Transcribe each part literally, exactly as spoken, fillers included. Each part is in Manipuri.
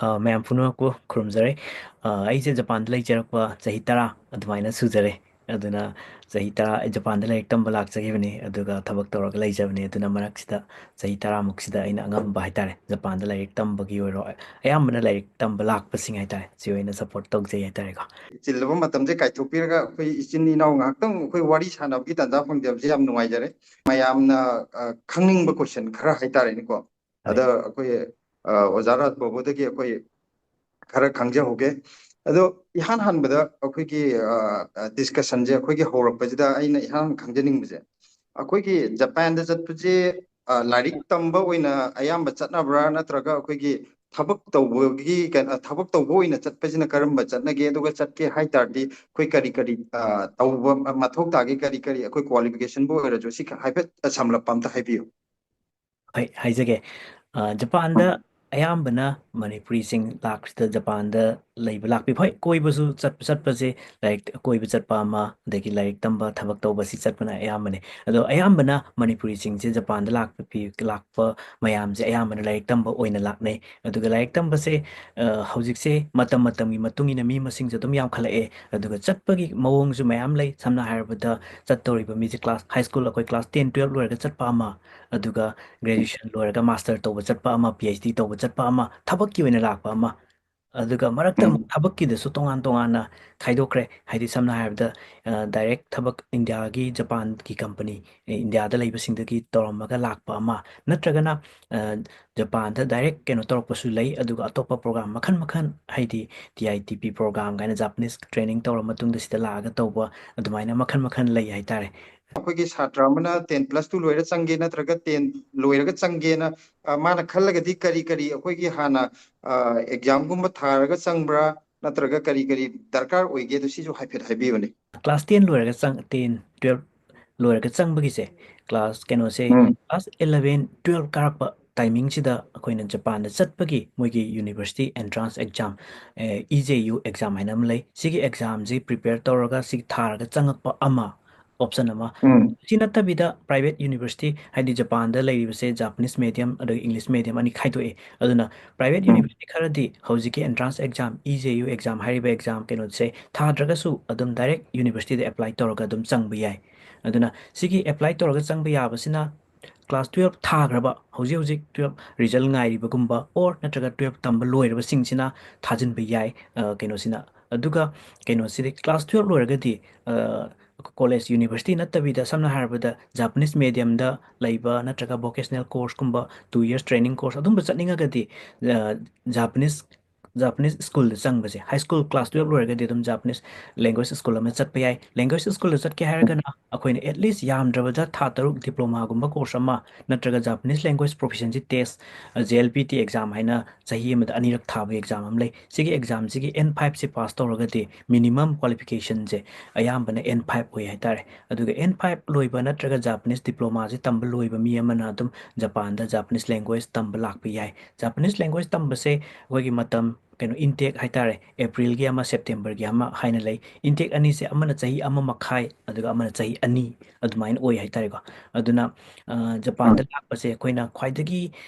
ꯑ, ꯃꯌꯥꯝ ꯄꯨꯝꯅꯃꯛꯄꯨ ꯈꯨꯔꯨꯝꯖꯔꯤ꯫ ꯑ, ꯑꯩꯁꯦ ꯖꯄꯥꯟꯗ ꯂꯩꯖꯔꯛꯄ ꯆꯍꯤ ꯇꯔꯥ ꯑꯗꯨꯃꯥꯏꯅ ꯁꯨꯖꯔꯦ꯫ ꯑꯗꯨꯅ ꯆꯍꯤ ꯇꯔꯥ ꯑꯩ ꯖꯄꯥꯟꯗ ꯂꯥꯏꯔꯤꯛ ꯇꯝꯕ ꯂꯥꯛꯆꯈꯤꯕꯅꯤ, ꯑꯗꯨꯒ ꯊꯕꯛ ꯇꯧꯔꯒ ꯂꯩꯖꯕꯅꯤ꯫ ꯑꯗꯨꯅ ꯃꯔꯛꯁꯤꯗ ꯆꯍꯤ ꯇꯔꯥꯃꯨꯛꯁꯤꯗ ꯑꯩꯅ ꯑꯉꯝꯕ ꯍꯥꯏꯇꯥꯔꯦ, ꯖꯄꯥꯟꯗ ꯂꯥꯏꯔꯤꯛ ꯇꯝꯕꯒꯤ ꯑꯣꯏꯔꯣ, ꯑꯌꯥꯝꯕꯅ ꯂꯥꯏꯔꯤꯛ ꯇꯝꯕ ꯂꯥꯛꯄꯁꯤꯡ ꯍꯥꯏꯇꯥꯔꯦ, ꯁꯤ ꯑꯣꯏꯅ ꯁꯞꯄꯣꯔꯠ ꯇꯧꯖꯩ ꯍꯥꯏꯇꯥꯔꯦꯀꯣ꯫ ꯆꯤꯜꯂꯕ ꯃꯇꯝꯁꯦ ꯀꯥꯏꯊꯣꯛꯄꯤꯔꯒ ꯑꯩꯈꯣꯏ ꯏꯆꯤꯟ ꯏꯅꯥꯎ ꯉꯥꯏꯍꯥꯛꯇꯪ ꯑꯩꯈꯣꯏ ꯋꯥꯔꯤ ꯁꯥꯟꯅꯕꯒꯤ ꯇꯥꯟꯖꯥ ꯐꯪꯖꯕꯁꯦ ꯌꯥꯝ ꯅꯨꯡꯉꯥꯏꯖꯔꯦ꯫ ꯃꯌꯥꯝꯅ, ꯑ, ꯈꯪꯅꯤꯡꯕ ꯀꯣꯏꯁꯟ ꯈꯔ ꯍꯥꯏꯇꯥꯔꯦꯅꯦꯀꯣ꯫ ꯍꯣꯏ꯫ ꯑꯗ ꯑꯩꯈꯣꯏ, ꯑ, ꯑꯣꯖꯥ ꯔꯥꯖ ꯕꯥꯕꯨꯗꯒꯤ ꯑꯩꯈꯣꯏ ꯈꯔ ꯈꯪꯖꯍꯧꯒꯦ꯫ ꯑꯗꯣ ꯏꯍꯥꯟ ꯍꯥꯟꯕꯗ ꯑꯩꯈꯣꯏꯒꯤ, ꯑ, ꯑ, ꯗꯤꯁꯀꯁꯟꯁꯦ ꯑꯩꯈꯣꯏꯒꯤ ꯍꯧꯔꯛꯄꯁꯤꯗ ꯑꯩꯅ ꯏꯍꯥꯟ ꯈꯪꯖꯅꯤꯡꯕꯁꯦ, ꯑꯩꯈꯣꯏꯒꯤ ꯖꯄꯥꯟꯗ ꯆꯠꯄꯁꯦ, ꯑ, ꯂꯥꯏꯔꯤꯛ ꯇꯝꯕ ꯑꯣꯏꯅ ꯑꯌꯥꯝꯕ ꯆꯠꯅꯕ꯭ꯔꯥ, ꯅꯠꯇ꯭ꯔꯒ ꯑꯩꯈꯣꯏꯒꯤ ꯊꯕꯛ ꯇꯧꯕꯒꯤ ꯀꯩꯅꯣ, ꯊꯕꯛ ꯇꯧꯕ ꯑꯣꯏꯅ ꯆꯠꯄꯁꯤꯅ ꯀꯔꯝꯕ ꯆꯠꯅꯒꯦ? ꯑꯗꯨꯒ ꯆꯠꯀꯦ ꯍꯥꯏ ꯇꯥꯔꯗꯤ ꯑꯩꯈꯣꯏ ꯀꯔꯤ ꯀꯔꯤ, ꯑ, ꯇꯧꯕ ꯃꯊꯧ ꯇꯥꯒꯦ? ꯀꯔꯤ ꯀꯔꯤ ꯑꯩꯈꯣꯏ ꯀ꯭ꯋꯥꯂꯤꯐꯤꯀꯦꯁꯟꯕꯨ ꯑꯣꯏꯔꯁꯨ ꯁꯤ ꯍꯥꯏꯐꯦꯠ ꯁꯝꯂꯞꯄ ꯑꯝꯇ ꯍꯥꯏꯕꯤꯌꯨ꯫ ꯍꯣꯏ, ꯍꯥꯏꯖꯒꯦ꯫ ꯑ, ꯖꯄꯥꯟꯗ ꯎꯝ꯫ ꯑꯌꯥꯝꯕꯅ ꯃꯅꯤꯄꯨꯔꯤꯁꯤꯡ ꯂꯥꯛꯄꯁꯤꯗ ꯖꯄꯥꯟꯗ ꯂꯩꯕ ꯂꯥꯛꯄꯤ-, ꯍꯣꯏ, ꯀꯣꯏꯕꯁꯨ ꯆꯠ-, ꯆꯠꯄꯁꯦ, ꯂꯥꯏꯔꯤꯛ ꯀꯣꯏꯕ ꯆꯠꯄ ꯑꯃ, ꯑꯗꯒꯤ ꯂꯥꯏꯔꯤꯛ ꯇꯝꯕ, ꯊꯕꯛ ꯇꯧꯕ, ꯁꯤ ꯆꯠꯄꯅ ꯑꯌꯥꯝꯕꯅꯦ꯫ ꯑꯗꯣ ꯑꯌꯥꯝꯕꯅ ꯃꯅꯤꯄꯨꯔꯤꯁꯤꯡꯁꯦ ꯖꯄꯥꯟꯗ ꯂꯥꯛꯄ ꯐꯤ-, ꯂꯥꯛꯄ ꯃꯌꯥꯝꯁꯦ ꯑꯌꯥꯝꯕꯅ ꯂꯥꯏꯔꯤꯛ ꯇꯝꯕ ꯑꯣꯏꯅ ꯂꯥꯛꯅꯩ꯫ ꯑꯗꯨꯒ ꯂꯥꯏꯔꯤꯛ ꯇꯝꯕꯁꯦ, ꯑ, ꯍꯧꯖꯤꯛꯁꯦ ꯃꯇꯝ ꯃꯇꯝꯒꯤ ꯃꯇꯨꯡ ꯏꯟꯅ ꯃꯤ ꯃꯁꯤꯡꯁꯨ ꯑꯗꯨꯝ ꯌꯥꯝꯈꯠꯂꯛꯑꯦ꯫ ꯑꯗꯨꯒ ꯆꯠꯄꯒꯤ ꯃꯑꯣꯡꯁꯨ ꯃꯌꯥꯝ ꯂꯩ꯫ ꯁꯝꯅ ꯍꯥꯏꯔꯕꯗ, ꯆꯠꯇꯧꯔꯤꯕ ꯃꯤꯁꯦ class, high school, ꯑꯩꯈꯣꯏ class ten, twelve ꯂꯣꯏꯔꯒ ꯆꯠꯄ ꯑꯃ, ꯑꯗꯨꯒ graduation ꯂꯣꯏꯔꯒ master ꯇꯧꯕ ꯆꯠꯄ ꯑꯃ, PhD ꯇꯧꯕ ꯆꯠꯄ ꯑꯃ, ꯊꯕꯛꯀꯤ ꯑꯣꯏꯅ ꯂꯥꯛꯄ ꯑꯃ, ꯑꯗꯨꯒ ꯃꯔꯛꯇ ꯑꯃꯨꯛ ꯎꯝ꯫ ꯊꯕꯛꯀꯤꯗꯁꯨ ꯇꯣꯉꯥꯟ ꯇꯣꯉꯥꯟꯅ ꯈꯥꯏꯗꯣꯛꯈ꯭ꯔꯦ꯫ ꯍꯥꯏꯗꯤ, ꯁꯝꯅ ꯍꯥꯏꯔꯕꯗ, ꯑ, direct ꯊꯕꯛ ꯏꯟꯗꯤꯌꯥꯒꯤ, ꯖꯄꯥꯟꯒꯤ company, ꯑꯦ, ꯏꯟꯗꯤꯌꯥꯗ ꯂꯩꯕꯁꯤꯡꯗꯒꯤ ꯇꯧꯔꯝꯃꯒ ꯂꯥꯛꯄ ꯑꯃ, ꯅꯠꯇ꯭ꯔꯒꯅ, ꯑ, ꯖꯄꯥꯟꯗ direct ꯀꯩꯅꯣ ꯇꯧꯔꯛꯄꯁꯨ ꯂꯩ꯫ ꯑꯗꯨꯒ ꯑꯇꯣꯞꯄ program ꯃꯈꯜ ꯃꯈꯜ, ꯍꯥꯏꯗꯤ TITP program ꯀꯥꯏꯅ Japanese training ꯇꯧꯔ ꯃꯇꯨꯡꯗ ꯁꯤꯗ ꯂꯥꯛꯑꯒ ꯇꯧꯕ, ꯑꯗꯨꯃꯥꯏꯅ ꯃꯈꯜ ꯃꯈꯜ ꯂꯩ ꯍꯥꯏꯇꯥꯔꯦ꯫ ꯑꯩꯈꯣꯏꯒꯤ ꯁꯥꯇ꯭ꯔ ꯑꯃꯅ ten plus two ꯂꯣꯏꯔ ꯆꯪꯒꯦ, ꯅꯠꯇ꯭ꯔꯒ ten ꯂꯣꯏꯔꯒ ꯆꯪꯒꯦꯅ, ꯑ, ꯃꯥꯅ ꯈꯜꯂꯒꯗꯤ ꯀꯔꯤ ꯀꯔꯤ ꯑꯩꯈꯣꯏꯒꯤ ꯍꯥꯟꯅ, ꯑ, examꯒꯨꯝꯕ ꯊꯥꯔꯒ ꯆꯪꯕ꯭ꯔꯥ, ꯅꯠꯇ꯭ꯔꯒ ꯀꯔꯤ ꯀꯔꯤ ꯗꯔꯀꯥꯔ ꯑꯣꯏꯒꯦ? ꯑꯗꯨ ꯁꯤꯁꯨ ꯍꯥꯏꯐꯦꯠ ꯍꯥꯏꯕꯤꯌꯨꯅꯦ꯫ Class ten ꯂꯣꯏꯔꯒ ꯆꯪ-, ten, twelve ꯂꯣꯏꯔꯒ ꯆꯪꯕꯒꯤꯁꯦ, class ꯀꯩꯅꯣꯁꯦ, ꯎꯝ꯫ Class eleven, twelve ꯀꯥꯔꯛꯄ timingꯁꯤꯗ ꯑꯩꯈꯣꯏꯅ ꯖꯄꯥꯟꯗ ꯆꯠꯄꯒꯤ ꯃꯣꯏꯒꯤ university entrance exam, ꯑꯦ, EJU exam ꯍꯥꯏꯅ ꯑꯃ ꯂꯩ꯫ ꯁꯤꯒꯤ examꯁꯤ prepare ꯇꯧꯔꯒ ꯁꯤ ꯊꯥꯔꯒ ꯆꯪꯉꯛꯄ ꯑꯃ, option ꯑꯃ꯫ ꯎꯝ ꯁꯤ ꯅꯠꯇꯕꯤꯗ private university, ꯍꯥꯏꯗꯤ ꯖꯄꯥꯟꯗ ꯂꯩꯔꯤꯕꯁꯦ Japanese medium ꯑꯗꯒꯤ English medium ꯑꯅꯤ ꯈꯥꯏꯗꯣꯛꯑꯦ꯫ ꯑꯗꯨꯅ private ꯎꯝ university ꯈꯔꯗꯤ ꯍꯧꯖꯤꯛꯀꯤ entrance exam, E J U exam ꯍꯥꯏꯔꯤꯕ exam ꯀꯩꯅꯣꯁꯦ ꯊꯥꯗ꯭ꯔꯒꯁꯨ ꯑꯗꯨꯝ direct universityꯗ apply ꯇꯧꯔꯒ ꯑꯗꯨꯝ ꯆꯪꯕ ꯌꯥꯏ꯫ ꯑꯗꯨꯅ ꯁꯤꯒꯤ apply ꯇꯧꯔꯒ ꯆꯪꯕ ꯌꯥꯕꯁꯤꯅ class twelve ꯊꯥꯈ꯭ꯔꯕ, ꯍꯧꯖꯤꯛ ꯍꯧꯖꯤꯛ twelve result ꯉꯥꯏꯔꯤꯕꯒꯨꯝꯕ, or ꯅꯠꯇ꯭ꯔꯒ twelve ꯇꯝꯕ ꯂꯣꯏꯔꯕꯁꯤꯡꯁꯤꯅ ꯊꯥꯖꯤꯟꯕ ꯌꯥꯏ꯫ ꯑ, ꯀꯩꯅꯣꯁꯤꯅ, ꯑꯗꯨꯒ ꯀꯩꯅꯣꯁꯤꯗꯤ class twelve ꯂꯣꯏꯔꯒꯗꯤ, ꯑ, college, university ꯅꯠꯇꯕꯤꯗ, ꯁꯝꯅ ꯍꯥꯏꯔꯕꯗ Japanese mediumꯗ ꯂꯩꯕ ꯅꯠꯇ꯭ꯔꯒ vocational courseꯀꯨꯝꯕ, two years training course ꯑꯗꯨꯝꯕ ꯆꯠꯅꯤꯡꯉꯒꯗꯤ, ꯑ, Japanese, Japanese schoolꯗ ꯆꯪꯕꯁꯦ, high school class twelve ꯂꯣꯏꯔꯒꯗꯤ ꯑꯗꯨꯝ Japanese language school ꯑꯃ ꯆꯠꯄ ꯌꯥꯏ꯫ Language schoolꯗ ꯆꯠꯀꯦ ꯍꯥꯏꯔꯒꯅ ꯑꯩꯈꯣꯏꯅ at least ꯌꯥꯝꯗ꯭ꯔꯕꯗ ꯊꯥ ꯇꯔꯨꯛ diplomaꯒꯨꯝꯕ course ꯑꯃ ꯅꯠꯇ꯭ꯔꯒ Japanese language proficiency test, JLPT exam ꯍꯥꯏꯅ ꯆꯍꯤ ꯑꯃꯗ ꯑꯅꯤꯔꯛ ꯊꯥꯕ exam ꯑꯃ ꯂꯩ꯫ ꯁꯤꯒꯤ examꯁꯤꯒꯤ N fiveꯁꯦ pass ꯇꯧꯔꯒꯗꯤ minimum qualificationꯁꯦ ꯑꯌꯥꯝꯕꯅ N five ꯑꯣꯏ ꯍꯥꯏꯇꯥꯔꯦ꯫ ꯑꯗꯨꯒ N five ꯂꯣꯏꯕ ꯅꯠꯇ꯭ꯔꯒ Japanese diplomaꯁꯦ ꯇꯝꯕ ꯂꯣꯏꯕ ꯃꯤ ꯑꯃꯅ ꯑꯗꯨꯝ ꯖꯄꯥꯟꯗ Japanese language ꯇꯝꯕ ꯂꯥꯛꯄ ꯌꯥꯏ꯫ Japanese language ꯇꯝꯕꯁꯦ ꯑꯩꯈꯣꯏꯒꯤ ꯃꯇꯝ, ꯀꯩꯅꯣ, intake ꯍꯥꯏꯇꯥꯔꯦ, Aprilꯒꯤ ꯑꯃ, Septemberꯒꯤ ꯑꯃ ꯍꯥꯏꯅ ꯂꯩ꯫ Intake ꯑꯅꯤꯁꯦ ꯑꯃꯅ ꯆꯍꯤ ꯑꯃ ꯃꯈꯥꯏ, ꯑꯗꯨꯒ ꯑꯃꯅ ꯆꯍꯤ ꯑꯅꯤ, ꯑꯗꯨꯃꯥꯏꯅ ꯑꯣꯏ ꯍꯥꯏꯇꯥꯔꯦꯀꯣ꯫ ꯑꯗꯨꯅ, ꯑ, ꯖꯄꯥꯟꯗ ꯎꯝ ꯂꯥꯛꯄꯁꯦ ꯑꯩꯈꯣꯏꯅ ꯈ꯭ꯋꯥꯏꯗꯒꯤ,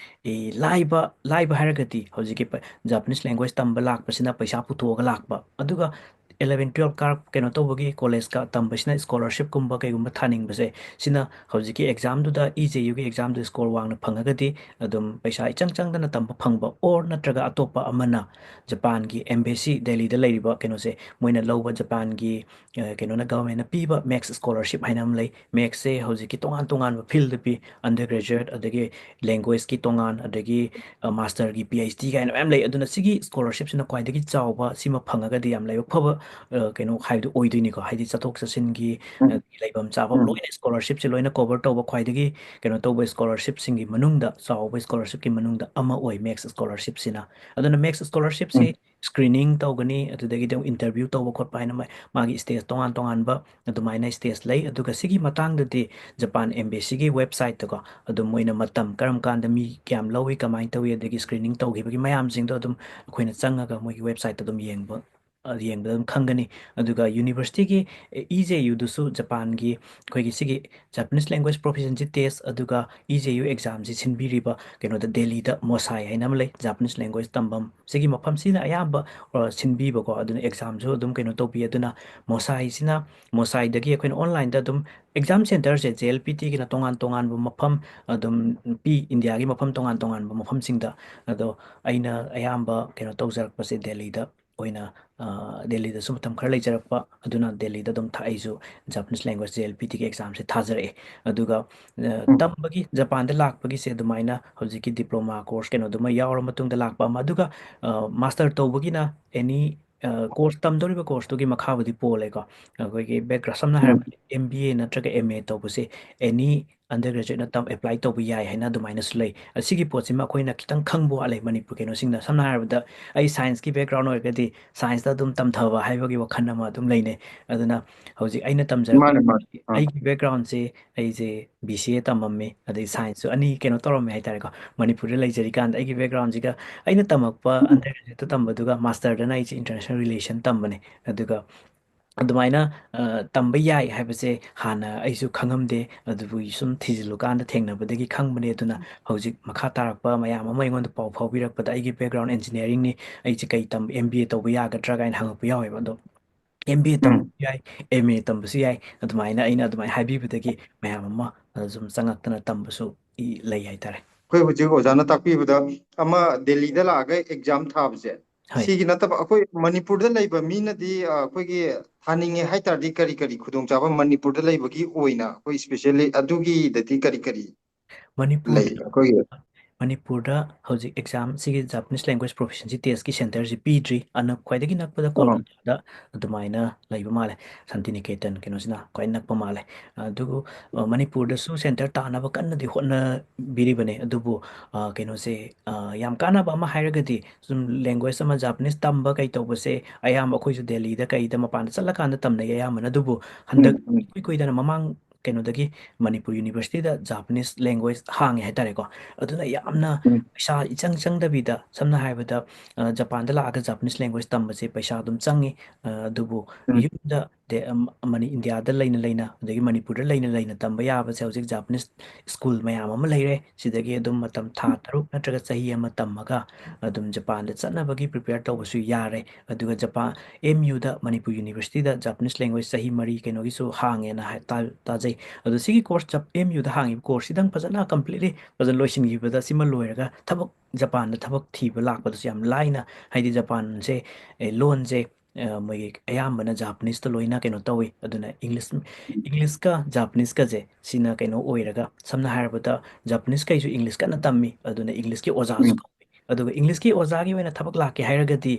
ꯑꯦ, ꯂꯥꯏꯕ, ꯂꯥꯏꯕ ꯍꯥꯏꯔꯒꯗꯤ ꯍꯧꯖꯤꯛꯀꯤ ꯄ-, Japanese language ꯇꯝꯕ ꯂꯥꯛꯄꯁꯤꯅ ꯄꯩꯁꯥ ꯄꯨꯊꯣꯛꯑꯒ ꯂꯥꯛꯄ, ꯑꯗꯨꯒ eleven twelve ꯀꯥꯔꯛ-, ꯀꯩꯅꯣ ꯇꯧꯕꯒꯤ, collegeꯀ ꯇꯝꯕꯁꯤꯅ scholarshipꯀꯨꯝꯕ ꯀꯩꯒꯨꯝꯕ ꯊꯥꯅꯤꯡꯕꯁꯦ, ꯁꯤꯅ ꯍꯧꯖꯤꯛꯀꯤ examꯗꯨꯗ, EJUꯒꯤ examꯗꯨ score ꯋꯥꯡꯅ ꯐꯪꯉꯒꯗꯤ ꯑꯗꯨꯝ ꯄꯩꯁꯥ ꯏꯆꯪ ꯆꯪꯗꯅ ꯇꯝꯕ ꯐꯪꯕ, or ꯅꯠꯇ꯭ꯔꯒ ꯑꯇꯣꯞꯄ ꯑꯃꯅ ꯖꯄꯥꯟꯒꯤ embassy ꯗꯦꯜꯂꯤꯗ ꯂꯩꯔꯤꯕ ꯀꯩꯅꯣꯁꯦ, ꯃꯣꯏꯅ ꯂꯧꯕ ꯖꯄꯥꯟꯒꯤ, ꯑ, ꯀꯩꯅꯣꯅ, governmentꯅ ꯄꯤꯕ MEXT scholarship ꯍꯥꯏꯅ ꯑꯃ ꯂꯩ꯫ MEXTꯁꯦ ꯍꯧꯖꯤꯛꯀꯤ ꯇꯣꯉꯥꯟ ꯇꯣꯉꯥꯟꯕ fieldꯗ ꯄꯤ, undergraduate, ꯑꯗꯒꯤ languageꯀꯤ ꯇꯣꯉꯥꯟ, ꯑꯗꯒꯤ, ꯑ, masterꯒꯤ, PhD ꯀꯥꯏꯅ ꯃꯌꯥꯝ ꯂꯩ꯫ ꯑꯗꯨꯅ ꯁꯤꯒꯤ scholarshipꯁꯤꯅ ꯈ꯭ꯋꯥꯏꯗꯒꯤ ꯆꯥꯎꯕ, ꯁꯤꯃ ꯐꯪꯉꯒꯗꯤ ꯌꯥꯝ ꯂꯥꯏꯕꯛ ꯐꯕ, ꯑ, ꯀꯩꯅꯣ ꯍꯥꯏꯕꯗꯨ ꯑꯣꯏꯗꯣꯏꯅꯤꯀꯣ, ꯍꯥꯏꯗꯤ ꯆꯠꯊꯣꯛ ꯆꯠꯁꯤꯟꯒꯤ, ꯎꯝ ꯑ, ꯂꯩꯐꯝ ꯆꯥꯐꯝ ꯎꯝ ꯂꯣꯏꯅ, scholarshipꯁꯦ ꯂꯣꯏꯅ cover ꯇꯧꯕ ꯈ꯭ꯋꯥꯏꯗꯒꯤ ꯀꯩꯅꯣ ꯇꯧꯕ scholarshipꯁꯤꯡꯒꯤ ꯃꯅꯨꯡꯗ, ꯆꯥꯎꯕ scholarshipꯀꯤ ꯃꯅꯨꯡꯗ ꯑꯃ ꯑꯣꯏ MEXT scholarshipꯁꯤꯅ꯫ ꯑꯗꯨꯅ MEXT scholarshipꯁꯤ ꯎꯝ screening ꯇꯧꯒꯅꯤ, ꯑꯗꯨꯗꯒꯤꯗꯤ ꯑꯃꯨꯛ interview ꯇꯧꯕ ꯈꯣꯠꯄ ꯍꯥꯏꯅ ꯃꯥ-, ꯃꯥꯒꯤ stage ꯇꯣꯉꯥꯟ ꯇꯣꯉꯥꯟꯕ ꯑꯗꯨꯃꯥꯏꯅ stage ꯂꯩ꯫ ꯑꯗꯨꯒ ꯁꯤꯒꯤ ꯃꯇꯥꯡꯗꯗꯤ ꯖꯄꯥꯟ embassyꯒꯤ websiteꯇꯀꯣ, ꯑꯗꯨꯝ ꯃꯣꯏꯅ ꯃꯇꯝ ꯀꯔꯝ ꯀꯥꯟꯗ ꯃꯤ ꯀꯌꯥꯝ ꯂꯧꯏ, ꯀꯃꯥꯏꯅ ꯇꯧꯏ, ꯑꯗꯒꯤ screening ꯇꯧꯈꯤꯕꯒꯤ ꯃꯌꯥꯝꯁꯤꯡꯗꯣ ꯑꯗꯨꯝ ꯑꯩꯈꯣꯏꯅ ꯆꯪꯉꯒ ꯃꯣꯏꯒꯤ websiteꯇ ꯑꯗꯨꯝ ꯌꯦꯡꯕ ꯑ, ꯌꯦꯡꯕꯗ ꯑꯗꯨꯝ ꯈꯪꯒꯅꯤ꯫ ꯑꯗꯨꯒ universityꯒꯤ, ꯑꯦ, E J Uꯗꯨꯁꯨ ꯖꯄꯥꯟꯒꯤ ꯑꯩꯈꯣꯏꯒꯤ ꯁꯤꯒꯤ Japanese Language Proficiency Test ꯑꯗꯨꯒ E J U examꯁꯤ ꯁꯤꯟꯕꯤꯔꯤꯕ ꯀꯩꯅꯣꯗ ꯗꯦꯜꯂꯤꯗ ꯃꯣꯁꯥꯏ ꯍꯥꯏꯅ ꯑꯃ ꯂꯩ, Japanese language ꯇꯝꯐꯝ꯫ ꯁꯤꯒꯤ ꯃꯐꯝꯁꯤꯅ ꯑꯌꯥꯝꯕ, ꯑ, ꯁꯤꯟꯕꯤꯕꯀꯣ, ꯑꯗꯨꯅ examꯁꯨ ꯑꯗꯨꯝ ꯀꯩꯅꯣ ꯇꯧꯕꯤ꯫ ꯑꯗꯨꯅ ꯃꯣꯁꯥꯏꯁꯤꯅ, ꯃꯣꯁꯥꯏꯗꯒꯤ ꯑꯩꯈꯣꯏꯅ onlineꯗ ꯑꯗꯨꯝ exam centreꯁꯦ J L P Tꯒꯤꯅ ꯇꯣꯉꯥꯟ ꯇꯣꯉꯥꯟꯕ ꯃꯐꯝ ꯑꯗꯨꯝ ꯄꯤ, ꯏꯟꯗꯤꯌꯥꯒꯤ ꯃꯐꯝ ꯇꯣꯉꯥꯟ ꯇꯣꯉꯥꯟꯕ ꯃꯐꯝꯁꯤꯡꯗ꯫ ꯑꯗꯣ ꯑꯩꯅ ꯑꯌꯥꯝꯕ ꯀꯩꯅꯣ ꯇꯧꯖꯔꯛꯄꯁꯦ ꯗꯦꯜꯂꯤꯗ ꯑꯣꯏꯅ, ꯑ, ꯗꯦꯜꯂꯤꯗꯁꯨ ꯃꯇꯝ ꯈꯔ ꯂꯩꯖꯔꯛꯄ, ꯑꯗꯨꯅ ꯗꯦꯜꯂꯤꯗ ꯑꯗꯨꯝ ꯊꯥ-, ꯑꯩꯁꯨ Japanese language J L P Tꯒꯤ examꯁꯦ ꯊꯥꯖꯔꯛꯑꯦ꯫ ꯑꯗꯨꯒ, ꯑ, ꯎꯝ꯫ ꯇꯝꯕꯒꯤ, ꯖꯄꯥꯟꯗ ꯂꯥꯛꯄꯒꯤꯁꯦ ꯑꯗꯨꯃꯥꯏꯅ ꯍꯧꯖꯤꯛꯀꯤ diploma course ꯀꯩꯅꯣꯗꯨꯃ ꯌꯥꯎꯔ ꯃꯇꯨꯡꯗ ꯂꯥꯛꯄ ꯑꯃ, ꯑꯗꯨꯒ, ꯑ, master ꯇꯧꯕꯒꯤꯅ any, ꯑ, course, ꯇꯝꯗꯧꯔꯤꯕ courseꯇꯨꯒꯤ ꯃꯈꯥꯕꯨꯗꯤ ꯄꯣꯜꯂꯦꯀꯣ꯫ ꯑꯩꯈꯣꯏꯒꯤ background, ꯁꯝꯅ ꯎꯝ꯫ ꯍꯥꯏꯔꯕꯗ M B A ꯅꯠꯇ꯭ꯔꯒ M A ꯇꯧꯕꯁꯦ any undergraduateꯅ ꯇꯝ-, apply ꯇꯧꯕ ꯌꯥꯏ ꯍꯥꯏꯅ ꯑꯗꯨꯃꯥꯏꯅꯁꯨ ꯂꯩ꯫ ꯑꯁꯤꯒꯤ ꯄꯣꯠꯁꯤꯃ ꯑꯩꯈꯣꯏꯅ ꯈꯤꯇꯪ ꯈꯪꯕ ꯋꯥꯠꯂꯦ ꯃꯅꯤꯄꯨꯔ ꯀꯩꯅꯣꯁꯤꯡꯅ꯫ ꯁꯝꯅ ꯍꯥꯏꯔꯕꯗ ꯑꯩ scienceꯀꯤ background ꯑꯣꯏꯔꯒꯗꯤ scienceꯇ ꯑꯗꯨꯝ ꯇꯝꯊꯕ ꯍꯥꯏꯕꯒꯤ ꯋꯥꯈꯜ ꯑꯃ ꯑꯗꯨꯝ ꯂꯩꯅꯩ꯫ ꯑꯗꯨꯅ ꯍꯧꯖꯤꯛ ꯑꯩꯅ ꯇꯝꯖꯔꯛꯄ ꯃꯥꯅꯦ, ꯃꯥꯅꯦ꯫ ꯑꯥ꯫ ꯑꯩꯒꯤ backgroundꯁꯦ ꯑꯩꯁꯦ B C A ꯇꯝꯃꯝꯃꯤ, ꯑꯗꯩ scienceꯁꯨ ꯑꯅꯤ ꯀꯩꯅꯣ ꯇꯧꯔꯝꯃꯦ ꯍꯥꯏꯇꯥꯔꯦꯀꯣ, ꯃꯅꯤꯄꯨꯔꯗ ꯂꯩꯖꯔꯤꯀꯥꯟꯗ꯫ ꯑꯩꯒꯤ backgroundꯁꯤꯒ ꯑꯩꯅ ꯇꯝꯃꯛꯄ undergraduateꯇ ꯇꯝꯕꯗꯨꯒ masterꯗꯅ ꯑꯩꯁꯦ international relation ꯇꯝꯕꯅꯦ꯫ ꯑꯗꯨꯒ ꯑꯗꯨꯃꯥꯏꯅ, ꯑ, ꯇꯝꯕ ꯌꯥꯏ ꯍꯥꯏꯕꯁꯦ ꯍꯥꯟꯅ ꯑꯩꯁꯨ ꯈꯪꯉꯝꯗꯦ, ꯑꯗꯨꯕꯨ ꯁꯨꯝ ꯊꯤꯖꯤꯜꯂꯨꯀꯥꯟꯗ ꯊꯦꯡꯅꯕꯗꯒꯤ ꯈꯪꯕꯅꯦ꯫ ꯑꯗꯨꯅ ꯍꯧꯖꯤꯛ ꯃꯈꯥ ꯇꯥꯔꯛꯄ ꯃꯌꯥꯝ ꯑꯃ ꯑꯩꯉꯣꯟꯗ ꯄꯥꯎ ꯐꯥꯎꯕꯤꯔꯛꯄꯗ ꯑꯩꯒꯤ background engineeringꯅꯤ, ꯑꯩꯁꯦ ꯀꯩ ꯇꯝ-, M B A ꯇꯧꯕ ꯌꯥꯒꯗ꯭ꯔꯥ ꯀꯥꯏꯅ ꯍꯪꯉꯛꯄ ꯌꯥꯎꯋꯦꯕ꯫ ꯑꯗꯣ M B A ꯎꯝ꯫ ꯇꯝꯕꯁꯨ ꯌꯥꯏ, M A ꯇꯝꯕꯁꯨ ꯌꯥꯏ, ꯑꯗꯨꯃꯥꯏꯅ ꯑꯩꯅ ꯑꯗꯨꯃꯥꯏꯅ ꯍꯥꯏꯕꯤꯕꯗꯒꯤ ꯃꯌꯥꯝ ꯑꯃ, ꯑ, ꯁꯨꯝ ꯆꯪꯉꯛꯇꯅ ꯇꯝꯕꯁꯨ ꯏ-, ꯂꯩ ꯍꯥꯏꯇꯥꯔꯦ꯫ ꯑꯩꯈꯣꯏ ꯍꯧꯖꯤꯛ ꯑꯣꯖꯥꯅ ꯇꯥꯛꯄꯤꯕꯗ ꯑꯃ ꯗꯦꯜꯂꯤꯗ ꯂꯥꯛꯑꯒ exam ꯊꯥꯕꯁꯦ, ꯍꯣꯏ꯫ ꯁꯤꯒꯤ ꯅꯠꯇꯕ ꯑꯩꯈꯣꯏ ꯃꯅꯤꯄꯨꯔꯗ ꯂꯩꯕ ꯃꯤꯅꯗꯤ, ꯑ, ꯑꯩꯈꯣꯏꯒꯤ ꯊꯥꯅꯤꯡꯉꯦ ꯍꯥꯏ ꯇꯥꯔꯗꯤ ꯀꯔꯤ ꯀꯔꯤ ꯈꯨꯗꯣꯡꯆꯥꯕ ꯃꯅꯤꯄꯨꯔꯗ ꯂꯩꯕꯒꯤ ꯑꯣꯏꯅ ꯑꯩꯈꯣꯏ specially ꯑꯗꯨꯒꯤꯗꯗꯤ ꯀꯔꯤ ꯀꯔꯤ ꯃꯅꯤꯄꯨꯔꯗ, ꯂꯩ? ꯑꯩꯈꯣꯏꯒꯤ ꯃꯅꯤꯄꯨꯔꯗ ꯍꯧꯖꯤꯛ exam ꯁꯤꯒꯤ Japanese Language Proficiency Testꯀꯤ centreꯁꯤ ꯄꯤꯗ꯭ꯔꯤ꯫ ꯑꯅꯛ-, ꯈ꯭ꯋꯥꯏꯗꯒꯤ ꯅꯛꯄꯗ ꯑꯣ꯫ ꯀꯣꯜꯀꯇꯥꯗ ꯑꯗꯨꯃꯥꯏꯅ ꯂꯩꯕ ꯃꯥꯜꯂꯦ, ꯁꯥꯟꯇꯤꯅꯤꯀꯦꯇꯟ ꯀꯩꯅꯣꯁꯤꯅ ꯈ꯭ꯋꯥꯏ ꯅꯛꯄ ꯃꯥꯜꯂꯦ꯫ ꯑꯗꯨꯕꯨ, ꯑ, ꯃꯅꯤꯄꯨꯔꯗꯁꯨ centre ꯇꯥꯅꯕ ꯀꯟꯅꯗꯤ ꯍꯣꯠꯅꯕꯤꯔꯤꯕꯅꯦ꯫ ꯑꯗꯨꯕꯨ, ꯑ, ꯀꯩꯅꯣꯁꯦ, ꯑ, ꯌꯥꯝ ꯀꯥꯟꯅꯕ ꯑꯃ ꯍꯥꯏꯔꯒꯗꯤ ꯁꯨꯝ language ꯑꯃ Japanese ꯇꯝꯕ ꯀꯩ ꯇꯧꯕꯁꯦ ꯑꯌꯥꯝꯕ ꯑꯩꯈꯣꯏꯁꯨ ꯗꯦꯜꯂꯤꯗ ꯀꯩꯗ ꯃꯄꯥꯟꯗ ꯆꯠꯂꯀꯥꯟꯗ ꯇꯝꯅꯩ ꯑꯌꯥꯝꯕꯅ꯫ ꯑꯗꯨꯕꯨ ꯍꯟꯗꯛ ꯎꯝ, ꯎꯝ꯫ ꯏꯀꯨꯏ ꯀꯨꯏꯗꯅ ꯃꯃꯥꯡ ꯀꯩꯅꯣꯗꯒꯤ, ꯃꯅꯤꯄꯨꯔ ꯌꯨꯅꯤꯚꯔꯁꯤꯇꯤꯗ Japanese language ꯍꯥꯡꯉꯦ ꯍꯥꯏꯇꯥꯔꯦꯀꯣ꯫ ꯑꯗꯨꯅ ꯌꯥꯝꯅ ꯎꯝ꯫ ꯄꯩꯁꯥ ꯏꯆꯪ ꯆꯪꯗꯕꯤꯗ, ꯁꯝꯅ ꯍꯥꯏꯔꯕꯗ, ꯑ, ꯖꯄꯥꯟꯗ ꯂꯥꯛꯑꯒ Japanese language ꯇꯝꯕꯁꯦ ꯄꯩꯁꯥ ꯑꯗꯨꯝ ꯆꯪꯉꯤ꯫ ꯑ, ꯑꯗꯨꯕꯨ ꯎꯝ꯫ ꯌꯨꯝꯗ ꯗꯦ-, ꯑꯝ, ꯃꯅꯤ-, ꯏꯟꯗꯤꯌꯥꯗ ꯂꯩꯅ ꯂꯩꯅ, ꯑꯗꯒꯤ ꯃꯅꯤꯄꯨꯔꯗ ꯂꯩꯅ ꯂꯩꯅ ꯇꯝꯕ ꯌꯥꯕꯁꯦ ꯍꯧꯖꯤꯛ Japanese school ꯃꯌꯥꯝ ꯑꯃ ꯂꯩꯔꯦ꯫ ꯁꯤꯗꯒꯤ ꯑꯗꯨꯝ ꯃꯇꯝ ꯊꯥ ꯎꯝ꯫ ꯇꯔꯨꯛ ꯅꯠꯇ꯭ꯔꯒ ꯆꯍꯤ ꯑꯃ ꯇꯝꯃꯒ ꯑꯗꯨꯝ ꯖꯄꯥꯟꯗ ꯆꯠꯅꯕꯒꯤ prepare ꯇꯧꯕꯁꯨ ꯌꯥꯔꯦ꯫ ꯑꯗꯨꯒ ꯖꯄꯥꯟ, M U ꯗ ꯃꯅꯤꯄꯨꯔ ꯌꯨꯅꯤꯚꯔꯁꯤꯇꯤꯗ Japanese language ꯆꯍꯤ ꯃꯔꯤ ꯀꯩꯅꯣꯒꯤꯁꯨ ꯍꯥꯡꯉꯦꯅ ꯍꯥꯏ, ꯇꯥ-, ꯇꯥꯖꯩ꯫ ꯑꯗꯣ ꯁꯤꯒꯤ course ꯖꯞ-, M U ꯗ ꯍꯥꯡꯉꯤꯕ course ꯁꯤꯗꯪ ꯐꯖꯅ completely ꯐꯖꯅ ꯂꯣꯏꯁꯤꯟꯈꯤꯕꯗꯁꯨ, ꯁꯤꯃ ꯂꯣꯏꯔꯒ ꯊꯕꯛ, ꯖꯄꯥꯟꯗ ꯊꯕꯛ ꯊꯤꯕ ꯂꯥꯛꯄꯗꯁꯨ ꯌꯥꯝ ꯂꯥꯏꯅ, ꯍꯥꯏꯗꯤ ꯖꯄꯥꯟꯁꯦ, ꯑꯦ, ꯂꯣꯟꯁꯦ, ꯑ, ꯃꯣꯏꯒꯤ ꯑꯌꯥꯝꯕꯅ Japanese ꯇ ꯂꯣꯏꯅ ꯀꯩꯅꯣ ꯇꯧꯏ꯫ ꯑꯗꯨꯅ English, English ꯀ Japanese ꯀꯁꯦ ꯁꯤꯅ ꯀꯩꯅꯣ ꯑꯣꯏꯔꯒ, ꯁꯝꯅ ꯍꯥꯏꯔꯕꯗ Japanese ꯈꯩꯁꯨ English ꯀꯟꯅ ꯇꯝꯃꯤ, ꯑꯗꯨꯅ English ꯀꯤ ꯑꯣꯖꯥꯁꯨ ꯎꯝ꯫ ꯀꯧꯏ꯫ ꯑꯗꯨꯒ English ꯀꯤ ꯑꯣꯖꯥꯒꯤ ꯑꯣꯏꯅ ꯊꯕꯛ ꯂꯥꯛꯀꯦ ꯍꯥꯏꯔꯒꯗꯤ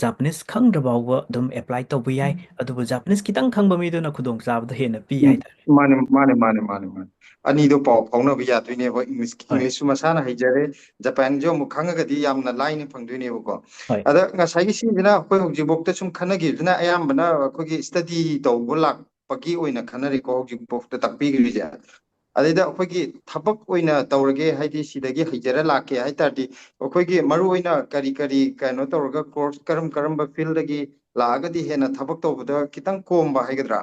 Japanese ꯈꯪꯗ꯭ꯔ ꯐꯥꯎꯕ ꯑꯗꯨꯝ apply ꯇꯧꯕ ꯌꯥꯏ꯫ ꯎꯝ꯫ ꯑꯗꯨꯕꯨ Japanese ꯈꯤꯇꯪ ꯈꯪꯕ ꯃꯤꯗꯨꯅ ꯈꯨꯗꯣꯡꯆꯥꯕꯗꯣ ꯍꯦꯟꯅ ꯄꯤ ꯎꯝ꯫ ꯍꯥꯏꯇꯥꯔꯦ꯫ ꯃꯥꯅꯦ, ꯃꯥꯅꯦ, ꯃꯥꯅꯦ, ꯃꯥꯅꯦ, ꯃꯥꯅꯦ꯫ ꯑꯅꯤꯗꯣ ꯄꯥꯎ ꯐꯥꯎꯅꯕ ꯌꯥꯗꯣꯏꯅꯦꯕ꯫ English, ꯍꯣꯏ꯫ English ꯁꯨ ꯃꯁꯥꯅ ꯍꯩꯖꯔꯦ, Japan ꯁꯨ ꯑꯃꯨꯛ ꯈꯪꯉꯒꯗꯤ ꯌꯥꯝꯅ ꯂꯥꯏꯅ ꯐꯪꯗꯣꯏꯅꯦꯕꯀꯣ꯫ ꯍꯣꯏ꯫ ꯑꯗ ꯉꯁꯥꯏꯒꯤ ꯁꯤꯁꯤꯅ ꯑꯩꯈꯣꯏ ꯍꯧꯖꯤꯛꯐꯥꯎꯗ ꯁꯨꯝ ꯈꯟꯅꯈꯤꯕꯁꯤꯅ ꯑꯌꯥꯝꯕꯅ ꯑꯩꯈꯣꯏꯒꯤ study ꯇꯧꯕ ꯂꯥꯛꯄꯒꯤ ꯑꯣꯏꯅ ꯈꯟꯅꯔꯤꯀꯣ, ꯍꯧꯖꯤꯛꯐꯥꯎꯗ ꯇꯥꯛꯄꯤꯈ꯭ꯔꯤꯁꯦ꯫ ꯑꯗꯩꯗ ꯑꯩꯈꯣꯏꯒꯤ ꯊꯕꯛ ꯑꯣꯏꯅ ꯇꯧꯔꯒꯦ, ꯍꯥꯏꯗꯤ ꯁꯤꯗꯒꯤ ꯍꯩꯖꯔ ꯂꯥꯛꯀꯦ ꯍꯥꯏ ꯇꯥꯔꯗꯤ, ꯑꯩꯈꯣꯏꯒꯤ ꯃꯔꯨꯑꯣꯏꯅ ꯀꯔꯤ ꯀꯔꯤ ꯀꯩꯅꯣ ꯇꯧꯔꯒ, course ꯀꯔꯝ ꯀꯔꯝꯕ field ꯗꯒꯤ ꯂꯥꯛꯑꯒꯗꯤ ꯍꯦꯟꯅ ꯊꯕꯛ ꯇꯧꯕꯗ ꯈꯤꯇꯪ ꯀꯣꯝꯕ ꯍꯥꯏꯒꯗ꯭ꯔꯥ?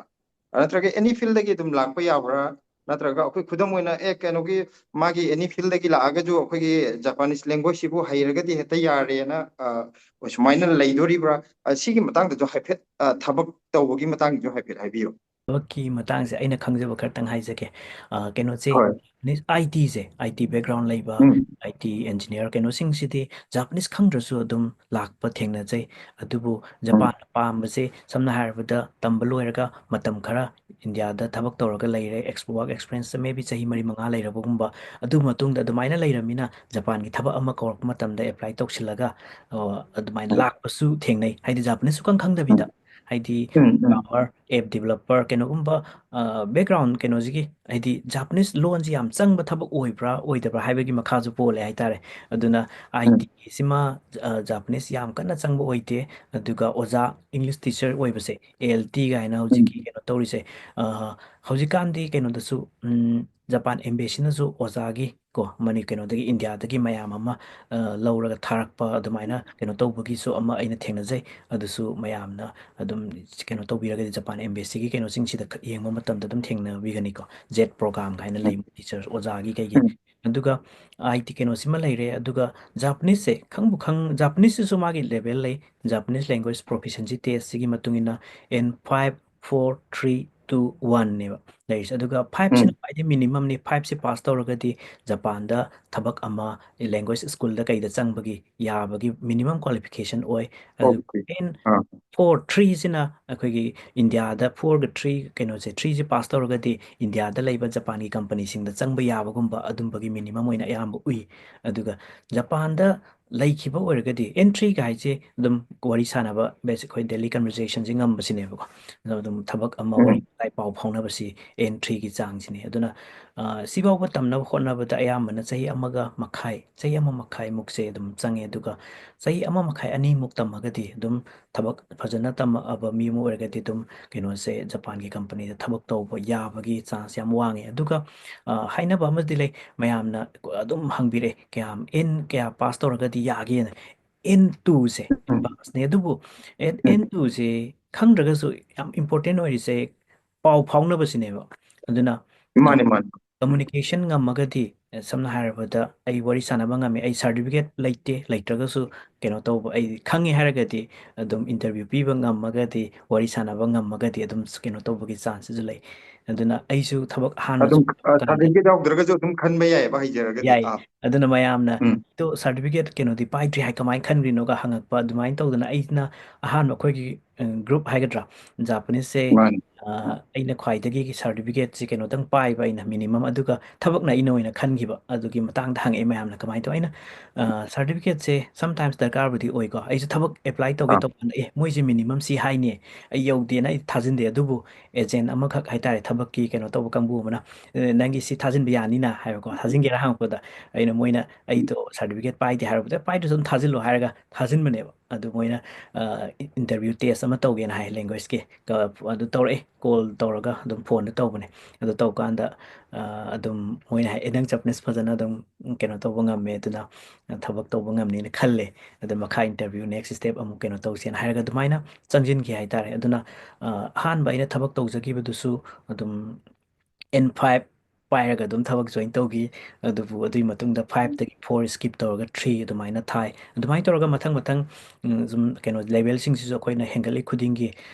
ꯅꯠꯇ꯭ꯔꯒ any field ꯗꯒꯤ ꯑꯗꯨꯝ ꯂꯥꯛꯄ ꯌꯥꯕ꯭ꯔꯥ? ꯅꯠꯇ꯭ꯔꯒ ꯑꯩꯈꯣꯏ ꯈꯨꯗꯝ ꯑꯣꯏꯅ, ꯑꯦ, ꯀꯩꯅꯣꯒꯤ, ꯃꯥꯒꯤ any field ꯗꯒꯤ ꯂꯥꯛꯑꯒꯁꯨ ꯑꯩꯈꯣꯏꯒꯤ Japanese language ꯁꯤꯕꯨ ꯍꯩꯔꯒꯗꯤ ꯍꯦꯛꯇ ꯌꯥꯔꯦꯅ, ꯑ, ꯁꯨꯃꯥꯏꯅ ꯂꯩꯗꯣꯔꯤꯕ꯭ꯔꯥ? ꯑ, ꯁꯤꯒꯤ ꯃꯇꯥꯡꯗꯁꯨ ꯍꯥꯏꯐꯦꯠ, ꯑ, ꯊꯕꯛ ꯇꯧꯕꯒꯤ ꯃꯇꯥꯡꯗꯁꯨ ꯍꯥꯏꯐꯦꯠ ꯍꯥꯏꯕꯤꯌꯨ꯫ ꯊꯕꯛꯀꯤ ꯃꯇꯥꯡꯁꯦ ꯑꯩꯅ ꯈꯪꯖꯕ ꯈꯔꯇꯪ ꯍꯥꯏꯖꯒꯦ꯫ ꯑ, ꯀꯩꯅꯣꯁꯦ, ꯍꯣꯏ꯫ ꯅꯤ-, I T say, I T background ꯂꯩꯕ, ꯎꯝ꯫ I T engineer ꯀꯩꯅꯣꯁꯤꯡꯁꯤꯗꯤ Japanese ꯈꯪꯗ꯭ꯔꯁꯨ ꯑꯗꯨꯝ ꯂꯥꯛꯄ ꯊꯦꯡꯅꯖꯩ꯫ ꯑꯗꯨꯕꯨ ꯎꯝ꯫ ꯖꯄꯥꯟꯅ ꯄꯥꯝꯕꯁꯦ, ꯁꯝꯅ ꯍꯥꯏꯔꯕꯗ, ꯇꯝꯕ ꯂꯣꯏꯔꯒ ꯃꯇꯝ ꯈꯔ ꯏꯟꯗꯤꯌꯥꯗ ꯊꯕꯛ ꯇꯧꯔꯒ ꯂꯩꯔꯦ, ex-, work experience maybe ꯆꯍꯤ ꯃꯔꯤ ꯃꯉꯥ ꯂꯩꯔꯕꯒꯨꯝꯕ, ꯑꯗꯨ ꯃꯇꯨꯡꯗ ꯑꯗꯨꯃꯥꯏꯅ ꯂꯩꯔꯃꯤꯅ ꯖꯄꯥꯟꯒꯤ ꯊꯕꯛ ꯑꯃ ꯀꯧꯔꯛꯄ ꯃꯇꯝꯗ apply ꯇꯧꯁꯤꯜꯂꯒ, ꯑ, ꯑꯗꯨꯃꯥꯏꯅ ꯎꯝ꯫ ꯂꯥꯛꯄꯁꯨ ꯊꯦꯡꯅꯩ꯫ ꯍꯥꯏꯗꯤ Japanese ꯁꯨꯈꯪ ꯈꯪꯗꯕꯤꯗ꯫ ꯎꯝ꯫ ꯍꯥꯏꯗꯤ ꯄ꯭ꯔꯣꯒ꯭ꯔꯥꯃꯔ, ꯑꯦꯞ ꯗꯤꯕꯦꯂꯞꯄꯔ, ꯀꯩꯅꯣꯒꯨꯝꯕ ꯕꯦꯛꯒ꯭ꯔꯥꯎꯟ ꯀꯩꯅꯣꯁꯤꯒꯤ, ꯍꯥꯏꯗꯤ ꯖꯥꯄꯅꯤꯁ ꯂꯣꯟꯁꯤ ꯌꯥꯝ ꯆꯪꯕ ꯊꯕꯛ ꯑꯣꯏꯕ꯭ꯔꯥ ꯑꯣꯏꯗꯕ꯭ꯔꯥ ꯍꯥꯏꯕꯒꯤ ꯃꯈꯥꯁꯨ ꯄꯣꯜꯂꯦ ꯍꯥꯏꯇꯥꯔꯦ꯫ ꯑꯗꯨꯅ ꯑꯥꯏ ꯇꯤꯁꯤꯃ ꯖꯥꯄꯅꯤꯁ ꯌꯥꯝ ꯀꯟꯅ ꯆꯪꯕ ꯑꯣꯏꯗꯦ꯫ ꯑꯗꯨꯒ ꯑꯣꯖꯥ, ꯏꯪꯂꯤꯁ ꯇꯤꯆꯔ ꯑꯣꯏꯕꯁꯦ, ꯑꯦ ꯑꯦꯜ ꯇꯤ ꯀꯥꯏꯅ ꯍꯧꯖꯤꯛꯀꯤ ꯀꯩꯅꯣ ꯇꯧꯔꯤꯁꯦ, ꯍꯧꯖꯤꯛꯀꯥꯟꯗꯤ ꯀꯩꯅꯣꯗꯁꯨ, ꯖꯄꯥꯟ ꯑꯦꯝꯕꯦꯁꯤꯅꯁꯨ ꯑꯣꯖꯥꯒꯤ ꯀꯣ, ꯃꯅꯤ-, ꯀꯩꯅꯣꯗꯒꯤ, ꯏꯟꯗꯤꯌꯥꯗꯒꯤ ꯃꯌꯥꯝ ꯑꯃ ꯂꯧꯔꯒ ꯊꯥꯔꯛꯄ, ꯑꯗꯨꯃꯥꯏꯅ ꯀꯩꯅꯣ ꯇꯧꯕꯒꯤꯁꯨ ꯑꯃ ꯑꯩꯅ ꯊꯦꯡꯅꯖꯩ꯫ ꯑꯗꯨꯁꯨ ꯃꯌꯥꯝꯅ ꯑꯗꯨꯝ ꯀꯩꯅꯣ ꯇꯧꯕꯤꯔꯒꯗꯤ, ꯖꯄꯥꯟ ꯑꯦꯝꯕꯦꯁꯤꯒꯤ ꯀꯩꯅꯣꯁꯤꯡꯁꯤꯗ ꯈꯛ ꯌꯦꯡꯕ ꯃꯇꯝꯗ ꯑꯗꯨꯝ ꯊꯦꯡꯅꯕꯤꯒꯅꯤꯀꯣ, ꯖꯦꯠ ꯄ꯭ꯔꯣꯒ꯭ꯔꯥꯝ ꯀꯥꯏꯅ ꯂꯩ, ꯇꯤꯆꯔ ꯑꯣꯖꯥꯒꯤ ꯀꯩꯒꯤ꯫ ꯑꯗꯨꯒ ꯑꯥꯏ ꯇꯤ ꯀꯩꯅꯣꯁꯤꯃ ꯂꯩꯔꯦ꯫ ꯑꯗꯨꯒ ꯖꯥꯄꯅꯤꯁꯁꯦ ꯈꯪꯕꯨ ꯈꯪ-, ꯖꯥꯄꯅꯤꯁꯁꯤꯁꯨ ꯃꯥꯒꯤ ꯂꯦꯚꯦꯜ ꯂꯩ꯫ ꯖꯥꯄꯅꯤꯁ ꯂꯦꯡꯒ꯭ꯋꯦꯖ ꯄ꯭ꯔꯣꯐꯤꯁꯤꯌꯦꯟꯁꯤ ꯇꯦꯁꯁꯤꯒꯤ ꯃꯇꯨꯡ ꯏꯟꯅ N five, four, three, two, ꯋꯥꯟꯅꯦꯕ ꯂꯩꯔꯤꯁꯦ꯫ ꯑꯗꯨꯒ ꯐꯥꯏꯚꯁꯤꯅ ꯈ꯭ꯋꯥꯏꯗꯒꯤ ꯃꯤꯅꯤꯃꯝꯅꯤ꯫ ꯐꯥꯏꯚꯁꯤ ꯄꯥꯁ ꯇꯧꯔꯒꯗꯤ ꯖꯄꯥꯟꯗ ꯊꯕꯛ ꯑꯃ, ꯂꯦꯡꯒ꯭ꯋꯦꯖ ꯁ꯭ꯀꯨꯜꯗ ꯀꯩꯗ ꯆꯪꯕꯒꯤ ꯌꯥꯕꯒꯤ ꯃꯤꯅꯤꯃꯝ ꯀ꯭ꯋꯥꯂꯤꯐꯤꯀꯦꯁꯟ ꯑꯣꯏ꯫ ꯑꯗꯨꯒ ꯑꯦꯟ ꯐꯣꯔ, ꯊ꯭ꯔꯤꯁꯤꯅ ꯑꯩꯈꯣꯏꯒꯤ ꯏꯟꯗꯤꯌꯥꯗ, ꯐꯣꯔꯒ ꯊ꯭ꯔꯤ, ꯀꯩꯅꯣꯁꯦ, ꯊ꯭ꯔꯤꯁꯦ ꯄꯥꯁ ꯇꯧꯔꯒꯗꯤ ꯏꯟꯗꯤꯌꯥꯗ ꯂꯩꯕ ꯖꯄꯥꯟꯒꯤ ꯀꯝꯄꯅꯤꯁꯤꯡꯗ ꯆꯪꯕ ꯌꯥꯕꯒꯨꯝꯕ ꯑꯗꯨꯝꯕꯒꯤ ꯃꯤꯅꯤꯃꯝ ꯑꯣꯏꯅ ꯑꯌꯥꯝꯕ ꯎꯏ꯫ ꯑꯗꯨꯒ ꯖꯄꯥꯟꯗ ꯂꯩꯈꯤꯕ ꯑꯣꯏꯔꯒꯗꯤ, ꯑꯦꯟ ꯊ꯭ꯔꯤꯒ ꯍꯥꯏꯁꯦ ꯑꯗꯨꯝ ꯋꯥꯔꯤ ꯁꯥꯟꯅꯕ, ꯕꯦꯁ ꯑꯩꯈꯣꯏ ꯗꯦꯂꯤ ꯀꯟꯚꯔꯁꯦꯁꯟꯁꯦ ꯉꯝꯕꯁꯤꯅꯦꯕꯀꯣ꯫ ꯑꯗꯣ ꯑꯗꯨꯝ ꯊꯕꯛ ꯑꯃ, ꯋꯥꯔꯤ ꯋꯥꯇꯥꯏ, ꯄꯥꯎ ꯐꯥꯎꯅꯕꯁꯤ ꯑꯦꯟ ꯊ꯭ꯔꯤꯒꯤ ꯆꯥꯡꯁꯤꯅꯤ꯫ ꯑꯗꯨꯅ, ꯑ, ꯁꯤꯐꯥꯎꯕ ꯇꯝꯅꯕ ꯍꯣꯠꯅꯕꯗ ꯑꯌꯥꯝꯕꯅ ꯆꯍꯤ ꯑꯃꯒ ꯃꯈꯥꯏ, ꯆꯍꯤ ꯑꯃ ꯃꯈꯥꯏꯃꯨꯛꯁꯦ ꯑꯗꯨꯝ ꯆꯪꯉꯦ꯫ ꯑꯗꯨꯒ ꯆꯍꯤ ꯑꯃ ꯃꯈꯥꯏ, ꯑꯅꯤꯃꯨꯛ ꯇꯝꯃꯒꯗꯤ ꯑꯗꯨꯝ ꯊꯕꯛ ꯐꯖꯅ ꯇꯝꯃꯛꯑꯕ ꯃꯤ ꯑꯃ ꯑꯣꯏꯔꯒꯗꯤ ꯑꯗꯨꯝ ꯀꯩꯅꯣꯁꯦ, ꯖꯄꯥꯟꯒꯤ ꯀꯝꯄꯅꯤꯗ ꯊꯕꯛ ꯇꯧꯕ ꯌꯥꯕꯒꯤ ꯆꯥꯟꯁ ꯌꯥꯝ ꯋꯥꯡꯉꯦ꯫ ꯑꯗꯨꯒ, ꯑ, ꯍꯥꯏꯅꯕ ꯑꯃꯗꯤ ꯂꯩ, ꯃꯌꯥꯝꯅ ꯑꯗꯨꯝ ꯍꯪꯕꯤꯔꯛꯑꯦ, "ꯀꯌꯥꯝ, ꯑꯦꯟ ꯀꯌꯥ ꯄꯥꯁ ꯇꯧꯔꯒꯗꯤ ꯌꯥꯒꯦꯅ?" ꯑꯦꯟ ꯇꯨꯁꯦ ꯄꯥꯁꯅꯦ꯫ ꯑꯗꯨꯕꯨ ꯑꯦꯟ, ꯎꯝ꯫ ꯑꯦꯟ ꯇꯨꯁꯦ ꯈꯪꯗ꯭ꯔꯒꯁꯨ ꯌꯥꯝ ꯏꯝꯄꯣꯔꯇꯦꯟ ꯑꯣꯏꯔꯤꯁꯦ ꯄꯥꯎ ꯐꯥꯎꯅꯕꯁꯤꯅꯦꯕ꯫ ꯑꯗꯨꯅ ꯃꯥꯅꯦ, ꯃꯥꯅꯦ꯫ ꯀꯝꯃꯨꯅꯤꯀꯦꯁꯟ ꯉꯝꯃꯒꯗꯤ, ꯑ, ꯁꯝꯅ ꯍꯥꯏꯔꯕꯗ ꯑꯩ ꯋꯥꯔꯤ ꯁꯥꯟꯅꯕ ꯉꯝꯃꯦ, ꯑꯩ ꯁꯥꯔꯇꯤꯐꯤꯀꯦꯠ ꯂꯩꯇꯦ, ꯂꯩꯇ꯭ꯔꯒꯁꯨ ꯀꯩꯅꯣ ꯇꯧꯕ, ꯑꯩ ꯈꯪꯉꯦ ꯍꯥꯏꯔꯒꯗꯤ ꯑꯗꯨꯝ ꯏꯟꯇꯔꯚ꯭ꯌꯨ ꯄꯤꯕ ꯉꯝꯃꯒꯗꯤ, ꯋꯥꯔꯤ ꯁꯥꯟꯅꯕ ꯉꯝꯃꯒꯗꯤ ꯑꯗꯨꯝ ꯀꯩꯅꯣ ꯇꯧꯕꯒꯤ ꯆꯥꯟꯁꯁꯤꯁꯨ ꯂꯩ꯫ ꯑꯗꯨꯅ ꯑꯩꯁꯨ ꯊꯕꯛ ꯑꯍꯥꯟꯕ ꯑꯗꯨꯝ, ꯑ, ꯁꯥꯔꯇꯤꯐꯤꯀꯦꯠ ꯌꯥꯎꯗ꯭ꯔꯒꯁꯨ ꯑꯗꯨꯝ ꯈꯟꯕ ꯌꯥꯏꯌꯦꯕ, ꯍꯩꯖꯔꯒꯗꯤ꯫ ꯌꯥꯏ꯫ ꯑꯥ꯫ ꯑꯗꯨꯅ ꯃꯌꯥꯝꯅ ꯎꯝ꯫ ꯑꯗꯣ ꯁꯥꯔꯇꯤꯐꯤꯀꯦꯠ ꯀꯩꯅꯣꯗꯤ ꯄꯥꯏꯗ꯭ꯔꯤ ꯍꯥꯏ ꯀꯃꯥꯏꯅ ꯈꯟꯈ꯭ꯔꯤꯅꯣꯒ ꯍꯪꯉꯛꯄ, ꯑꯗꯨꯃꯥꯏꯅ ꯇꯧꯗꯅ ꯑꯩꯅ ꯑꯍꯥꯟꯕ ꯑꯩꯈꯣꯏꯒꯤ, ꯑ, ꯒ꯭ꯔꯨꯞ ꯍꯥꯏꯒꯗ꯭ꯔꯥ, ꯖꯥꯄꯅꯤꯁꯁꯦ ꯃꯥꯅꯤ꯫ ꯑ, ꯑꯩꯅ ꯈ꯭ꯋꯥꯏꯗꯒꯤ certificate ꯁꯦ ꯀꯩꯅꯣꯗꯪ ꯄꯥꯏꯕ ꯑꯩꯅ minimum, ꯑꯗꯨꯒ ꯊꯕꯛꯅ ꯑꯩꯅ ꯑꯣꯏꯅ ꯈꯟꯈꯤꯕ ꯑꯗꯨꯒꯤ ꯃꯇꯥꯡꯗ ꯍꯪꯉꯛꯑꯦ ꯃꯌꯥꯝꯅ꯫ ꯀꯃꯥꯏꯅ ꯇꯧ? ꯑꯩꯅ, ꯑ, certificate ꯁꯦ sometimes ꯗꯔꯀꯥꯔꯕꯨꯗꯤ ꯑꯣꯏꯀꯣ꯫ ꯑꯩꯁꯨ ꯊꯕꯛ apply ꯇꯧꯒꯦ ꯑꯥ꯫ ꯇꯧꯕ ꯀꯥꯟꯗ, "ꯑꯦ, ꯃꯣꯏꯁꯦ minimum ꯁꯤ ꯍꯥꯏꯅꯦ, ꯑꯩ ꯌꯧꯗꯦꯅ ꯑꯩ ꯊꯥꯖꯤꯟꯗꯦ꯫ ꯑꯗꯨꯕꯨ agent ꯑꯃꯈꯛ ꯍꯥꯏꯇꯥꯔꯦ, ꯊꯕꯛꯀꯤ ꯀꯩꯅꯣ ꯇꯧꯕ ꯀꯥꯡꯕꯨ ꯑꯃꯅ, 'ꯑꯦ, ꯅꯪꯒꯤ ꯁꯤ ꯊꯥꯖꯤꯟꯕ ꯌꯥꯅꯤꯅ' ꯍꯥꯏꯕꯀꯣ, ꯊꯥꯖꯤꯟꯒꯦꯔꯥ ꯍꯪꯉꯛꯄꯗ, ꯑꯩꯅ, ꯃꯣꯏꯅ ꯑꯩꯗꯣ certificate ꯄꯥꯏꯗꯦ ꯍꯥꯏꯔꯛꯄꯗ, "ꯄꯥꯏꯗ꯭ꯔꯁꯨ ꯑꯗꯨꯝ ꯊꯥꯖꯤꯜꯂꯣ" ꯍꯥꯏꯔꯒ ꯊꯥꯖꯤꯟꯕꯅꯦꯕ꯫ ꯑꯗꯨ ꯃꯣꯏꯅ, ꯑ, interview test ꯑꯃ ꯇꯧꯒꯦꯅ ꯍꯥꯏ, language ꯀꯤ꯫ ꯀ-, ꯑꯗꯨ ꯇꯧꯔꯛꯑꯦ, call ꯇꯧꯔꯒ ꯑꯗꯨꯝ phone ꯗ ꯇꯧꯕꯅꯦ꯫ ꯑꯗꯨ ꯇꯧꯀꯥꯟꯗ, ꯑ, ꯑꯗꯨꯝ ꯃꯣꯏꯅ ꯍꯥꯏ, "ꯑꯦ, ꯅꯪ Japanese ꯐꯖꯅ ꯑꯗꯨꯝ ꯀꯩꯅꯣ ꯇꯧꯕ ꯉꯝꯃꯦ, ꯑꯗꯨꯅ ꯊꯕꯛ ꯇꯧꯕ ꯉꯝꯅꯤꯅ ꯈꯜꯂꯦ꯫ ꯑꯗꯨ ꯃꯈꯥ interview next step ꯑꯃꯨꯛ ꯀꯩꯅꯣ ꯇꯧꯁꯦꯅ" ꯍꯥꯏꯔꯒ ꯑꯗꯨꯃꯥꯏꯅ ꯆꯪꯁꯤꯟꯈꯤ ꯍꯥꯏꯇꯥꯔꯦ꯫ ꯑꯗꯨꯅ, ꯑ, ꯑꯍꯥꯟꯕ ꯑꯩꯅ ꯊꯕꯛ ꯇꯧꯖꯈꯤꯕꯗꯨꯁꯨ ꯑꯗꯨꯝ N five ꯄꯥꯏꯔꯒ ꯑꯗꯨꯝ ꯊꯕꯛ join ꯇꯧꯈꯤ꯫ ꯑꯗꯨꯕꯨ ꯑꯗꯨꯒꯤ ꯃꯇꯨꯡꯗ five ꯇꯒꯤ four skip ꯇꯧꯔꯒ three ꯑꯗꯨꯃꯥꯏꯅ ꯊꯥꯏ꯫ ꯑꯗꯨꯃꯥꯏꯅ ꯇꯧꯔꯒ ꯃꯊꯪ ꯃꯊꯪ, ꯎꯝ, ꯁꯨꯝ ꯀꯩꯅꯣ, level ꯁꯤꯡꯁꯤꯁꯨ ꯑꯩꯈꯣꯏꯅ ꯍꯦꯟꯒꯠꯂꯤ ꯈꯨꯗꯤꯡꯒꯤ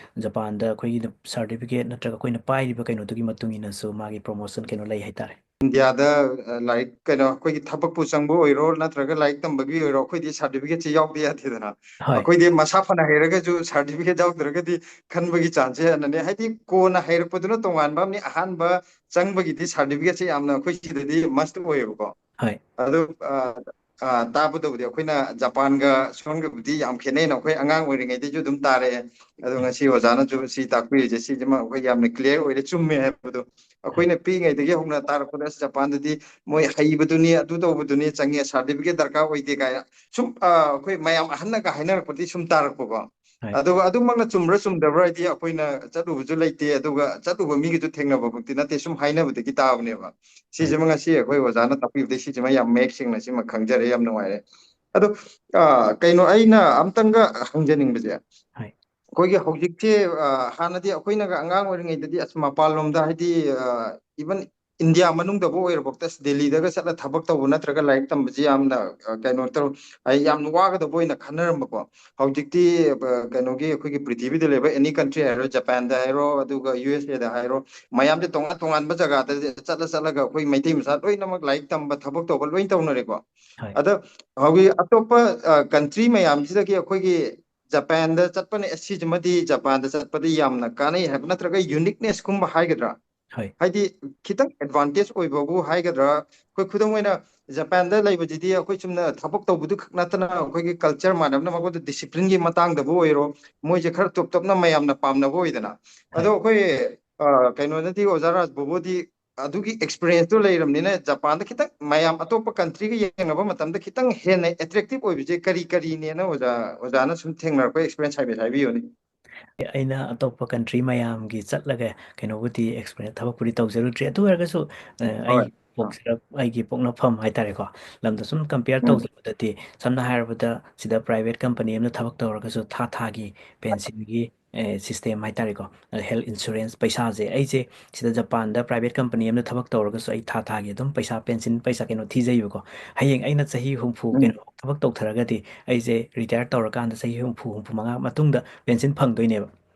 ꯖꯄꯥꯟꯗ ꯑꯩꯈꯣꯏꯒꯤ certificate ꯅꯠꯇ꯭ꯔꯒ ꯑꯩꯈꯣꯏꯅ ꯄꯥꯏꯔꯤꯕ ꯀꯩꯅꯣꯗꯨꯒꯤ ꯃꯇꯨꯡ ꯏꯟꯅꯁꯨ ꯃꯥꯒꯤ promotion ꯀꯩꯅꯣ ꯂꯩ ꯍꯥꯏꯇꯥꯔꯦ꯫ ꯏꯟꯗꯤꯌꯥꯗ, ꯑ, ꯂꯥꯏꯔꯤꯛ ꯀꯩꯅꯣ, ꯑꯩꯈꯣꯏꯒꯤ ꯊꯕꯛꯄꯨ ꯆꯪꯕ ꯑꯣꯏꯔꯣ ꯅꯠꯇ꯭ꯔꯒ ꯂꯥꯏꯔꯤꯛ ꯇꯝꯕꯒꯤ ꯑꯣꯏꯔꯣ, ꯑꯩꯈꯣꯏꯗꯤ certificate ꯁꯦ ꯌꯥꯎꯗ ꯌꯥꯗꯦꯗꯅ꯫ ꯍꯣꯏ꯫ ꯑꯩꯈꯣꯏꯗꯤ ꯃꯁꯥ ꯐꯅ ꯍꯩꯔꯒꯁꯨ certificate ꯌꯥꯎꯗ꯭ꯔꯒꯗꯤ ꯈꯟꯕꯒꯤ chance ꯁꯦ ꯍꯦꯟꯅꯅꯦ꯫ ꯍꯥꯏꯗꯤ ꯀꯣꯟꯅ ꯍꯩꯔꯛꯄꯗꯨꯅ ꯇꯣꯉꯥꯟꯕ ꯑꯃꯅꯤ, ꯑꯍꯥꯟꯕ ꯆꯪꯕꯒꯤꯗꯤ certificate ꯁꯦ ꯌꯥꯝꯅ ꯑꯩꯈꯣꯏ ꯁꯤꯗꯗꯤ must ꯑꯣꯏꯌꯦꯕꯀꯣ꯫ ꯍꯣꯏ꯫ ꯑꯗꯨ, ꯑ, ꯑ, ꯇꯥꯕꯗꯕꯨꯗꯤ ꯑꯩꯈꯣꯏꯅ ꯖꯄꯥꯟꯒ ꯁꯣꯝꯒꯕꯨꯗꯤ ꯌꯥꯝ ꯈꯦꯠꯅꯩꯅ ꯑꯩꯈꯣꯏ ꯑꯉꯥꯡ ꯑꯣꯏꯔꯤꯉꯩꯗꯒꯤꯁꯨ ꯑꯗꯨꯝ ꯇꯥꯔꯛꯑꯦ꯫ ꯑꯗꯣ ꯎꯝ꯫ ꯉꯁꯤ ꯑꯣꯖꯥꯅꯁꯨ ꯁꯤ ꯇꯥꯛꯄꯤꯔꯤꯁꯦ, ꯁꯤꯁꯤꯃ ꯑꯩꯈꯣꯏ ꯌꯥꯝꯅ clear ꯑꯣꯏꯔꯦ, ꯆꯨꯝꯃꯦ ꯍꯥꯏꯕꯗꯣ꯫ ꯑꯩꯈꯣꯏꯅ ꯄꯤꯛꯏꯉꯩꯗꯒꯤ ꯍꯧꯅ ꯇꯥꯔꯛꯄꯗ, "ꯑꯁ, ꯖꯄꯥꯟꯗꯗꯤ ꯃꯣꯏ ꯍꯩꯕꯗꯨꯅꯤ, ꯑꯗꯨ ꯇꯧꯕꯗꯨꯅꯤ, ꯆꯪꯉꯦ, certificate ꯗꯔꯀꯥꯔ ꯑꯣꯏꯗꯦ" ꯀꯥꯏꯅ ꯁꯨꯝ, ꯑ, ꯑꯩꯈꯣꯏ ꯃꯌꯥꯝ ꯑꯍꯟꯅꯒ ꯍꯥꯏꯅꯔꯛꯄꯗꯤ ꯁꯨꯝ ꯇꯥꯔꯛꯄꯀꯣ꯫ ꯍꯣꯏ꯫ ꯑꯗꯨꯒ ꯑꯗꯨꯃꯛꯅ ꯆꯨꯝꯕ꯭ꯔꯥ ꯆꯨꯝꯗꯕ꯭ꯔꯥ ꯍꯥꯏꯗꯤ ꯑꯩꯈꯣꯏꯅ ꯆꯠꯂꯨꯕꯁꯨ ꯂꯩꯇꯦ, ꯑꯗꯨꯒ ꯆꯠꯂꯨꯕ ꯃꯤꯒꯤꯁꯨ ꯊꯦꯡꯅꯕꯃꯛꯇꯤ ꯅꯠꯇꯦ, ꯁꯨꯝ ꯍꯥꯏꯅꯕꯗꯒꯤ ꯇꯥꯕꯅꯦꯕ꯫ ꯍꯣꯏ꯫ ꯁꯤꯁꯤꯃ ꯉꯁꯤ ꯑꯩꯈꯣꯏ ꯑꯣꯖꯥꯅ ꯇꯥꯛꯄꯤꯕꯗꯒꯤ ꯁꯤꯁꯤꯃ ꯌꯥꯝ ꯃꯌꯦꯛ ꯁꯦꯡꯅ ꯁꯤꯃ ꯈꯪꯖꯔꯦ, ꯌꯥꯝ ꯅꯨꯡꯉꯥꯏꯔꯦ꯫ ꯑꯗꯣ, ꯑ, ꯀꯩꯅꯣ ꯑꯩꯅ ꯑꯝꯇꯪꯒ ꯍꯪꯖꯅꯤꯡꯕꯁꯦ, ꯍꯣꯏ꯫ ꯑꯩꯈꯣꯏꯒꯤ ꯍꯧꯖꯤꯛꯁꯦ, ꯑ, ꯍꯥꯟꯅꯗꯤ ꯑꯩꯈꯣꯏꯅꯒ ꯑꯉꯥꯡ ꯑꯣꯏꯔꯤꯉꯩꯗꯗꯤ, ꯑꯁ, ꯃꯄꯥꯟꯂꯣꯝꯗ ꯍꯥꯏꯗꯤ, ꯑ, even ꯏꯟꯗꯤꯌꯥ ꯃꯅꯨꯡꯗꯐꯥꯎ ꯑꯣꯏꯔꯕꯧꯇ, ꯑꯁ, ꯗꯦꯜꯂꯤꯗꯒ ꯆꯠꯂ ꯊꯕꯛ ꯇꯧꯕ ꯅꯠꯇ꯭ꯔꯒ ꯂꯥꯏꯔꯤꯛ ꯇꯝꯕꯁꯤ ꯌꯥꯝꯅ, ꯑ, ꯀꯩꯅꯣ ꯇꯧ-, ꯑꯩ ꯌꯥꯝꯅ ꯋꯥꯒꯗꯕ ꯑꯣꯏꯅ ꯈꯟꯅꯔꯝꯕꯀꯣ꯫ ꯍꯧꯖꯤꯛꯇꯤ, ꯑ, ꯀꯩꯅꯣꯒꯤ ꯑꯩꯈꯣꯏꯒꯤ ꯄ꯭ꯔꯤꯊꯤꯕꯤꯗ ꯂꯩꯕ any country ꯍꯥꯏꯔꯣ, ꯖꯄꯥꯟꯗ ꯍꯥꯏꯔꯣ, ꯑꯗꯨꯒ ꯌꯨ ꯑꯦꯁ ꯑꯦꯗ ꯍꯥꯏꯔꯣ, ꯃꯌꯥꯝꯁꯦ ꯇꯣꯉꯥꯟ ꯇꯣꯉꯥꯟꯕ ꯖꯒꯥꯗ ꯆꯠꯂ ꯆꯠꯂꯒ ꯑꯩꯈꯣꯏ ꯃꯩꯇꯩ ꯃꯆꯥ ꯂꯣꯏꯅꯃꯛ ꯂꯥꯏꯔꯤꯛ ꯇꯝꯕ, ꯊꯕꯛ ꯇꯧꯕ ꯂꯣꯏ ꯇꯧꯅꯔꯦꯀꯣ꯫ ꯍꯣꯏ꯫ ꯑꯗ ꯍꯧꯖꯤꯛ ꯑꯇꯣꯞꯄ, ꯑ, country ꯃꯌꯥꯝꯁꯤꯗꯒꯤ ꯑꯩꯈꯣꯏꯒꯤ ꯖꯄꯥꯟꯗ ꯆꯠꯄꯅ, ꯑꯦ, ꯁꯤꯁꯤꯃꯗꯤ ꯖꯄꯥꯟꯗ ꯆꯠꯄꯗ ꯌꯥꯝꯅ ꯀꯥꯟꯅꯩ ꯍꯥꯏꯕ, ꯅꯠꯇ꯭ꯔꯒ ꯌꯨꯅꯤꯛꯅꯦꯁꯀꯨꯝꯕ ꯍꯥꯏꯒꯗ꯭ꯔꯥ? ꯍꯣꯏ꯫ ꯍꯥꯏꯗꯤ ꯈꯤꯇꯪ ꯑꯦꯗꯚꯥꯟꯇꯦꯖ ꯑꯣꯏꯕꯕꯨ ꯍꯥꯏꯒꯗ꯭ꯔꯥ? ꯑꯩꯈꯣꯏ ꯈꯨꯗꯝ ꯑꯣꯏꯅ ꯖꯄꯥꯟꯗ ꯂꯩꯕꯁꯤꯗꯤ ꯑꯩꯈꯣꯏ ꯆꯨꯝꯅ ꯊꯕꯛ ꯇꯧꯕꯗꯨ ꯈꯛ ꯅꯠꯇꯅ ꯑꯩꯈꯣꯏꯒꯤ ꯀꯜꯆꯔ ꯃꯥꯟꯅꯕꯅ ꯃꯈꯣꯏꯗ ꯗꯤꯁꯤꯄ꯭ꯂꯤꯟꯒꯤ ꯃꯇꯥꯡꯗꯕꯨ ꯑꯣꯏꯔꯣ, ꯃꯣꯏꯁꯦ ꯈꯔ ꯇꯣꯞ ꯇꯣꯞꯅ ꯃꯌꯥꯝꯅ ꯄꯥꯝꯅꯕ ꯑꯣꯏꯗꯅ꯫ ꯑꯗꯣ ꯍꯣꯏ꯫ ꯑꯩꯈꯣꯏ, ꯑ, ꯀꯩꯅꯣꯗꯗꯤ ꯑꯣꯖꯥ ꯔꯥꯖꯕꯨꯕꯨꯗꯤ ꯑꯗꯨꯒꯤ ꯑꯦꯛꯁꯄꯤꯔꯤꯌꯦꯟꯁꯇꯣ ꯂꯩꯔꯕꯅꯤꯅ ꯖꯄꯥꯟꯗ ꯈꯤꯇꯪ ꯃꯌꯥꯝ ꯑꯇꯣꯞꯄ ꯀꯟꯇ꯭ꯔꯤꯒ ꯌꯦꯡꯅꯕ ꯃꯇꯝꯗ ꯈꯤꯇꯪ ꯍꯦꯟꯅ ꯑꯦꯇ꯭ꯔꯦꯛꯇꯤꯞ ꯑꯣꯏꯕꯁꯦ ꯀꯔꯤ ꯀꯔꯤꯅꯦꯅ ꯑꯣꯖꯥ, ꯑꯣꯖꯥꯅ ꯁꯨꯝ ꯊꯦꯡꯅꯔꯛꯄ ꯑꯦꯛꯁꯄꯤꯔꯤꯌꯦꯟꯁ ꯍꯥꯏꯐꯦꯠ ꯍꯥꯏꯕꯤꯌꯨꯅꯦ꯫ ꯑꯩꯅ ꯑꯇꯣꯞꯄ ꯀꯟꯇ꯭ꯔꯤ ꯃꯌꯥꯝꯒꯤ ꯆꯠꯂꯒ ꯀꯩꯅꯣꯕꯨꯗꯤ ꯑꯦꯛꯁꯄꯤꯔꯤꯌꯦꯟꯁ ꯊꯕꯛꯄꯨꯗꯤ ꯇꯧꯖꯔꯨꯗ꯭ꯔꯤ꯫ ꯑꯗꯨ ꯑꯣꯏꯔꯒꯁꯨ, ꯑ, ꯑꯩ ꯍꯣꯏ꯫ ꯑꯥ꯫ ꯄꯣꯛꯆꯔꯛ-, ꯑꯩꯒꯤ ꯄꯣꯛꯅꯐꯝ ꯍꯥꯏꯇꯥꯔꯦꯀꯣ, ꯂꯝꯗ ꯁꯨꯝ ꯀꯝꯄꯤꯌꯔ ꯎꯝ꯫ ꯇꯧꯖꯕꯗꯗꯤ, ꯁꯝꯅ ꯍꯥꯏꯔꯕꯗ, ꯁꯤꯗ ꯄ꯭ꯔꯥꯏꯚꯦꯠ ꯀꯝꯄꯅꯤ ꯑꯃꯗ ꯊꯕꯛ ꯇꯧꯔꯒꯁꯨ ꯊꯥ ꯊꯥꯒꯤ ꯄꯦꯟꯁꯤꯟꯒꯤ, ꯑꯦ, ꯁꯤꯁꯇꯦꯝ ꯍꯥꯏꯇꯥꯔꯦꯀꯣ, ꯑꯗ ꯍꯦꯜꯊ ꯏꯟꯁꯨꯔꯦꯟꯁ ꯄꯩꯁꯥꯁꯦ, ꯑꯩꯁꯦ ꯁꯤꯗ ꯖꯄꯥꯟꯗ ꯄ꯭ꯔꯥꯏꯚꯦꯠ ꯀꯝꯄꯅꯤ ꯑꯃꯗ ꯊꯕꯛ ꯇꯧꯔꯒꯁꯨ ꯑꯩ ꯊꯥ ꯊꯥꯒꯤ ꯑꯗꯨꯝ ꯄꯩꯁꯥ, ꯄꯦꯟꯁꯤꯟ ꯄꯩꯁꯥ ꯀꯩꯅꯣ ꯊꯤꯖꯩꯕꯀꯣ꯫ ꯍꯌꯦꯡ ꯑꯩꯅ ꯆꯍꯤ ꯍꯨꯝꯐꯨ ꯎꯝ꯫ ꯀꯩꯅꯣ ꯊꯕꯛ ꯇꯧꯊꯔꯒꯗꯤ, ꯑꯩꯁꯦ ꯔꯤꯇꯥꯌꯔ ꯇꯧꯔꯀꯥꯟꯗ ꯆꯍꯤ ꯍꯨꯝꯐꯨ, ꯍꯨꯝꯐꯨ ꯃꯉꯥ ꯃꯇꯨꯡꯗ ꯄꯦꯟꯁꯤꯟ ꯐꯪꯗꯣꯏꯅꯦꯕ꯫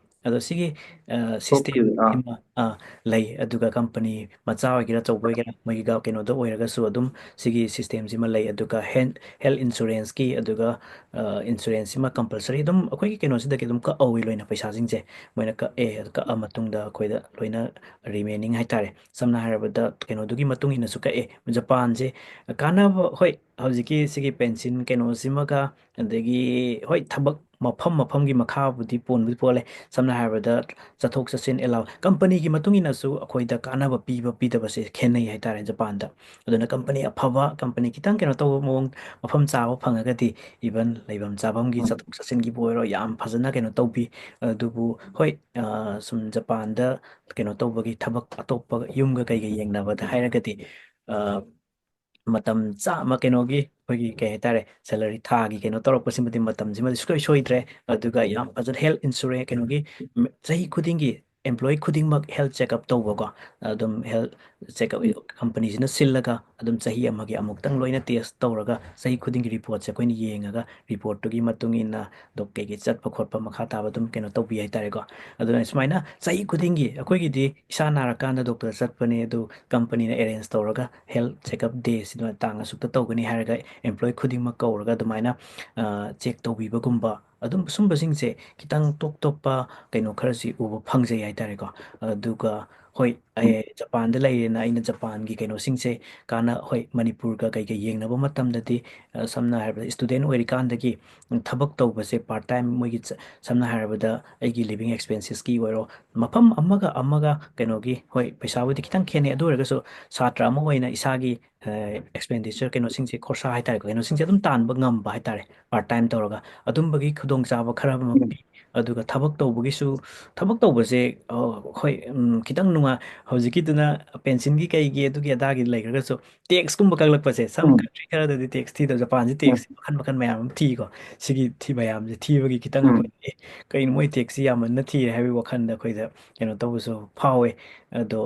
ꯑꯗꯣ ꯁꯤꯒꯤ, ꯑ, ꯑꯣꯀꯦ, ꯑꯥ꯫ ꯁꯤꯁꯇꯦꯝꯁꯤꯃ, ꯑ, ꯂꯩ꯫ ꯑꯗꯨꯒ ꯀꯝꯄꯅꯤ ꯃꯆꯥ ꯑꯣꯏꯒꯦꯔꯥ, ꯑꯆꯧꯕ ꯑꯣꯏꯒꯦꯔꯥ, ꯃꯣꯏꯒꯤ ꯀꯩꯅꯣꯗ ꯑꯣꯏꯔꯒꯁꯨ ꯑꯗꯨꯝ ꯁꯤꯒꯤ ꯁꯤꯁꯇꯦꯝꯁꯤꯃ ꯂꯩ꯫ ꯑꯗꯨꯒ ꯍꯦꯜ-, ꯍꯦꯜꯊ ꯏꯟꯁꯨꯔꯦꯟꯁꯀꯤ, ꯑꯗꯨꯒ, ꯑ, ꯏꯟꯁꯨꯔꯦꯟꯁꯁꯤꯃ ꯀꯝꯄꯜꯁꯔꯤ ꯑꯗꯨꯝ ꯑꯩꯈꯣꯏꯒꯤ ꯀꯩꯅꯣꯁꯤꯗꯒꯤ ꯑꯗꯨꯝ ꯀꯛꯍꯧꯋꯤ ꯂꯣꯏꯅ ꯄꯩꯁꯥꯁꯤꯡꯁꯦ꯫ ꯃꯣꯏꯅ ꯀꯛꯑꯦ, ꯑꯗꯨ ꯀꯛꯑ ꯃꯇꯨꯡꯗ ꯑꯩꯈꯣꯏꯗ ꯂꯣꯏꯅ ꯔꯤꯃꯦꯅꯤꯡ ꯍꯥꯏꯇꯥꯔꯦ꯫ ꯁꯝꯅ ꯍꯥꯏꯔꯕꯗ ꯀꯩꯅꯣꯗꯨꯒꯤ ꯃꯇꯨꯡ ꯏꯟꯅꯁꯨ ꯀꯛꯑꯦ꯫ ꯖꯄꯥꯟꯁꯦ ꯀꯥꯟꯅꯕ, ꯍꯣꯏ, ꯍꯧꯖꯤꯛꯀꯤ ꯁꯤꯒꯤ ꯄꯦꯟꯁꯤꯟ ꯀꯩꯅꯣꯁꯤꯃꯒ, ꯑꯗꯒꯤ, ꯍꯣꯏ, ꯊꯕꯛ ꯃꯐꯝ ꯃꯐꯝꯒꯤ ꯃꯈꯥꯕꯨꯗꯤ ꯄꯣꯟꯕꯨꯗꯤ ꯄꯣꯜꯂꯦ꯫ ꯁꯝꯅ ꯍꯥꯏꯔꯕꯗ, ꯆꯠꯊꯣꯛ ꯆꯠꯁꯤꯟ ꯑꯦꯂꯥꯎ, ꯀꯝꯄꯅꯤꯒꯤ ꯃꯇꯨꯡ ꯏꯟꯅꯁꯨ ꯑꯩꯈꯣꯏꯗ ꯀꯥꯟꯅꯕ ꯄꯤꯕ ꯄꯤꯗꯕꯁꯦ ꯈꯦꯠꯅꯩ ꯍꯥꯏꯇꯥꯔꯦ ꯖꯄꯥꯟꯗ꯫ ꯑꯗꯨꯅ ꯀꯝꯄꯅꯤ ꯑꯐꯕ, ꯀꯝꯄꯅꯤ ꯈꯤꯇꯪ ꯀꯩꯅꯣ ꯇꯧꯕ ꯃꯑꯣꯡ, ꯃꯐꯝ ꯆꯥꯕ ꯐꯪꯉꯒꯗꯤ, ꯏꯚꯟ ꯂꯩꯐꯝ ꯆꯥꯐꯝꯒꯤ, ꯎꯝ꯫ ꯆꯠꯊꯣꯛ ꯆꯠꯁꯤꯟꯒꯤꯕꯨ ꯑꯣꯏꯔꯣ, ꯌꯥꯝ ꯐꯖꯅ ꯀꯩꯅꯣ ꯇꯧꯕꯤ꯫ ꯑꯗꯨꯕꯨ ꯍꯣꯏ, ꯑ, ꯁꯨꯝ ꯖꯄꯥꯟꯗ ꯀꯩꯅꯣ ꯇꯧꯕꯒꯤ ꯊꯕꯛ ꯑꯇꯣꯞꯄ ꯌꯨꯝꯒ ꯀꯩꯒ ꯌꯦꯡꯅꯕꯗ ꯍꯥꯏꯔꯒꯗꯤ, ꯑ, ꯃꯇꯝ ꯆꯥ-, ꯑꯃ ꯀꯩꯅꯣꯒꯤ ꯑꯩꯈꯣꯏꯒꯤ ꯀꯩ ꯍꯥꯏꯇꯥꯔꯦ, ꯁꯦꯂꯔꯤ ꯊꯥꯒꯤ ꯀꯩꯅꯣ ꯇꯧꯔꯛꯄꯁꯤꯃꯗꯤ ꯃꯇꯝꯁꯤꯃꯗꯤ ꯁꯨꯡꯁꯣꯏ ꯁꯣꯏꯗ꯭ꯔꯦ꯫ ꯑꯗꯨꯒ ꯌꯥꯝ ꯐꯖꯅ ꯍꯦꯜꯊ ꯏꯟꯁꯨꯔꯦꯟꯁ ꯀꯩꯅꯣꯒꯤ, ꯃ-, ꯆꯍꯤ ꯈꯨꯗꯤꯡꯒꯤ ꯑꯦꯝꯄ꯭ꯂꯣꯌꯤ ꯈꯨꯗꯤꯡꯃꯛ ꯍꯦꯜꯊ ꯆꯦꯛꯑꯞ ꯇꯧꯕꯀꯣ, ꯑꯗꯨꯝ ꯍꯦꯜꯊ ꯆꯦꯛꯑꯞ ꯀꯝꯄꯅꯤꯁꯤꯅ ꯁꯤꯜꯂꯒ ꯑꯗꯨꯝ ꯆꯍꯤ ꯑꯃꯒꯤ ꯑꯃꯨꯛꯇꯪ ꯂꯣꯏꯅ ꯇꯦꯁ ꯇꯧꯔꯒ ꯆꯍꯤ ꯈꯨꯗꯤꯡꯒꯤ ꯔꯤꯄꯣꯔꯠꯁꯦ ꯑꯩꯈꯣꯏꯅ ꯌꯦꯡꯉꯒ ꯔꯤꯄꯣꯔꯠꯇꯨꯒꯤ ꯃꯇꯨꯡ ꯏꯟꯅ ꯗꯣꯛ-, ꯀꯩꯀꯩ ꯆꯠꯄ ꯈꯣꯠꯄ ꯃꯈꯥ ꯇꯥꯕ ꯑꯗꯨꯝ ꯀꯩꯅꯣ ꯇꯧꯕꯤ ꯍꯥꯏꯇꯥꯔꯦꯀꯣ꯫ ꯑꯗꯨꯅ ꯁꯨꯃꯥꯏꯅ ꯆꯍꯤ ꯈꯨꯗꯤꯡꯒꯤ ꯑꯩꯈꯣꯏꯒꯤꯗꯤ ꯏꯁꯥ ꯅꯥꯔꯀꯥꯟꯗ ꯗꯣꯛꯇꯔ ꯆꯠꯄꯅꯦ, ꯑꯗꯨ ꯀꯝꯄꯅꯤꯅ ꯑꯦꯔꯦꯟꯖ ꯇꯧꯔꯒ ꯍꯦꯜꯊ ꯆꯦꯛꯑꯞ ꯗꯦꯁꯤꯗ ꯇꯥꯡ ꯑꯁꯨꯛꯇ ꯇꯧꯒꯅꯤ ꯍꯥꯏꯔꯒ ꯑꯦꯝꯄ꯭ꯂꯣꯌꯤ ꯈꯨꯗꯤꯡꯃꯛ ꯀꯧꯔꯒ ꯑꯗꯨꯃꯥꯏꯅ, ꯑ, ꯆꯦꯛ ꯇꯧꯕꯤꯕꯒꯨꯝꯕ, ꯑꯗꯨꯝ ꯁꯨꯝꯕꯁꯤꯡꯁꯦ ꯈꯤꯇꯪ ꯇꯣꯞ ꯇꯣꯞꯄ ꯀꯩꯅꯣ ꯈꯔꯁꯤ ꯎꯕ ꯐꯪꯖꯩ ꯍꯥꯏꯇꯥꯔꯦꯀꯣ꯫ ꯑꯗꯨꯒ ꯍꯣꯏ, ꯑꯩ ꯖꯄꯥꯟꯗ ꯂꯩꯔꯦꯅ ꯑꯩꯅ ꯖꯄꯥꯟꯒꯤ ꯀꯩꯅꯣꯁꯤꯡꯁꯦ ꯀꯥꯟꯅ-, ꯍꯣꯏ, ꯃꯅꯤꯄꯨꯔꯒ ꯀꯩꯀꯩ ꯌꯦꯡꯅꯕ ꯃꯇꯝꯗꯗꯤ, ꯑ, ꯁꯝꯅ ꯍꯥꯏꯔꯕꯗ student ꯑꯣꯏꯔꯤꯀꯥꯟꯗꯒꯤ, ꯎꯝ, ꯊꯕꯛ ꯇꯧꯕꯁꯦ part time ꯃꯣꯏꯒꯤ ꯆ-, ꯁꯝꯅ ꯍꯥꯏꯔꯕꯗ ꯑꯩꯒꯤ living expenses ꯀꯤ ꯑꯣꯏꯔꯣ, ꯃꯐꯝ ꯑꯃꯒ ꯑꯃꯒ ꯀꯩꯅꯣꯒꯤ, ꯍꯣꯏ, ꯄꯩꯁꯥꯕꯨꯗꯤ ꯈꯤꯇꯪ ꯈꯦꯠꯅꯩ, ꯑꯗꯨ ꯑꯣꯏꯔꯒꯁꯨ ꯁꯥꯇ꯭ꯔ ꯑꯃ ꯑꯣꯏꯅ ꯏꯁꯥꯒꯤ, ꯑ, expenditure ꯀꯩꯅꯣꯁꯤꯡꯁꯦ, ꯈꯣꯔꯁꯥ ꯍꯥꯏꯇꯥꯔꯦꯀꯣ, ꯀꯩꯅꯣꯁꯤꯡꯁꯦ ꯑꯗꯨꯝ ꯇꯥꯟꯕ ꯉꯝꯕ ꯍꯥꯏꯇꯥꯔꯦ, part time ꯇꯧꯔꯒ꯫ ꯑꯗꯨꯝꯕꯒꯤ ꯈꯨꯗꯣꯡꯆꯥꯕ ꯈꯔ ꯑꯃ ꯎꯝ꯫ ꯄꯤ꯫ ꯑꯗꯨꯒ ꯊꯕꯛ ꯇꯧꯕꯒꯤꯁꯨ, ꯊꯕꯛ ꯇꯧꯕꯁꯦ, ꯑ, ꯍꯣꯏ, ꯎꯝ, ꯈꯤꯇꯪ ꯅꯨꯡꯉꯥꯏ-, ꯍꯧꯖꯤꯛꯀꯤꯗꯨꯅ pension ꯒꯤ ꯀꯩꯒꯤ ꯑꯗꯨꯒꯤ ꯑꯗꯥꯒꯤ ꯂꯩꯈ꯭ꯔꯒꯁꯨ, tax ꯀꯨꯝꯕ ꯀꯛꯂꯛꯄꯁꯦ, some ꯎꯝ꯫ Country ꯈꯔꯗꯗꯤ tax ꯊꯤꯗꯕ, ꯖꯄꯥꯟꯁꯤ tax ꯎꯝ꯫ ꯁꯤ ꯃꯈꯜ ꯃꯈꯜ ꯃꯌꯥꯝ ꯑꯃ ꯊꯤꯀꯣ꯫ ꯁꯤꯒꯤ ꯊꯤ-, ꯃꯌꯥꯝꯁꯦ ꯊꯤꯕꯒꯤ ꯈꯤꯇꯪ ꯎꯝ꯫ ꯑꯩꯈꯣꯏ, "ꯑꯦ, ꯀꯩꯅꯣ ꯃꯣꯏ tax ꯁꯤ ꯌꯥꯝꯃꯟꯅ ꯊꯤꯔꯦ" ꯍꯥꯏꯕꯒꯤ ꯋꯥꯈꯜꯗ ꯑꯩꯈꯣꯏꯗ ꯀꯩꯅꯣ ꯇꯧꯕꯁꯨ ꯐꯥꯎꯋꯦ꯫ ꯑꯗꯣ,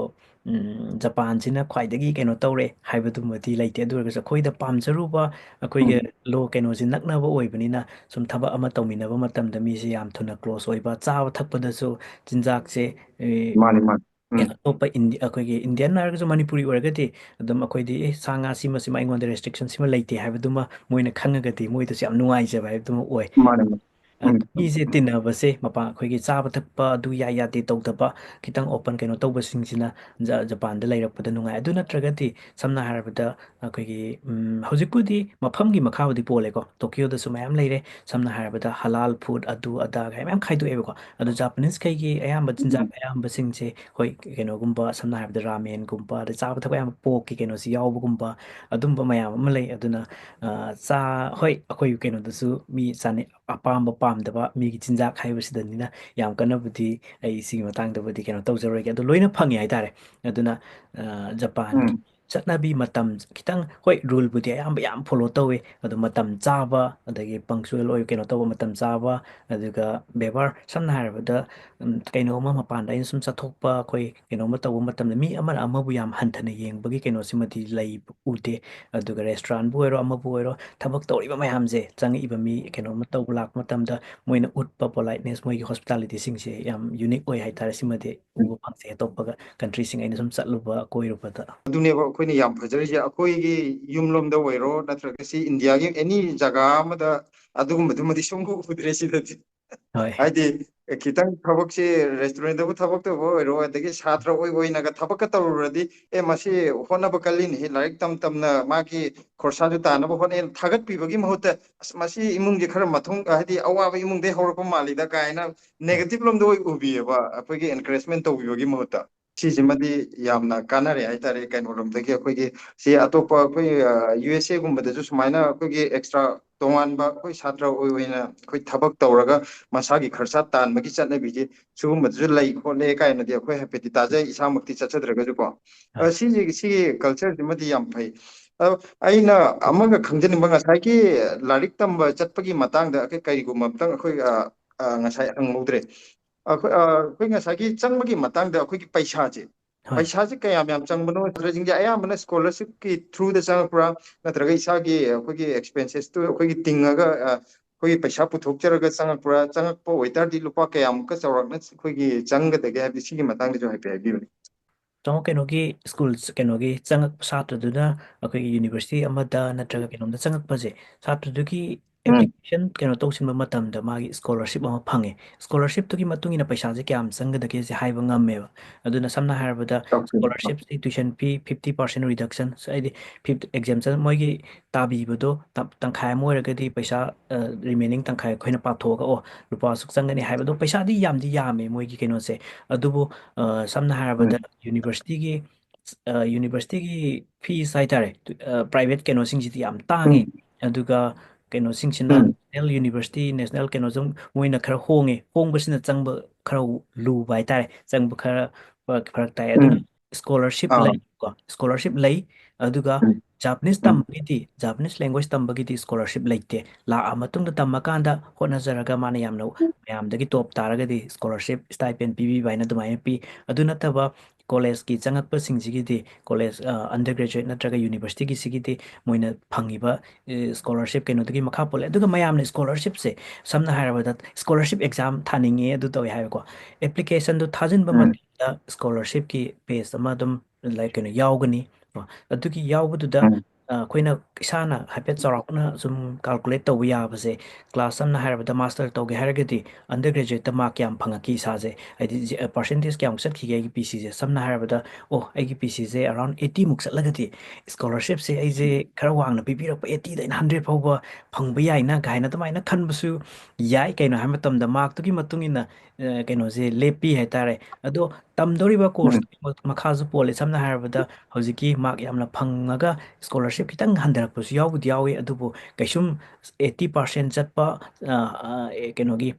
ꯎꯝ, ꯖꯄꯥꯟꯁꯤꯅ ꯈ꯭ꯋꯥꯏꯗꯒꯤ ꯀꯩꯅꯣ ꯇꯧꯔꯦ ꯍꯥꯏꯕꯗꯨꯃꯗꯤ ꯂꯩꯇꯦ꯫ ꯑꯗꯨ ꯑꯣꯏꯔꯒꯁꯨ ꯑꯩꯈꯣꯏꯗ ꯄꯥꯝꯖꯔꯨꯕ, ꯑꯩꯈꯣꯏꯒ ꯎꯝ꯫ ꯂꯣ-, ꯀꯩꯅꯣꯁꯦ ꯅꯛꯅꯕ ꯑꯣꯏꯕꯅꯤꯅ, ꯁꯨꯝ ꯊꯕꯛ ꯑꯃ ꯇꯧꯃꯤꯟꯅꯕ ꯃꯇꯝꯗ ꯃꯤꯁꯦ ꯌꯥꯝ ꯊꯨꯅ close ꯑꯣꯏꯕ, ꯆꯥꯕ ꯊꯛꯄꯗꯁꯨ ꯆꯤꯟꯖꯥꯛꯁꯦ, ꯑꯦ, ꯃꯥꯅꯤ, ꯃꯥꯅꯤ꯫ ꯎꯝ꯫ ꯑꯇꯣꯞꯄ ꯏꯟꯗꯤ-, ꯑꯩꯈꯣꯏꯒꯤ Indian ꯍꯥꯏꯔꯒꯁꯨ ꯃꯅꯤꯄꯨꯔꯤ ꯑꯣꯏꯔꯒꯗꯤ ꯑꯗꯨꯝ ꯑꯩꯈꯣꯏꯗꯤ, "ꯑꯦ, ꯁꯥ ꯉꯥ ꯁꯤꯃ, ꯁꯤꯃ ꯑꯩꯉꯣꯟꯗ restriction ꯁꯤꯃ ꯂꯩꯇꯦ" ꯍꯥꯏꯕꯗꯨꯃ ꯃꯣꯏꯅ ꯈꯪꯉꯒꯗꯤ ꯃꯣꯏꯗꯁꯨ ꯌꯥꯝ ꯅꯨꯡꯉꯥꯏꯖꯕ ꯍꯥꯏꯕꯗꯨꯃ ꯑꯣꯏ꯫ ꯃꯥꯅꯦ, ꯃꯥꯅꯦ꯫ ꯑ, ꯎꯝ꯫ ꯃꯤꯁꯦ ꯇꯤꯟꯅꯕꯁꯦ ꯃꯄꯥꯟ ꯑꯩꯈꯣꯏꯒꯤ ꯆꯥꯕ ꯊꯛꯄ ꯑꯗꯨ ꯌꯥꯏ ꯌꯥꯗꯦ ꯇꯧꯗꯕ, ꯈꯤꯇꯪ open ꯀꯩꯅꯣ ꯇꯧꯕꯁꯤꯡꯁꯤꯅ ꯖ-, ꯖꯄꯥꯟꯗ ꯂꯩꯔꯛꯄꯗ ꯅꯨꯡꯉꯥꯏ꯫ ꯑꯗꯨ ꯅꯠꯇ꯭ꯔꯒꯗꯤ ꯁꯝꯅ ꯍꯥꯏꯔꯕꯗ ꯑꯩꯈꯣꯏꯒꯤ, ꯎꯝ, ꯍꯧꯖꯤꯛꯄꯨꯗꯤ ꯃꯐꯝꯒꯤ ꯃꯈꯥꯕꯨꯗꯤ ꯄꯣꯜꯂꯦꯀꯣ꯫ ꯇꯣꯀꯤꯌꯣꯗꯁꯨ ꯃꯌꯥꯝ ꯂꯩꯔꯦ꯫ ꯁꯝꯅ ꯍꯥꯏꯔꯕꯗ halal food ꯑꯗꯨ ꯑꯗꯥ ꯀꯥꯏꯅ ꯃꯌꯥꯝ ꯈꯥꯏꯗꯣꯛꯑꯦꯕꯀꯣ꯫ ꯑꯗꯣ Japanese ꯈꯩꯒꯤ ꯑꯌꯥꯝꯕ ꯆꯤꯟꯖꯥꯛ ꯎꯝ꯫ ꯑꯌꯥꯝꯕꯁꯤꯡꯁꯦ ꯍꯣꯏ ꯀꯩꯅꯣꯒꯨꯝꯕ ꯁꯝꯅ ꯍꯥꯏꯔꯕꯗ ꯔꯥꯃꯦꯟꯒꯨꯝꯕ, ꯑꯗ ꯆꯥꯕ ꯊꯛꯄ ꯑꯌꯥꯝꯕ pork ꯀꯤ ꯀꯩꯅꯣꯁꯤ ꯌꯥꯎꯕꯒꯨꯝꯕ ꯑꯗꯨꯝꯕ ꯃꯌꯥꯝ ꯑꯃ ꯂꯩ꯫ ꯑꯗꯨꯅ, ꯑ, ꯆꯥ-, ꯍꯣꯏ ꯑꯩꯈꯣꯏ ꯀꯩꯅꯣꯗꯁꯨ ꯃꯤ ꯆꯥꯅꯤꯡ-, ꯑꯄꯥꯝꯕ ꯄꯥꯝꯗꯕ ꯃꯤꯒꯤ ꯆꯤꯟꯖꯥꯛ ꯍꯥꯏꯕꯁꯤꯗꯅꯤꯅ ꯌꯥꯝ ꯀꯟꯅꯕꯨꯗꯤ ꯑꯩ ꯁꯤꯒꯤ ꯃꯇꯥꯡꯗꯕꯨꯗꯤ ꯀꯩꯅꯣ ꯇꯧꯖꯔꯣꯏꯒꯦ꯫ ꯑꯗꯣ ꯂꯣꯏꯅ ꯐꯪꯉꯦ ꯍꯥꯏꯇꯥꯔꯦ꯫ ꯑꯗꯨꯅ, ꯑ, ꯖꯄꯥꯟꯒꯤ ꯎꯝ꯫ ꯆꯠꯅꯕꯤ ꯃꯇꯝ ꯈꯤꯇꯪ, ꯍꯣꯏ, rule ꯕꯨꯗꯤ ꯑꯌꯥꯝꯕ ꯌꯥꯝ follow ꯇꯧꯋꯦ, ꯑꯗꯣ ꯃꯇꯝ ꯆꯥꯕ, ꯑꯗꯒꯤ punctual ꯑꯣꯏ, ꯀꯩꯅꯣ ꯇꯧꯕ, ꯃꯇꯝ ꯆꯥꯕ, ꯑꯗꯨꯒ ꯕꯦꯕꯥꯔ, ꯁꯝꯅ ꯍꯥꯏꯔꯕꯗ, ꯎꯝ, ꯀꯩꯅꯣꯝꯃ ꯃꯄꯥꯟꯗ ꯑꯩꯅ ꯁꯨꯝ ꯆꯠꯊꯣꯛꯄ, ꯑꯩꯈꯣꯏ ꯀꯩꯅꯣꯝꯃ ꯇꯧꯕ ꯃꯇꯝꯗ ꯃꯤ ꯑꯃꯅ ꯑꯃꯕꯨ ꯌꯥꯝ ꯍꯟꯊꯅ ꯌꯦꯡꯕꯒꯤ ꯀꯩꯅꯣꯁꯤꯃꯗꯤ ꯂꯩꯕ ꯎꯗꯦ꯫ ꯑꯗꯨꯒ restaurant ꯕꯨ ꯑꯣꯏꯔꯣ, ꯑꯃꯕꯨ ꯑꯣꯏꯔꯣ, ꯊꯕꯛ ꯇꯧꯔꯤꯕ ꯃꯌꯥꯝꯁꯦ, ꯆꯪꯉꯛꯏꯕ ꯃꯤ ꯀꯩꯅꯣꯝꯃ ꯇꯧꯕ ꯂꯥꯛꯄ ꯃꯇꯝꯗ ꯃꯣꯏꯅ ꯎꯠꯄ politeness, ꯃꯣꯏꯒꯤ hospitality ꯁꯤꯡꯁꯦ ꯌꯥꯝ unique ꯑꯣꯏ ꯍꯥꯏꯇꯥꯔꯦ꯫ ꯁꯤꯃꯗꯤ ꯎꯕ ꯐꯪꯖꯩ ꯑꯇꯣꯞꯄꯒ country ꯁꯤꯡ ꯑꯩꯅ ꯁꯨꯝ ꯆꯠꯂꯨꯕ, ꯀꯣꯏꯔꯨꯕꯗ꯫ ꯑꯗꯨꯅꯦꯕ ꯑꯩꯈꯣꯏꯅ ꯌꯥꯝ ꯐꯖꯔꯤꯁꯦ ꯑꯩꯈꯣꯏꯒꯤ ꯌꯨꯝꯂꯣꯝꯗ ꯑꯣꯏꯔꯣ, ꯅꯠꯇ꯭ꯔꯒ ꯁꯤ ꯏꯟꯗꯤꯌꯥꯒꯤ ꯑꯦꯅꯤ ꯖꯒꯥ ꯑꯃꯗ ꯑꯗꯨꯒꯨꯝꯕꯗꯨꯃꯗꯤ ꯁꯨꯝ ꯎꯗ꯭ꯔꯦ ꯁꯤꯗꯗꯤ꯫ ꯍꯣꯏ꯫ ꯍꯥꯏꯗꯤ ꯈꯤꯇꯪ ꯊꯕꯛꯁꯦ ꯔꯦꯁꯇꯨꯔꯦꯟꯗꯕꯨ ꯊꯕꯛ ꯇꯧꯕ ꯑꯣꯏꯔꯣ, ꯑꯗꯒꯤ ꯁꯥꯇ꯭ꯔ ꯑꯣꯏ ꯑꯣꯏꯅꯒ ꯊꯕꯛꯀ ꯇꯧꯔꯨꯔꯗꯤ, "ꯑꯦ, ꯃꯁꯤ ꯍꯣꯠꯅꯕ ꯀꯜꯂꯤꯅꯦꯍꯦ, ꯂꯥꯏꯔꯤꯛ ꯇꯝ ꯇꯝꯅ ꯃꯥꯒꯤ ꯈꯣꯔꯁꯥꯁꯨ ꯇꯥꯅꯕ ꯍꯣꯠꯅꯩ" ꯊꯥꯒꯠꯄꯤꯕꯒꯤ ꯃꯍꯨꯠꯇ, "ꯑꯁ, ꯃꯁꯤ ꯏꯃꯨꯡꯁꯦ ꯈꯔ ꯃꯊꯣꯡ, ꯍꯥꯏꯗꯤ ꯑꯋꯥꯕ ꯏꯃꯨꯡꯗꯩ ꯍꯧꯔꯛꯄ ꯃꯥꯜꯂꯤꯗ" ꯀꯥꯏꯅ ꯅꯦꯒꯦꯇꯤꯚ ꯂꯣꯝꯗ ꯑꯣꯏ ꯎꯕꯤꯌꯦꯕ, ꯑꯩꯈꯣꯏꯒꯤ ꯑꯦꯟꯀꯔꯦꯖꯃꯦꯟ ꯇꯧꯕꯤꯕꯒꯤ ꯃꯍꯨꯠꯇ꯫ ꯁꯤꯁꯤꯃꯗꯤ ꯌꯥꯝꯅ ꯀꯥꯟꯅꯔꯦ ꯍꯥꯏꯇꯥꯔꯦ, ꯀꯩꯅꯣꯔꯣꯝꯗꯒꯤ ꯑꯩꯈꯣꯏꯒꯤ ꯁꯤ ꯑꯇꯣꯞꯄ ꯑꯩꯈꯣꯏ, ꯑ, ꯌꯨ ꯑꯦꯁ ꯑꯦꯒꯨꯝꯕꯗꯁꯨ ꯁꯨꯃꯥꯏꯅ ꯑꯩꯈꯣꯏꯒꯤ ꯑꯦꯛꯁꯇ꯭ꯔꯥ ꯇꯣꯉꯥꯟꯕ ꯑꯩꯈꯣꯏ ꯁꯥꯇ꯭ꯔ ꯑꯣꯏ-, ꯑꯣꯏꯅ ꯑꯩꯈꯣꯏ ꯊꯕꯛ ꯇꯧꯔꯒ ꯃꯁꯥꯒꯤ ꯈꯔꯁꯥ ꯇꯥꯟꯕꯒꯤ ꯆꯠꯅꯕꯤꯁꯦ ꯁꯤꯒꯨꯝꯕꯗꯁꯨ ꯂꯩ ꯈꯣꯠꯂꯦ ꯀꯥꯏꯅꯗꯤ ꯑꯩꯈꯣꯏ ꯍꯥꯏꯐꯦꯠꯇꯤ ꯇꯥꯖꯩ, ꯏꯁꯥꯃꯛꯇꯤ ꯆꯠꯆꯗ꯭ꯔꯒꯁꯨꯀꯣ꯫ ꯑ, ꯍꯣꯏ꯫ ꯁꯤꯁꯤꯒꯤ, ꯁꯤꯒꯤ ꯀꯜꯆꯔꯁꯤꯃꯗꯤ ꯌꯥꯝ ꯐꯩ꯫ ꯑꯗꯣ ꯑꯩꯅ ꯑꯃꯒ ꯈꯪꯖꯅꯤꯡꯕ, ꯉꯁꯥꯏꯒꯤ ꯂꯥꯏꯔꯤꯛ ꯇꯝꯕ ꯆꯠꯄꯒꯤ ꯃꯇꯥꯡꯗ ꯑꯩꯈꯣꯏ ꯀꯔꯤꯒꯨꯝꯕ ꯑꯝꯇꯪ ꯑꯩꯈꯣꯏ, ꯑ, ꯑ, ꯉꯁꯥꯏ ꯍꯪꯍꯧꯗ꯭ꯔꯦ꯫ ꯑꯩꯈꯣꯏ, ꯑ, ꯑꯩꯈꯣꯏ ꯉꯁꯥꯏꯒꯤ ꯆꯪꯕꯒꯤ ꯃꯇꯥꯡꯗ ꯑꯩꯈꯣꯏꯒꯤ ꯄꯩꯁꯥꯁꯦ, ꯍꯣꯏ꯫ ꯄꯩꯁꯥꯁꯦ ꯀꯌꯥꯝ ꯌꯥꯝ ꯆꯪꯕꯅꯣ? ꯁꯥꯇ꯭ꯔꯁꯤꯡꯁꯦ ꯑꯌꯥꯝꯕꯅ ꯁ꯭ꯀꯣꯂꯔꯁꯤꯞꯀꯤ ꯊ꯭ꯔꯨꯗ ꯆꯪꯉꯛꯄ꯭ꯔꯥ, ꯅꯠꯇ꯭ꯔꯒ ꯏꯁꯥꯒꯤ ꯑꯩꯈꯣꯏꯒꯤ ꯑꯦꯛꯁꯄꯦꯟꯁꯦꯁꯇꯨ ꯑꯩꯈꯣꯏꯒꯤ ꯇꯤꯡꯉꯒ, ꯑ, ꯑꯩꯈꯣꯏꯒꯤ ꯄꯩꯁꯥ ꯄꯨꯊꯣꯛꯆꯔꯒ ꯆꯪꯉꯛꯄ꯭ꯔꯥ? ꯆꯪꯉꯛꯄ ꯑꯣꯏꯇꯥꯔꯗꯤ ꯂꯨꯄꯥ ꯀꯌꯥꯃꯨꯛꯀ ꯆꯥꯎꯔꯥꯛꯅ ꯑꯩꯈꯣꯏꯒꯤ ꯆꯪꯒꯗꯒꯦ ꯍꯥꯏꯕꯗꯤ ꯁꯤꯒꯤ ꯃꯇꯥꯡꯗꯁꯨ ꯍꯥꯏꯐꯦꯠ ꯍꯥꯏꯕꯤꯌꯨꯅꯦ꯫ ꯆꯥꯃꯣ, ꯀꯩꯅꯣꯒꯤ ꯁ꯭ꯀꯨꯜ, ꯀꯩꯅꯣꯒꯤ ꯆꯪꯉꯛꯄ ꯁꯥꯇ꯭ꯔꯗꯨꯅ ꯑꯩꯈꯣꯏꯒꯤ ꯌꯨꯅꯤꯚꯔꯁꯤꯇꯤ ꯑꯃꯗ ꯅꯠꯇ꯭ꯔꯒ ꯀꯩꯅꯣꯝꯗ ꯆꯪꯉꯛꯄꯁꯦ, ꯁꯥꯇ꯭ꯔꯗꯨꯒꯤ ꯎꯝ꯫ ꯑꯦꯄ꯭ꯂꯤꯀꯦꯁꯟ ꯀꯩꯅꯣ ꯇꯧꯁꯤꯟꯕ ꯃꯇꯝꯗ ꯃꯥꯒꯤ ꯁ꯭ꯀꯣꯂꯔꯁꯤꯞ ꯑꯃ ꯐꯪꯉꯦ꯫ ꯁ꯭ꯀꯣꯂꯔꯁꯤꯞꯇꯨꯒꯤ ꯃꯇꯨꯡ ꯏꯟꯅ ꯄꯩꯁꯥꯁꯦ ꯀꯌꯥꯝ ꯆꯪꯒꯗꯒꯦꯁꯦ ꯍꯥꯏꯕ ꯉꯝꯃꯦꯕ꯫ ꯑꯗꯨꯅ ꯁꯝꯅ ꯍꯥꯏꯔꯕꯗ, ꯆꯥꯎꯊꯣꯛꯄ꯫ ꯁ꯭ꯀꯣꯂꯔꯁꯤꯞꯁꯤ tuition fee fifty percent reduction, ꯍꯥꯏꯗꯤ ꯐꯤꯐ, exemption ꯃꯣꯏꯒꯤ ꯇꯥꯕꯤꯕꯗꯣ ꯇ-, ꯇꯪꯈꯥꯏ ꯑꯃ ꯑꯣꯏꯔꯒꯗꯤ ꯄꯩꯁꯥ, ꯑ, remaining ꯇꯪꯈꯥꯏ ꯑꯩꯈꯣꯏꯅ ꯄꯥꯊꯣꯛꯑꯒ, "ꯑꯣ, ꯂꯨꯄꯥ ꯑꯁꯨꯛ ꯆꯪꯒꯅꯤ" ꯍꯥꯏꯕꯗꯣ ꯄꯩꯁꯥꯗꯤ ꯌꯥꯝꯗꯤ ꯌꯥꯝꯃꯦ ꯃꯣꯏꯒꯤ ꯀꯩꯅꯣꯁꯦ꯫ ꯑꯗꯨꯕꯨ, ꯑ, ꯁꯝꯅ ꯍꯥꯏꯔꯕꯗ, ꯎꯝ꯫ ꯌꯨꯅꯤꯚꯔꯁꯤꯇꯤꯒꯤ, ꯑ, ꯌꯨꯅꯤꯚꯔꯁꯤꯇꯤꯒꯤ fees ꯍꯥꯏꯇꯥꯔꯦ, ꯑ, private ꯀꯩꯅꯣꯁꯤꯡꯁꯤꯗꯤ ꯌꯥꯝ ꯇꯥꯡꯉꯤ꯫ ꯎꯝ꯫ ꯑꯗꯨꯒ ꯀꯩꯅꯣꯁꯤꯡꯁꯤꯅ ꯎꯝ꯫ national university, national ꯀꯩꯅꯣꯁꯨ ꯃꯣꯏꯅ ꯈꯔ ꯍꯣꯡꯉꯦ꯫ ꯍꯣꯡꯕꯁꯤꯅ ꯆꯪꯕ ꯈꯔ ꯂꯨꯕ ꯍꯥꯏꯇꯥꯔꯦ, ꯆꯪꯕ ꯈꯔ ꯐ-, ꯐꯔꯛ ꯇꯥꯏ꯫ ꯑꯗꯨꯅ ꯎꯝ꯫ ꯁ꯭ꯀꯣꯂꯔꯁꯤꯞ ꯑꯥ꯫ ꯂꯩꯀꯣ, ꯁ꯭ꯀꯣꯂꯔꯁꯤꯞ ꯂꯩ꯫ ꯑꯗꯨꯒ ꯎꯝ꯫ ꯖꯥꯄꯅꯤꯁ ꯎꯝ꯫ ꯇꯝꯕꯒꯤꯗꯤ, ꯖꯥꯄꯅꯤꯁ language ꯇꯝꯕꯒꯤꯗꯤ ꯁ꯭ꯀꯣꯂꯔꯁꯤꯞ ꯂꯩꯇꯦ꯫ ꯂꯥꯛꯑ ꯃꯇꯨꯡꯗ ꯇꯝꯃꯀꯥꯟꯗ ꯍꯣꯠꯅꯖꯔꯒ ꯃꯥꯅ ꯌꯥꯝꯅ ꯃꯌꯥꯝꯗꯒꯤ ꯇꯣꯞ ꯇꯥꯔꯒꯗꯤ ꯁ꯭ꯀꯣꯂꯔꯁꯤꯞ, stipend ꯄꯤꯕꯤꯕ ꯍꯥꯏꯅ ꯑꯗꯨꯃꯥꯏꯅ ꯄꯤ꯫ ꯑꯗꯨ ꯅꯠꯇꯕ ꯀꯣꯂꯦꯖꯀꯤ ꯆꯪꯉꯛꯄꯁꯤꯡꯁꯤꯒꯤꯗꯤ, ꯀꯣꯂꯦꯖ, ꯑ, undergraduate ꯅꯠꯇ꯭ꯔꯒ ꯌꯨꯅꯤꯚꯔꯁꯤꯇꯤꯒꯤꯁꯤꯒꯤꯗꯤ ꯃꯣꯏꯅ ꯐꯪꯉꯤꯕ, ꯑ, ꯁ꯭ꯀꯣꯂꯔꯁꯤꯞ ꯀꯩꯅꯣꯗꯨꯒꯤ ꯃꯈꯥ ꯄꯣꯜꯂꯦ꯫ ꯑꯗꯨꯒ ꯃꯌꯥꯝꯅ ꯁ꯭ꯀꯣꯂꯔꯁꯤꯞꯁꯦ, ꯁꯝꯅ ꯍꯥꯏꯔꯕꯗ, ꯁ꯭ꯀꯣꯂꯔꯁꯤꯞ ꯑꯦꯛꯖꯥꯝ ꯊꯥꯅꯤꯡꯉꯦ ꯑꯗꯨ ꯇꯧꯋꯦ ꯍꯥꯏꯕꯀꯣ, ꯑꯦꯄ꯭ꯂꯤꯀꯦꯁꯟꯗꯨ ꯊꯥꯖꯤꯟꯕ ꯎꯝ꯫ ꯃꯇꯝꯗ ꯁ꯭ꯀꯣꯂꯔꯁꯤꯞꯀꯤ ꯄꯦꯖ ꯑꯃ ꯑꯗꯨꯝ, like, ꯀꯩꯅꯣ ꯌꯥꯎꯒꯅꯤ꯫ ꯀꯣ꯫ ꯑꯗꯨꯒꯤ ꯌꯥꯎꯕꯗꯨꯗ, ꯎꯝ꯫ ꯑ, ꯑꯩꯈꯣꯏꯅ ꯏꯁꯥꯅ ꯍꯥꯏꯐꯦꯠ ꯆꯥꯎꯔꯥꯛꯅ ꯁꯨꯝ calculate ꯇꯧꯕ ꯌꯥꯕꯁꯦ, class ꯁꯝꯅ ꯍꯥꯏꯔꯕꯗ master ꯇꯧꯒꯦ ꯍꯥꯏꯔꯒꯗꯤ undergraduate ꯇ mark ꯀꯌꯥꯝ ꯐꯪꯉꯛꯈꯤ ꯏꯁꯥꯁꯦ? ꯍꯥꯏꯗꯤ, ꯖꯤ-, ꯑ, percentage ꯀꯌꯥꯃꯨꯛ ꯆꯠꯈꯤꯒꯦ ꯑꯩꯒꯤ P C ꯁꯦ? ꯁꯝꯅ ꯍꯥꯏꯔꯕꯗ, "ꯑꯣ, ꯑꯩꯒꯤ P C ꯁꯦ around eighty ꯃꯨꯛ ꯆꯠꯂꯒꯗꯤ scholarship ꯁꯦ ꯑꯩꯁꯦ ꯈꯔ ꯋꯥꯡꯅ ꯄꯤꯕꯤꯔꯛꯄ, eighty ꯗꯩꯅ hundred ꯐꯥꯎꯕ ꯐꯪꯕ ꯌꯥꯏꯅ" ꯀꯥꯏꯅ ꯑꯗꯨꯃꯥꯏꯅ ꯈꯟꯕꯁꯨ ꯌꯥꯏ꯫ ꯀꯩꯅꯣ ꯍꯥꯏꯕ ꯃꯇꯝꯗ mark ꯇꯨꯒꯤ ꯃꯇꯨꯡ ꯏꯟꯅ, ꯑ, ꯀꯩꯅꯣꯁꯦ ꯂꯦꯞꯄꯤ ꯍꯥꯏꯇꯥꯔꯦ꯫ ꯑꯗꯣ ꯇꯝꯗꯧꯔꯤꯕ course ꯎꯝ꯫ ꯇꯨꯒꯤ ꯃ-, ꯃꯈꯥꯁꯨ ꯄꯣꯜꯂꯦ꯫ ꯁꯝꯅ ꯍꯥꯏꯔꯕꯗ ꯍꯧꯖꯤꯛꯀꯤ mark ꯌꯥꯝꯅ ꯐꯪꯉꯒ scholarship ꯈꯤꯇꯪ ꯍꯟꯊꯔꯛꯄꯁꯨ ꯌꯥꯎꯕꯨꯗꯤ ꯌꯥꯎꯋꯤ, ꯑꯗꯨꯕꯨ ꯀꯩꯁꯨꯝ eighty percent ꯆꯠꯄ, ꯑ, ꯑ, ꯑꯦ, ꯀꯩꯅꯣꯒꯤ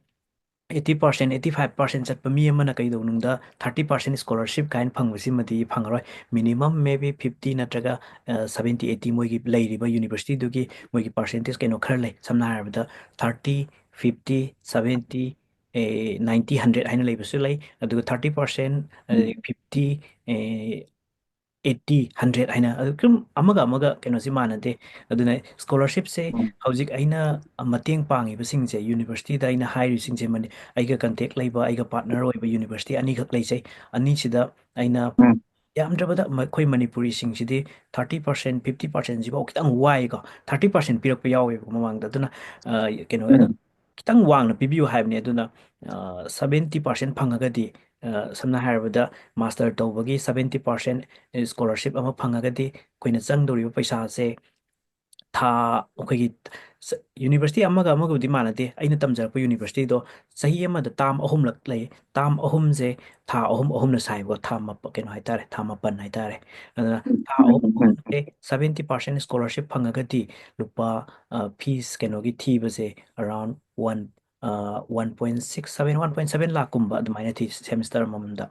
eighty percent, eighty five percent ꯆꯠꯄ ꯃꯤ ꯑꯃꯅ ꯀꯩꯗꯧꯅꯨꯡꯗ thirty percent scholarship ꯀꯥꯏꯅ ꯐꯪꯕꯁꯤꯃꯗꯤ ꯐꯪꯉꯔꯣꯏ꯫ Minimum maybe fifty ꯅꯠꯇ꯭ꯔꯒ, ꯑ, seventy, eighty ꯃꯣꯏꯒꯤ ꯂꯩꯔꯤꯕ university ꯗꯨꯒꯤ ꯃꯣꯏꯒꯤ percentage ꯀꯩꯅꯣ ꯈꯔ ꯂꯩ꯫ ꯁꯝꯅ ꯍꯥꯏꯔꯕꯗ thirty, fifty, seventy, ꯑꯦ, ninety, hundred ꯍꯥꯏꯅ ꯂꯩꯕꯁꯨ ꯂꯩ꯫ ꯑꯗꯨꯒ thirty percent, ꯑ, ꯎꯝ꯫ fifty, ꯑꯦ, eighty, hundred ꯍꯥꯏꯅ ꯑꯗꯨ ꯁꯨꯝ ꯑꯃꯒ ꯑꯃꯒ ꯀꯩꯅꯣꯁꯤ ꯃꯥꯟꯅꯗꯦ꯫ ꯑꯗꯨꯅ scholarship ꯁꯦ ꯎꯝ꯫ ꯍꯧꯖꯤꯛ ꯑꯩꯅ ꯃꯇꯦꯡ ꯄꯥꯡꯉꯤꯕꯁꯤꯡꯁꯦ, university ꯗ ꯑꯩꯅ ꯍꯥꯏꯔꯤꯁꯤꯡꯁꯦ ꯃꯅꯤ-, ꯑꯩꯒ contact ꯂꯩꯕ, ꯑꯩꯒ partner ꯑꯣꯏꯕ university ꯑꯅꯤꯈꯛ ꯂꯩꯖꯩ꯫ ꯑꯅꯤꯁꯤꯗ ꯑꯩꯅ ꯎꯝ꯫ ꯌꯥꯝꯗ꯭ꯔꯕꯗ ꯃ-, ꯑꯩꯈꯣꯏ ꯃꯅꯤꯄꯨꯔꯤꯁꯤꯡꯁꯤꯗꯤ thirty percent, fifty percent ꯁꯤꯐꯥꯎ ꯈꯤꯇꯪ ꯋꯥꯏꯀꯣ꯫ Thirty percent ꯄꯤꯔꯛꯄ ꯌꯥꯎꯋꯦꯕꯀꯣ ꯃꯃꯥꯡꯗ꯫ ꯑꯗꯨꯅ, ꯑ, ꯀꯩꯅꯣ, ꯑꯗꯨ ꯎꯝ꯫ ꯈꯤꯇꯪ ꯋꯥꯡꯅ ꯄꯤꯕꯤꯌꯨ ꯍꯥꯏꯕꯅꯤ꯫ ꯑꯗꯨꯅ, ꯑ, seventy percent ꯐꯪꯉꯒꯗꯤ, ꯑ, ꯁꯝꯅ ꯍꯥꯏꯔꯕꯗ master ꯇꯧꯕꯒꯤ seventy percent scholarship ꯑꯃ ꯐꯪꯉꯒꯗꯤ ꯑꯩꯈꯣꯏꯅ ꯆꯪꯗꯧꯔꯤꯕ ꯄꯩꯁꯥꯁꯦ ꯊꯥ, ꯑꯩꯈꯣꯏꯒꯤ ꯁ-, university ꯑꯃꯒ ꯑꯃꯒꯕꯨꯗꯤ ꯃꯥꯟꯅꯗꯦ꯫ ꯑꯩꯅ ꯇꯝꯖꯔꯛꯄ university ꯗꯣ ꯆꯍꯤ ꯑꯃꯗ term ꯑꯍꯨꯝꯂꯛ ꯂꯩ꯫ Term ꯑꯍꯨꯝꯁꯦ ꯊꯥ ꯑꯍꯨꯝ ꯑꯍꯨꯝꯅ ꯁꯥꯏꯕꯀꯣ, ꯊꯥ ꯃꯥꯄ-, ꯀꯩꯅꯣ ꯍꯥꯏꯇꯥꯔꯦ, ꯊꯥ ꯃꯥꯄꯟ ꯍꯥꯏꯇꯥꯔꯦ꯫ ꯑꯗꯨꯅ ꯎꯝ, ꯊꯥ ꯎꯝ, ꯑꯍꯨꯝ ꯎꯝ, ꯎꯝ꯫ ꯑꯍꯨꯝꯁꯦ seventy percent scholarship ꯐꯪꯉꯒꯗꯤ ꯂꯨꯄꯥ, ꯑ, fees ꯀꯩꯅꯣꯒꯤ ꯊꯤꯕꯁꯦ around one, ꯑ, one point six seven, one point seven ꯂꯥꯛꯀꯨꯝꯕ ꯑꯗꯨꯃꯥꯏꯅ ꯊꯤ semester ꯑꯃꯃꯝꯗ꯫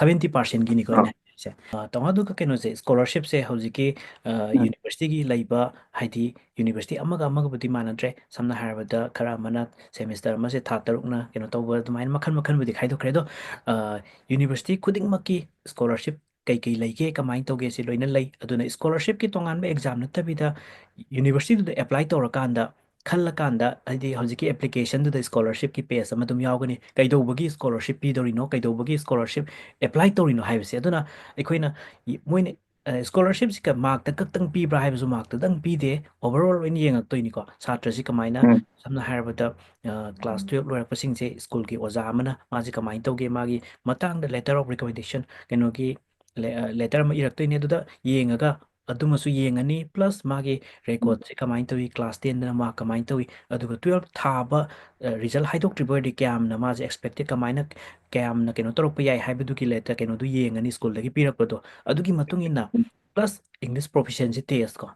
Seventy percent ꯒꯤꯅꯤꯀꯣ ꯑꯩꯅ ꯑ꯫ ꯍꯥꯏꯁꯦ꯫ ꯑ, ꯇꯥꯃꯣ, ꯑꯗꯨꯒ ꯀꯩꯅꯣꯁꯦ, scholarship ꯁꯦ ꯍꯧꯖꯤꯛꯀꯤ, ꯑ, ꯎꯝ꯫ University ꯒꯤ ꯂꯩꯕ, ꯍꯥꯏꯗꯤ university ꯑꯃꯒ ꯑꯃꯒꯕꯨꯗꯤ ꯃꯥꯟꯅꯗ꯭ꯔꯦ꯫ ꯁꯝꯅ ꯍꯥꯏꯔꯕꯗ ꯈꯔ ꯑꯃꯅ semester ꯑꯃꯁꯦ ꯊꯥ ꯇꯔꯨꯛꯅ ꯀꯩꯅꯣ ꯇꯧꯕ, ꯑꯗꯨꯃꯥꯏꯅ ꯃꯈꯜ ꯃꯈꯜꯕꯨꯗꯤ ꯈꯥꯏꯗꯣꯛꯈ꯭ꯔꯦ꯫ ꯑꯗꯣ, ꯑ, university ꯈꯨꯗꯤꯡꯃꯛꯀꯤ scholarship ꯀꯩ ꯀꯩ ꯂꯩꯒꯦ, ꯀꯃꯥꯏꯅ ꯇꯧꯒꯦ, ꯁꯤ ꯂꯣꯏꯅ ꯂꯩ꯫ ꯑꯗꯨꯅ scholarship ꯀꯤ ꯇꯣꯉꯥꯟꯕ exam ꯅꯠꯇꯕꯤꯗ university ꯗꯨꯗ apply ꯇꯧꯔꯀꯥꯟꯗ, ꯈꯜꯂꯀꯥꯟꯗ, ꯍꯥꯏꯗꯤ ꯍꯧꯖꯤꯛꯀꯤ application ꯗꯨꯗ scholarship ꯀꯤ page ꯑꯃ ꯑꯗꯨꯝ ꯌꯥꯎꯒꯅꯤ꯫ ꯀꯩꯗꯧꯕꯒꯤ scholarship ꯄꯤꯗꯧꯔꯤꯅꯣ, ꯀꯩꯗꯧꯕꯒꯤ scholarship apply ꯇꯧꯔꯤꯅꯣ ꯍꯥꯏꯕꯁꯦ꯫ ꯑꯗꯨꯅ ꯑꯩꯈꯣꯏꯅ ꯏ-, ꯃꯣꯏꯅ ꯁ꯭ꯀꯣꯂꯔꯁꯤꯞꯁꯤꯒ ꯃꯥꯔꯛꯇ ꯈꯛꯇꯪ ꯄꯤꯕ꯭ꯔꯥ ꯍꯥꯏꯕꯁꯨ ꯃꯥꯔꯛꯇꯗꯪ ꯄꯤꯗꯦ, ꯑꯣꯚꯔꯑꯣꯜ ꯑꯣꯏꯅ ꯌꯦꯡꯉꯛꯇꯣꯏꯅꯤꯀꯣ꯫ ꯁꯥꯇ꯭ꯔꯁꯤ ꯀꯃꯥꯏꯅ, ꯎꯝ꯫ ꯁꯝꯅ ꯍꯥꯏꯔꯕꯗ, ꯀ꯭ꯂꯥꯁ ꯇꯨꯌꯦꯜꯞ ꯂꯣꯏꯔꯛꯄꯁꯤꯡꯁꯦ ꯁ꯭ꯀꯨꯜꯒꯤ ꯑꯣꯖꯥ ꯑꯃꯅ ꯃꯥꯁꯦ ꯀꯃꯥꯏꯅ ꯇꯧꯒꯦ, ꯃꯥꯒꯤ ꯃꯇꯥꯡꯗ letter of recommendation, ꯀꯩꯅꯣꯒꯤ letter ꯑꯃ ꯏꯔꯛꯇꯣꯏꯅꯦ꯫ ꯑꯗꯨꯗ ꯌꯦꯡꯉꯒ ꯑꯗꯨꯃꯁꯨ ꯌꯦꯡꯉꯅꯤ, ꯄ꯭ꯂꯁ ꯃꯥꯒꯤ ꯔꯦꯀꯣꯔꯠꯁꯦ ꯀꯃꯥꯏꯅ ꯇꯧꯏ, ꯀ꯭ꯂꯥꯁ ꯇꯦꯟꯗꯅ ꯃꯥꯔꯛ ꯀꯃꯥꯏꯅ ꯇꯧꯏ, ꯑꯗꯨꯒ ꯇꯨꯌꯦꯜꯞ ꯊꯥꯕ ꯔꯤꯖꯜ ꯍꯥꯏꯗꯣꯛꯇ꯭ꯔꯤꯕ ꯑꯣꯏꯔꯗꯤ ꯀꯌꯥꯝꯅ ꯃꯥꯁꯦ ꯑꯦꯛꯁꯄꯦꯛꯇꯦꯠ, ꯀꯃꯥꯏꯅ, ꯀꯌꯥꯝꯅ ꯀꯩꯅꯣ ꯇꯧꯔꯛꯄ ꯌꯥꯏ ꯍꯥꯏꯕꯗꯨꯒꯤ ꯂꯦꯇꯔ ꯀꯩꯅꯣꯗꯨ ꯌꯦꯡꯉꯅꯤ, ꯁ꯭ꯀꯨꯜꯗꯒꯤ ꯄꯤꯔꯛꯄꯗꯣ꯫ ꯑꯗꯨꯒꯤ ꯃꯇꯨꯡ ꯏꯟꯅ, ꯄ꯭ꯂꯁ ꯏꯪꯂꯤꯁ ꯄ꯭ꯔꯣꯐꯤꯁꯤꯌꯦꯟꯁꯤ ꯇꯦꯁ ꯀꯣ,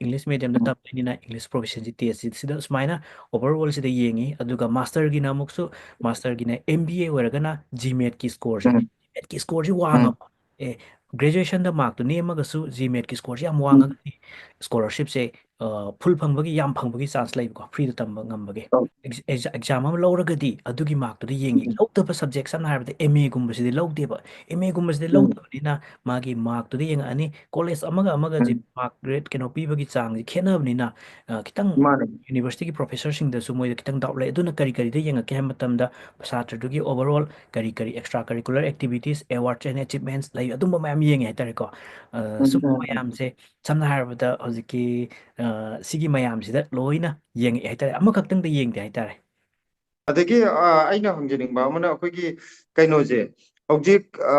ꯏꯪꯂꯤꯁ ꯃꯦꯗꯤꯌꯝꯗ ꯇꯝꯕꯅꯤꯅ ꯏꯪꯂꯤꯁ ꯄ꯭ꯔꯣꯐꯤꯁꯤꯌꯦꯟꯁꯤ ꯇꯦꯁ ꯁꯤꯗ ꯁꯨꯃꯥꯏꯅ ꯑꯣꯚꯔꯑꯣꯜꯁꯤꯗ ꯌꯦꯡꯉꯤ꯫ ꯑꯗꯨꯒ ꯃꯥꯁꯇꯔꯒꯤꯅ ꯑꯃꯨꯛꯁꯨ, ꯃꯥꯁꯇꯔꯒꯤꯅ ꯑꯦꯝ ꯕꯤ ꯑꯦ ꯑꯣꯏꯔꯒꯅ ꯖꯤꯃꯦꯠꯀꯤ ꯁ꯭ꯀꯣꯔꯁꯦ, ꯎꯝ꯫ ꯖꯤꯃꯦꯠꯀꯤ ꯁ꯭ꯀꯣꯔꯁꯤ ꯋꯥꯡꯉꯕ, ꯑꯦ, ꯒ꯭ꯔꯦꯖꯨꯑꯦꯁꯟꯗ ꯃꯥꯔꯛꯇꯨ ꯅꯦꯝꯃꯒꯁꯨ ꯖꯤꯃꯦꯠꯀꯤ ꯁ꯭ꯀꯣꯔꯁꯤ ꯌꯥꯝ ꯋꯥꯡꯉꯒꯗꯤ ꯁ꯭ꯀꯣꯂꯔꯁꯤꯞꯁꯦ ꯐꯨꯜ ꯐꯪꯕꯒꯤ, ꯌꯥꯝ ꯐꯪꯕꯒꯤ ꯆꯥꯟꯁ ꯂꯩꯕꯀꯣ, ꯐ꯭ꯔꯤꯗ ꯇꯝꯕ ꯉꯝꯕꯒꯤ꯫ ꯑꯧ꯫ ꯑꯦꯛꯖꯥꯝ ꯑꯃ ꯂꯧꯔꯒꯗꯤ ꯑꯗꯨꯒꯤ ꯃꯥꯔꯛꯇꯨꯗ ꯌꯦꯡꯉꯤ꯫ ꯎꯝ꯫ ꯂꯧꯗꯕ ꯁꯕꯖꯦꯛ, ꯁꯝꯅ ꯍꯥꯏꯔꯕꯗ ꯑꯦꯝ ꯑꯦꯒꯨꯝꯕꯁꯤꯗꯤ ꯂꯧꯗꯦꯕ꯫ ꯑꯦꯝ ꯑꯦꯒꯨꯝꯕꯁꯤꯗꯤ ꯎꯝ꯫ ꯂꯧꯗꯕꯅꯤꯅ ꯃꯥꯒꯤ ꯃꯥꯔꯛꯇꯨꯗ ꯌꯦꯡꯉꯛꯑꯅꯤ꯫ ꯀꯣꯂꯦꯖ ꯑꯃꯒ ꯑꯃꯒꯁꯦ ꯎꯝ꯫ ꯃꯥꯔꯛ ꯔꯦꯠ ꯀꯩꯅꯣ ꯄꯤꯕꯒꯤ ꯆꯥꯡꯁꯦ ꯈꯦꯠꯅꯕꯅꯤꯅ, ꯑ, ꯈꯤꯇꯪ ꯃꯥꯅꯦ꯫ ꯌꯨꯅꯤꯚꯔꯁꯤꯇꯤꯒꯤ ꯄ꯭ꯔꯣꯐꯦꯁꯔꯁꯤꯡꯗꯁꯨ ꯃꯣꯏꯗ ꯈꯤꯇꯪ ꯗꯥꯎꯠ ꯂꯩ꯫ ꯑꯗꯨꯅ ꯀꯔꯤ ꯀꯔꯤꯗ ꯌꯦꯡꯉꯛꯀꯦ ꯍꯥꯏꯕ ꯃꯇꯝꯗ ꯁꯥꯇ꯭ꯔꯗꯨꯒꯤ ꯑꯣꯚꯔꯑꯣꯜ ꯀꯔꯤ ꯀꯔꯤ extra curricular activities, awards and achievements ꯂꯩ, ꯑꯗꯨꯝꯕ ꯃꯌꯥꯝ ꯌꯦꯡꯉꯦ ꯍꯥꯏꯇꯥꯔꯦꯀꯣ꯫ ꯑ, ꯎꯝ, ꯁꯨꯝꯕ ꯎꯝ, ꯎꯝ꯫ ꯃꯌꯥꯝꯁꯦ ꯁꯝꯅ ꯍꯥꯏꯔꯕꯗ ꯍꯧꯖꯤꯛꯀꯤ, ꯑ, ꯁꯤꯒꯤ ꯃꯌꯥꯝꯁꯤꯗ ꯂꯣꯏꯅ ꯌꯦꯡꯉꯛꯑꯦ ꯍꯥꯏꯇꯥꯔꯦ, ꯑꯃꯈꯛꯇꯪꯗ ꯌꯦꯡꯗꯦ ꯍꯥꯏꯇꯥꯔꯦ꯫ ꯑꯗꯒꯤ, ꯑ, ꯑꯩꯅ ꯍꯪꯖꯅꯤꯡꯕ ꯑꯃꯅ ꯑꯩꯈꯣꯏꯒꯤ ꯀꯩꯅꯣꯁꯦ, ꯍꯧꯖꯤꯛ, ꯑ,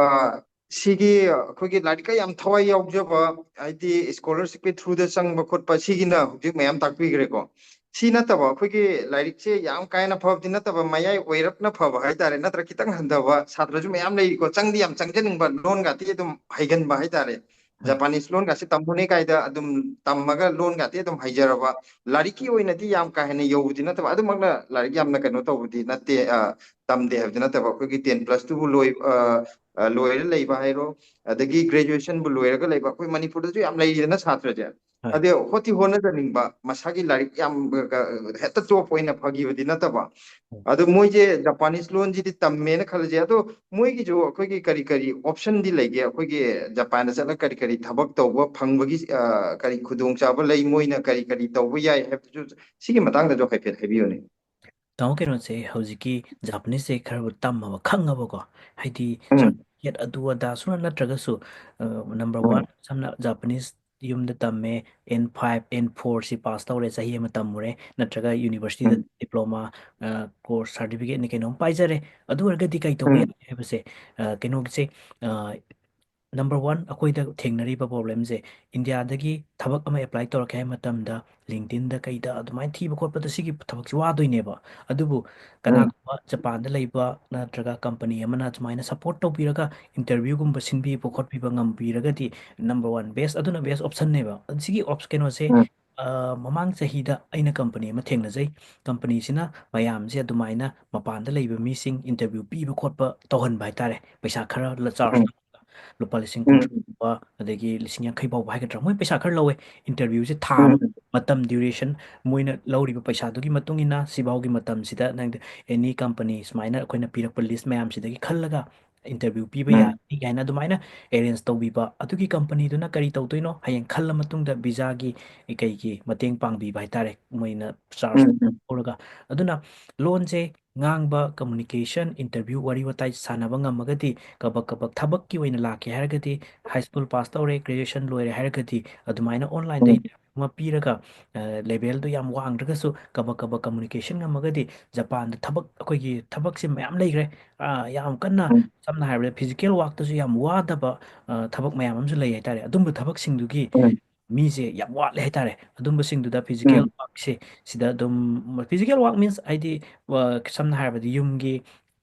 ꯁꯤꯒꯤ ꯑꯩꯈꯣꯏꯒꯤ ꯂꯥꯏꯔꯤꯛꯀ ꯌꯥꯝ ꯊꯋꯥꯏ ꯌꯥꯎꯖꯕ, ꯍꯥꯏꯗꯤ ꯁ꯭ꯀꯣꯂꯔꯁꯤꯞꯀꯤ ꯊ꯭ꯔꯨꯗ ꯆꯪꯕ ꯈꯣꯠꯄ, ꯁꯤꯒꯤꯅ ꯍꯧꯖꯤꯛ ꯃꯌꯥꯝ ꯇꯥꯛꯄꯤꯈ꯭ꯔꯦꯀꯣ꯫ ꯁꯤ ꯅꯠꯇꯕ ꯑꯩꯈꯣꯏꯒꯤ ꯂꯥꯏꯔꯤꯛꯁꯦ ꯌꯥꯝ ꯀꯥ ꯍꯦꯟꯅ ꯐꯕꯗꯤ ꯅꯠꯇꯕ, ꯃꯌꯥꯏ ꯑꯣꯏꯔꯞꯅ ꯐꯕ ꯍꯥꯏꯇꯥꯔꯦ, ꯅꯠꯇ꯭ꯔ ꯈꯤꯇꯪ ꯍꯟꯊꯕ ꯁꯥꯇ꯭ꯔꯁꯨ ꯃꯌꯥꯝ ꯂꯩꯔꯤꯀꯣ, ꯆꯪꯗꯤ ꯌꯥꯝ ꯆꯪꯖꯅꯤꯡꯕ, ꯂꯣꯟꯒꯥꯇꯤ ꯑꯗꯨꯝ ꯍꯩꯒꯟꯕ ꯍꯥꯏꯇꯥꯔꯦ꯫ ꯍꯣꯏ꯫ ꯖꯄꯥꯅꯤꯁ ꯂꯣꯟꯒꯥꯁꯦ ꯇꯝꯃꯨꯅꯦ ꯀꯥꯏꯗ ꯑꯗꯨꯝ ꯇꯝꯃꯒ ꯂꯣꯟꯒꯥꯇꯤ ꯑꯗꯨꯝ ꯍꯩꯖꯔꯕ, ꯂꯥꯏꯔꯤꯛꯀꯤ ꯑꯣꯏꯅꯗꯤ ꯌꯥꯝ ꯀꯥ ꯍꯦꯟꯅ ꯌꯧꯕꯗꯤ ꯅꯠꯇꯕ, ꯑꯗꯨꯃꯛꯅ ꯂꯥꯏꯔꯤꯛ ꯌꯥꯝꯅ ꯀꯩꯅꯣ ꯇꯧꯕꯗꯤ ꯅꯠꯇꯦ, ꯑ, ꯇꯝꯗꯦ ꯍꯥꯏꯕꯗꯤ ꯅꯠꯇꯕ, ꯑꯩꯈꯣꯏꯒꯤ ten plus two ꯕꯨ ꯂꯣꯏ-, ꯑ, ꯑ, ꯂꯣꯏꯔ ꯂꯩꯕ ꯍꯥꯏꯔꯣ, ꯑꯗꯒꯤ graduation ꯕꯨ ꯂꯣꯏꯔꯒ ꯂꯩꯕ, ꯑꯩꯈꯣꯏ ꯃꯅꯤꯄꯨꯔꯗꯁꯨ ꯌꯥꯝ ꯂꯩꯔꯤꯗꯅ ꯁꯥꯇ꯭ꯔꯁꯦ꯫ ꯍꯣꯏ꯫ ꯑꯗꯩ ꯍꯣꯠꯇꯤ ꯍꯣꯠꯅꯖꯅꯤꯡꯕ, ꯃꯁꯥꯒꯤ ꯂꯥꯏꯔꯤꯛ ꯌꯥꯝ, ꯑ, ꯍꯦꯛꯇ ꯇꯣꯞ ꯑꯣꯏꯅ ꯐꯈꯤꯕꯗꯤ ꯅꯠꯇꯕ꯫ ꯎꯝ꯫ ꯑꯗꯣ ꯃꯣꯏꯁꯦ ꯖꯄꯥꯅꯤꯁ ꯂꯣꯟꯁꯤꯗꯤ ꯇꯝꯃꯦꯅ ꯈꯜꯂꯁꯦ, ꯑꯗꯣ ꯃꯣꯏꯒꯤꯁꯨ ꯑꯩꯈꯣꯏꯒꯤ ꯀꯔꯤ ꯀꯔꯤ option ꯗꯤ ꯂꯩꯒꯦ? ꯑꯩꯈꯣꯏꯒꯤ ꯖꯄꯥꯟꯗ ꯆꯠꯂꯒ ꯀꯔꯤ ꯀꯔꯤ ꯊꯕꯛ ꯇꯧꯕ ꯐꯪꯕꯒꯤ, ꯑ, ꯀꯔꯤ ꯈꯨꯗꯣꯡꯆꯥꯕ ꯂꯩ? ꯃꯣꯏꯅ ꯀꯔꯤ ꯀꯔꯤ ꯇꯧꯕ ꯌꯥꯏ ꯍꯥꯏꯕꯗꯨꯁꯨ, ꯁꯤꯒꯤ ꯃꯇꯥꯡꯗꯁꯨ ꯍꯥꯏꯐꯦꯠ ꯍꯥꯏꯕꯤꯌꯨꯅꯦ꯫ ꯇꯥꯃꯣ, ꯀꯩꯅꯣꯁꯦ, ꯍꯧꯖꯤꯛꯀꯤ ꯖꯄꯥꯅꯤꯁꯁꯦ ꯈꯔꯕꯨ ꯇꯝꯃꯕ, ꯈꯪꯉꯕꯀꯣ, ꯍꯥꯏꯗꯤ ꯎꯝ꯫ ꯁꯝ-, certificate ꯑꯗꯨ ꯑꯗꯥ ꯁꯨꯅ ꯅꯠꯇ꯭ꯔꯒꯁꯨ, ꯑ, number one, ꯎꯝ꯫ ꯁꯝꯅ Japanese ꯌꯨꯝꯗ ꯇꯝꯃꯦ, N five, N four ꯁꯤ pass ꯇꯧꯔꯦ, ꯆꯍꯤ ꯑꯃ ꯇꯝꯃꯨꯔꯦ, ꯅꯠꯇ꯭ꯔꯒ universityꯗ ꯎꯝ꯫ Diploma, ꯑ, course certificateꯅꯤ ꯀꯩꯅꯣꯝ ꯄꯥꯏꯖꯔꯦ꯫ ꯑꯗꯨ ꯑꯣꯏꯔꯒꯗꯤ ꯀꯩ ꯇꯧꯕ ꯎꯝ꯫ ꯌꯥꯏ ꯍꯥꯏꯕꯁꯦ, ꯑ, ꯀꯩꯅꯣꯒꯤꯁꯦ, ꯑ, number one, ꯑꯩꯈꯣꯏꯗ ꯊꯦꯡꯅꯔꯤꯕ problemꯁꯦ, ꯏꯟꯗꯤꯌꯥꯗꯒꯤ ꯊꯕꯛ ꯑꯃ apply ꯇꯧꯔꯛꯀꯦ ꯍꯥꯏꯕ ꯃꯇꯝꯗ, LinkedInꯗ ꯀꯩꯗ ꯑꯗꯨꯃꯥꯏꯅ ꯊꯤꯕ ꯈꯣꯠꯄꯗ ꯁꯤꯒꯤ ꯊꯕꯛꯁꯦ ꯋꯥꯗꯣꯏꯅꯦꯕ꯫ ꯑꯗꯨꯕꯨ ꯎꯝ꯫ ꯀꯅꯥꯒꯨꯝꯕ ꯖꯄꯥꯟꯗ ꯂꯩꯕ ꯅꯠꯇ꯭ꯔꯒ company ꯑꯃꯅ ꯑꯗꯨꯃꯥꯏꯅ support ꯇꯧꯕꯤꯔꯒ interviewꯒꯨꯝꯕ ꯁꯤꯟꯕꯤꯕ ꯈꯣꯠꯄꯤꯕ ꯉꯝꯕꯤꯔꯒꯗꯤ, number one, best, ꯑꯗꯨꯅ best optionꯅꯦꯕ꯫ ꯁꯤꯒꯤ op-, ꯀꯩꯅꯣꯁꯦ, ꯎꯝ꯫ ꯑ, ꯃꯃꯥꯡ ꯆꯍꯤꯗ ꯑꯩꯅ company ꯑꯃ ꯊꯦꯡꯅꯖꯩ꯫ Companyꯁꯤꯅ ꯃꯌꯥꯝꯁꯦ ꯑꯗꯨꯃꯥꯏꯅ ꯃꯄꯥꯟꯗ ꯂꯩꯕ ꯃꯤꯁꯤꯡ interview ꯄꯤꯕ ꯈꯣꯠꯄ ꯇꯧꯍꯟꯕ ꯍꯥꯏꯇꯥꯔꯦ, ꯄꯩꯁꯥ ꯈꯔ ꯆꯥꯔꯖ ꯎꯝ꯫ ꯇꯧꯔꯒ꯫ ꯂꯨꯄꯥ ꯂꯤꯁꯤꯡ ꯀꯨꯟꯊ꯭ꯔꯥ ꯎꯝ꯫ ꯐꯥꯎꯕ, ꯑꯗꯒꯤ ꯂꯤꯁꯤꯡ ꯌꯥꯡꯈꯩ ꯐꯥꯎꯕ ꯍꯥꯏꯒꯗ꯭ꯔꯥ, ꯃꯣꯏ ꯄꯩꯁꯥ ꯈꯔ ꯂꯧꯋꯦ꯫ Interviewꯁꯦ ꯊꯥ ꯑꯃ ꯎꯝ꯫ ꯃꯇꯝ, duration, ꯃꯣꯏꯅ ꯂꯧꯔꯤꯕ ꯄꯩꯁꯥꯗꯨꯒꯤ ꯃꯇꯨꯡ ꯏꯟꯅ ꯁꯤꯐꯥꯎꯒꯤ ꯃꯇꯝꯁꯤꯗ ꯅꯪ any company ꯁꯨꯃꯥꯏꯅ ꯑꯩꯈꯣꯏꯅ ꯄꯤꯔꯛꯄ list ꯃꯌꯥꯝꯁꯤꯗꯒꯤ ꯈꯜꯂꯒ interview ꯄꯤꯕ ꯎꯝ꯫ ꯌꯥꯅꯤ ꯀꯥꯏꯅ ꯑꯗꯨꯃꯥꯏꯅ arrange ꯇꯧꯕꯤꯕ꯫ ꯑꯗꯨꯒꯤ companyꯗꯨꯅ ꯀꯔꯤ ꯇꯧꯗꯣꯏꯅꯣ? ꯍꯌꯦꯡ ꯈꯜꯂ ꯃꯇꯨꯡꯗ visaꯒꯤ ꯀꯩꯒꯤ ꯃꯇꯦꯡ ꯄꯥꯡꯕꯤꯕ ꯍꯥꯏꯇꯥꯔꯦ, ꯃꯣꯏꯅ charge ꯎꯝ, ꯎꯝ꯫ ꯂꯧꯔꯒ꯫ ꯑꯗꯨꯅ ꯂꯣꯟꯁꯦ ꯉꯥꯡꯕ, communication, interview, ꯋꯥꯔꯤ ꯋꯥꯇꯥꯏ ꯁꯥꯟꯅꯕ ꯉꯝꯃꯒꯗꯤ, ꯀꯕꯛ ꯀꯕꯛ ꯊꯕꯛꯀꯤ ꯑꯣꯏꯅ ꯂꯥꯛꯀꯦ ꯍꯥꯏꯔꯒꯗꯤ, high school pass ꯇꯧꯔꯦ, graduation ꯂꯣꯏꯔꯦ ꯍꯥꯏꯔꯒꯗꯤ, ꯑꯗꯨꯃꯥꯏꯅ onlineꯗ ꯎꯝ꯫ Interview ꯑꯃ ꯄꯤꯔꯒ, ꯑ, levelꯗꯣ ꯌꯥꯝ ꯋꯥꯡꯗ꯭ꯔꯒꯁꯨ ꯀꯕꯛ ꯀꯕꯛ communication ꯉꯝꯃꯒꯗꯤ, ꯖꯄꯥꯟꯗ ꯊꯕꯛ, ꯑꯩꯈꯣꯏꯒꯤ ꯊꯕꯛꯁꯦ ꯃꯌꯥꯝ ꯂꯩꯈ꯭ꯔꯦ꯫ ꯑ, ꯌꯥꯝ ꯀꯟꯅ, ꯎꯝ꯫ ꯁꯝꯅ ꯍꯥꯏꯔꯕꯗ, physical workꯇꯁꯨ ꯌꯥꯝ ꯋꯥꯗꯕ, ꯑ, ꯊꯕꯛ ꯃꯌꯥꯝ ꯑꯃꯁꯨ ꯂꯩ ꯍꯥꯏꯇꯥꯔꯦ꯫ ꯑꯗꯨꯝꯕ ꯊꯕꯛꯁꯤꯡꯗꯨꯒꯤ ꯎꯝ꯫ ꯃꯤꯁꯦ ꯌꯥꯝ ꯋꯥꯠꯂꯦ ꯍꯥꯏꯇꯥꯔꯦ꯫ ꯑꯗꯨꯝꯕꯁꯤꯡꯗꯨꯗ physical ꯎꯝ꯫ Workꯁꯦ, ꯁꯤꯗ ꯑꯗꯨꯝ, physical work means ꯍꯥꯏꯗꯤ, ꯑ, ꯁꯝꯅ ꯍꯥꯏꯔꯕꯗ ꯌꯨꯝꯒꯤ,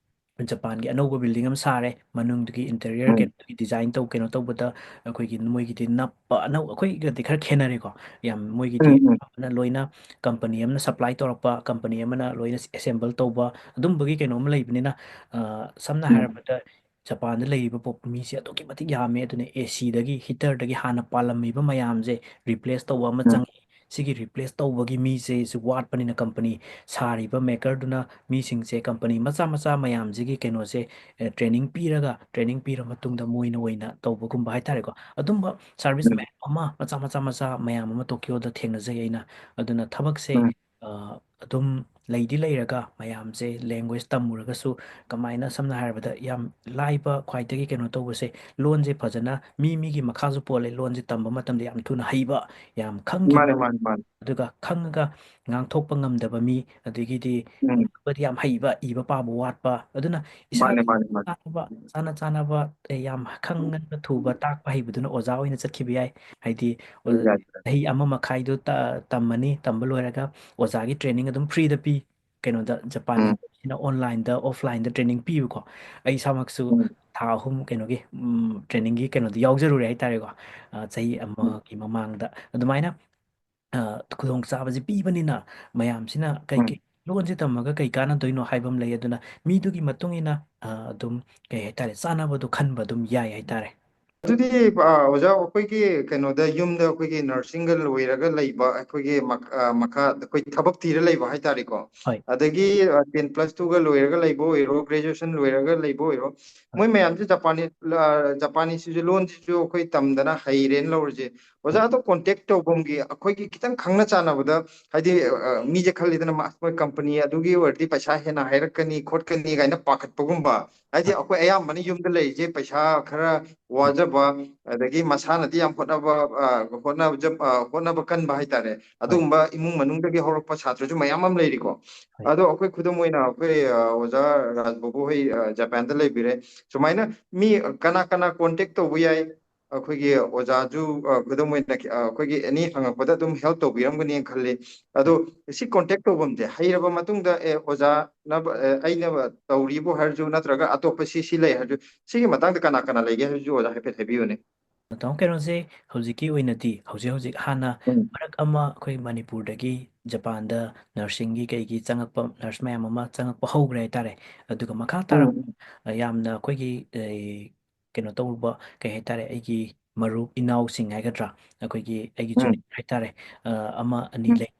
ꯖꯄꯥꯟꯒꯤ ꯑꯅꯧꯕ building ꯑꯃ ꯁꯥꯔꯦ, ꯃꯅꯨꯡꯗꯨꯒꯤ interior ꯎꯝ꯫ Key design ꯇꯧ, ꯀꯩꯅꯣ ꯇꯧꯕꯗ ꯑꯩꯈꯣꯏꯒꯤ ꯃꯣꯏꯒꯤꯗꯤ ꯅꯞꯄ, ꯑꯅꯧ-, ꯑꯩꯈꯣꯏꯒꯗꯤ ꯈꯔ ꯈꯦꯠꯅꯔꯦꯀꯣ꯫ ꯌꯥꯝ ꯃꯣꯏꯒꯤꯗꯤ ꯎꯝ, ꯎꯝ꯫ ꯑꯅ ꯂꯣꯏꯅ company ꯑꯃꯅ supply ꯇꯧꯔꯛꯄ, company ꯑꯃꯅ ꯂꯣꯏꯅ assemble ꯇꯧꯕ, ꯑꯗꯨꯝꯕꯒꯤ ꯀꯩꯅꯣ ꯑꯃ ꯂꯩꯕꯅꯤꯅ, ꯑ, ꯁꯝꯅ ꯎꯝ꯫ ꯍꯥꯏꯔꯕꯗ ꯖꯄꯥꯟꯗ ꯂꯩꯔꯤꯕ pop-, ꯃꯤꯁꯦ ꯑꯗꯨꯛꯀꯤ ꯃꯇꯤꯛ ꯌꯥꯝꯃꯦ꯫ ꯑꯗꯨꯅ ACꯗꯒꯤ, heaterꯗꯒꯤ ꯍꯥꯟꯅ ꯄꯥꯜꯂꯝꯃꯤꯕ ꯃꯌꯥꯝꯁꯦ replace ꯇꯧꯕ ꯑꯃ ꯎꯝ꯫ ꯆꯪꯉꯤ꯫ ꯁꯤꯒꯤ replace ꯇꯧꯕꯒꯤ ꯃꯤꯁꯦ ꯁꯤ ꯋꯥꯠꯄꯅꯤꯅ company ꯁꯥꯔꯤꯕ makerꯗꯨꯅ ꯃꯤꯁꯤꯡꯁꯦ company ꯃꯆꯥ ꯃꯆꯥ ꯃꯌꯥꯝꯁꯤꯒꯤ ꯀꯩꯅꯣꯁꯦ, ꯑꯦ, training ꯄꯤꯔꯒ, training ꯄꯤꯔ ꯃꯇꯨꯡꯗ ꯃꯣꯏꯅ ꯑꯣꯏꯅ ꯇꯧꯕꯒꯨꯝꯕ ꯍꯥꯏꯇꯥꯔꯦꯀꯣ꯫ ꯑꯗꯨꯝꯕ service ꯎꯝ꯫ ꯃꯌꯥꯝ ꯑꯃ ꯃꯆꯥ ꯃꯆꯥ ꯃꯆꯥ ꯃꯌꯥꯝ ꯑꯃ Tokyoꯗ ꯊꯦꯡꯅꯖꯩ ꯑꯩꯅ꯫ ꯑꯗꯨꯅ ꯊꯕꯛꯁꯦ, ꯎꯝ꯫ ꯑ, ꯑꯗꯨꯝ ꯂꯩꯗꯤ ꯂꯩꯔꯒ ꯃꯌꯥꯝꯁꯦ language ꯇꯝꯃꯨꯔꯒꯁꯨ ꯀꯃꯥꯏꯅ, ꯁꯝꯅ ꯍꯥꯏꯔꯕꯗ, ꯌꯥꯝ ꯂꯥꯏꯕ, ꯈ꯭ꯋꯥꯏꯗꯒꯤ ꯀꯩꯅꯣ ꯇꯧꯕꯁꯦ, ꯂꯣꯟꯁꯦ ꯐꯖꯅ, ꯃꯤ ꯃꯤꯒꯤ ꯃꯈꯥꯁꯨ ꯄꯣꯜꯂꯦ, ꯂꯣꯟꯁꯦ ꯇꯝꯕ ꯃꯇꯝꯗ ꯌꯥꯝ ꯊꯨꯅ ꯍꯩꯕ, ꯌꯥꯝ ꯈꯪꯈꯤꯕ, ꯃꯥꯅꯦ, ꯃꯥꯅꯦ, ꯃꯥꯅꯦ꯫ ꯑꯗꯨꯒ ꯈꯪꯉꯒ ꯉꯥꯡꯊꯣꯛꯄ ꯉꯝꯗꯕ ꯃꯤ, ꯑꯗꯒꯤꯗꯤ ꯎꯝ, ꯌꯥꯝ ꯍꯩꯕ, ꯏꯕ ꯄꯥꯕ ꯋꯥꯠꯄ, ꯑꯗꯨꯅ ꯃꯥꯅꯦ, ꯏꯁꯥꯒꯤ ꯃꯥꯅꯦ, ꯃꯥꯅꯦ꯫ ꯆꯥꯅꯕ, ꯆꯥꯅ ꯆꯥꯅꯕ, ꯑꯦ, ꯌꯥꯝ ꯈꯪꯉꯒ ꯊꯨꯕ ꯇꯥꯛꯄ ꯍꯩꯕꯗꯨꯅ ꯑꯣꯖꯥ ꯑꯣꯏꯅ ꯆꯠꯈꯤꯕ ꯌꯥꯏ꯫ ꯍꯥꯏꯗꯤ, ꯑꯣ, ꯌꯥꯏ, ꯌꯥꯏ꯫ ꯆꯍꯤ ꯑꯃ ꯃꯈꯥꯏꯗꯨ ꯇ-, ꯇꯝꯃꯅꯤ, ꯇꯝꯕ ꯂꯣꯏꯔꯒ ꯑꯣꯖꯥꯒꯤ training ꯑꯗꯨꯝ free ꯗ ꯄꯤ꯫ ꯀꯩꯅꯣꯗ, ꯖꯄꯥꯟ ꯎꯝ, ꯁꯤꯅ online ꯗ, offline ꯗ training ꯄꯤꯕꯀꯣ꯫ ꯑꯩ ꯏꯁꯥꯃꯛꯁꯨ ꯎꯝ, ꯊꯥ ꯑꯍꯨꯝ ꯀꯩꯅꯣꯒꯤ, ꯎꯝ, training ꯒꯤ ꯀꯩꯅꯣꯗ ꯌꯥꯎꯖꯔꯨꯔꯦ ꯍꯥꯏꯇꯥꯔꯦꯀꯣ꯫ ꯑ, ꯆꯍꯤ ꯎꯝ, ꯑꯃꯒꯤ ꯃꯃꯥꯡꯗ꯫ ꯑꯗꯨꯃꯥꯏꯅ, ꯑ, ꯈꯨꯗꯣꯡꯆꯥꯕꯁꯤ ꯄꯤꯕꯅꯤꯅ, ꯃꯌꯥꯝꯁꯤꯅ ꯀꯩ ꯎꯝ꯫ ꯀꯩ, ꯂꯣꯟꯁꯤ ꯇꯝꯃꯒ ꯀꯩ ꯀꯥꯟꯅꯗꯣꯏꯅꯣ ꯍꯥꯏꯕ ꯑꯃ ꯂꯩ꯫ ꯑꯗꯨꯅ ꯃꯤꯗꯨꯒꯤ ꯃꯇꯨꯡ ꯏꯟꯅ, ꯑ, ꯑꯗꯨꯝ, ꯀꯩ ꯍꯥꯏꯇꯥꯔꯦ, ꯆꯥꯅꯕꯗꯣ ꯈꯟꯕ ꯑꯗꯨꯝ ꯌꯥꯏ ꯍꯥꯏꯇꯥꯔꯦ꯫ ꯑꯗꯨꯗꯤ, ꯑ, ꯑꯣꯖꯥ, ꯑꯩꯈꯣꯏꯒꯤ ꯀꯩꯅꯣꯗ, ꯌꯨꯝꯗ ꯑꯩꯈꯣꯏꯒꯤ nursing ꯒ ꯂꯣꯏꯔꯒ ꯂꯩꯕ, ꯑꯩꯈꯣꯏꯒꯤ ꯃꯛ-, ꯑ, ꯃꯈꯥ ꯑꯩꯈꯣꯏ ꯊꯕꯛ ꯊꯤꯔ ꯂꯩꯕ ꯍꯥꯏꯇꯥꯔꯦꯀꯣ꯫ ꯍꯣꯏ꯫ ꯑꯗꯒꯤ, ꯑ, ten plus two ꯒ ꯂꯣꯏꯔꯒ ꯂꯩꯕ ꯑꯣꯏꯔꯣ, graduation ꯂꯣꯏꯔꯒ ꯂꯩꯕ ꯑꯣꯏꯔꯣ, ꯍꯣꯏ꯫ ꯃꯣꯏ ꯃꯌꯥꯝꯁꯦ ꯖꯄꯥꯅꯤ-, ꯑ, ꯖꯄꯥꯅꯤꯁꯁꯤꯁꯨ, ꯂꯣꯟꯁꯤꯁꯨ ꯑꯩꯈꯣꯏ ꯇꯝꯗꯅ ꯍꯩꯔꯦꯅ ꯂꯧꯔꯁꯦ꯫ ꯑꯣꯖꯥ, ꯍꯣꯏ꯫ ꯑꯗꯣ contact ꯇꯧꯐꯝꯒꯤ ꯑꯩꯈꯣꯏꯒꯤ ꯈꯤꯇꯪ ꯈꯪꯅ ꯆꯥꯟꯅꯕꯗ, ꯍꯥꯏꯗꯤ, ꯑ, ꯃꯤꯁꯦ ꯈꯜꯂꯤꯗꯅ, "ꯃꯥ, ꯃꯣꯏ company ꯑꯗꯨꯒꯤ ꯑꯣꯏꯔꯗꯤ ꯄꯩꯁꯥ ꯍꯦꯟꯅ ꯍꯥꯏꯔꯛꯀꯅꯤ ꯈꯣꯠꯀꯅꯤ" ꯀꯥꯏꯅ ꯄꯥꯈꯠꯄꯒꯨꯝꯕ꯫ ꯍꯥꯏꯗꯤ, ꯑ, ꯑꯩꯈꯣꯏ ꯑꯌꯥꯝꯕꯅ ꯌꯨꯝꯗ ꯂꯩꯔꯤꯁꯦ ꯄꯩꯁꯥ ꯈꯔ ꯋꯥꯖꯕ, ꯑꯗꯒꯤ ꯃꯁꯥꯅꯗꯤ ꯌꯥꯝ ꯍꯣꯠꯅꯕ, ꯑ, ꯍꯣꯠꯅꯕꯖ-, ꯑ, ꯍꯣꯠꯅꯕ ꯀꯟꯕ ꯍꯥꯏꯇꯥꯔꯦ, ꯍꯣꯏ꯫ ꯑꯗꯨꯒꯨꯝꯕ ꯏꯃꯨꯡ ꯃꯅꯨꯡꯗꯒꯤ ꯍꯧꯔꯛꯄ ꯁꯥꯇ꯭ꯔꯁꯨ ꯃꯌꯥꯝ ꯑꯃ ꯂꯩꯔꯤꯀꯣ꯫ ꯍꯣꯏ꯫ ꯑꯗꯣ ꯑꯩꯈꯣꯏ ꯈꯨꯗꯝ ꯑꯣꯏꯅ ꯑꯩꯈꯣꯏ, ꯑ, ꯑꯣꯖꯥ ꯔꯥꯖ ꯕꯥꯕꯨ ꯍꯣꯏ, ꯑ, ꯖꯄꯥꯟꯗ ꯂꯩꯕꯤꯔꯦ꯫ ꯁꯨꯃꯥꯏꯅ ꯃꯤ ꯀꯅꯥ ꯀꯅꯥ contact ꯇꯧꯕ ꯌꯥꯏ? ꯑꯩꯈꯣꯏꯒꯤ ꯑꯣꯖꯥꯁꯨ, ꯑ, ꯈꯨꯗꯝ ꯑꯣꯏꯅ, ꯑ, ꯑꯩꯈꯣꯏꯒꯤ any ꯍꯪꯉꯛꯄꯗ ꯑꯗꯨꯝ help ꯇꯧꯕꯤꯔꯝꯒꯅꯤꯅ ꯈꯜꯂꯤ꯫ ꯑꯗꯣ ꯁꯤ contact ꯇꯧꯐꯝꯁꯦ ꯍꯩꯔꯕ ꯃꯇꯨꯡꯗ, ꯑꯦ, ꯑꯣꯖꯥꯅ, ꯑꯦ, ꯑꯩꯅ ꯇꯧꯔꯤꯕꯨ ꯍꯥꯏꯔꯁꯨ, ꯅꯠꯇ꯭ꯔꯒ ꯑꯇꯣꯞꯄ ꯁꯤ, ꯁꯤ ꯂꯩ ꯍꯥꯏꯔꯁꯨ, ꯁꯤꯒꯤ ꯃꯇꯥꯡꯗ ꯀꯅꯥ ꯀꯅꯥ ꯂꯩꯒꯦ ꯍꯥꯏꯕꯁꯨ ꯑꯣꯖꯥ ꯍꯥꯏꯐꯦꯠ ꯍꯥꯏꯕꯤꯌꯨꯅꯦ꯫ ꯇꯥꯃꯣ, ꯀꯩꯅꯣꯁꯦ, ꯍꯧꯖꯤꯛꯀꯤ ꯑꯣꯏꯅꯗꯤ, ꯍꯧꯖꯤꯛ ꯍꯧꯖꯤꯛ, ꯍꯥꯟꯅ ꯎꯝ꯫ ꯃꯔꯛ ꯑꯃ ꯑꯩꯈꯣꯏ ꯃꯅꯤꯄꯨꯔꯗꯒꯤ ꯖꯄꯥꯟꯗ nursing ꯒꯤ ꯀꯩꯒꯤ ꯆꯪꯉꯛꯄ nurse ꯃꯌꯥꯝ ꯑꯃ ꯆꯪꯉꯛꯄ ꯍꯧꯈ꯭ꯔꯦ ꯍꯥꯏꯇꯥꯔꯦ꯫ ꯑꯗꯨꯒ ꯃꯈꯥ ꯎꯝ, ꯇꯥꯔꯛꯄ, ꯎꯝ꯫ ꯑ, ꯌꯥꯝꯅ ꯑꯩꯈꯣꯏꯒꯤ, ꯑ, ꯀꯩꯅꯣ ꯇꯧꯕ, ꯀꯩ ꯍꯥꯏꯇꯥꯔꯦ, ꯑꯩꯒꯤ ꯃꯔꯨꯞ ꯏꯅꯥꯎꯁꯤꯡ ꯍꯥꯏꯒꯗ꯭ꯔꯥ, ꯑꯩꯈꯣꯏꯒꯤ, ꯑꯩꯒꯤ ꯎꯝ꯫ junior ꯍꯥꯏꯇꯥꯔꯦ, ꯑ, ꯑꯃ ꯑꯅꯤ ꯎꯝ꯫ ꯂꯩ꯫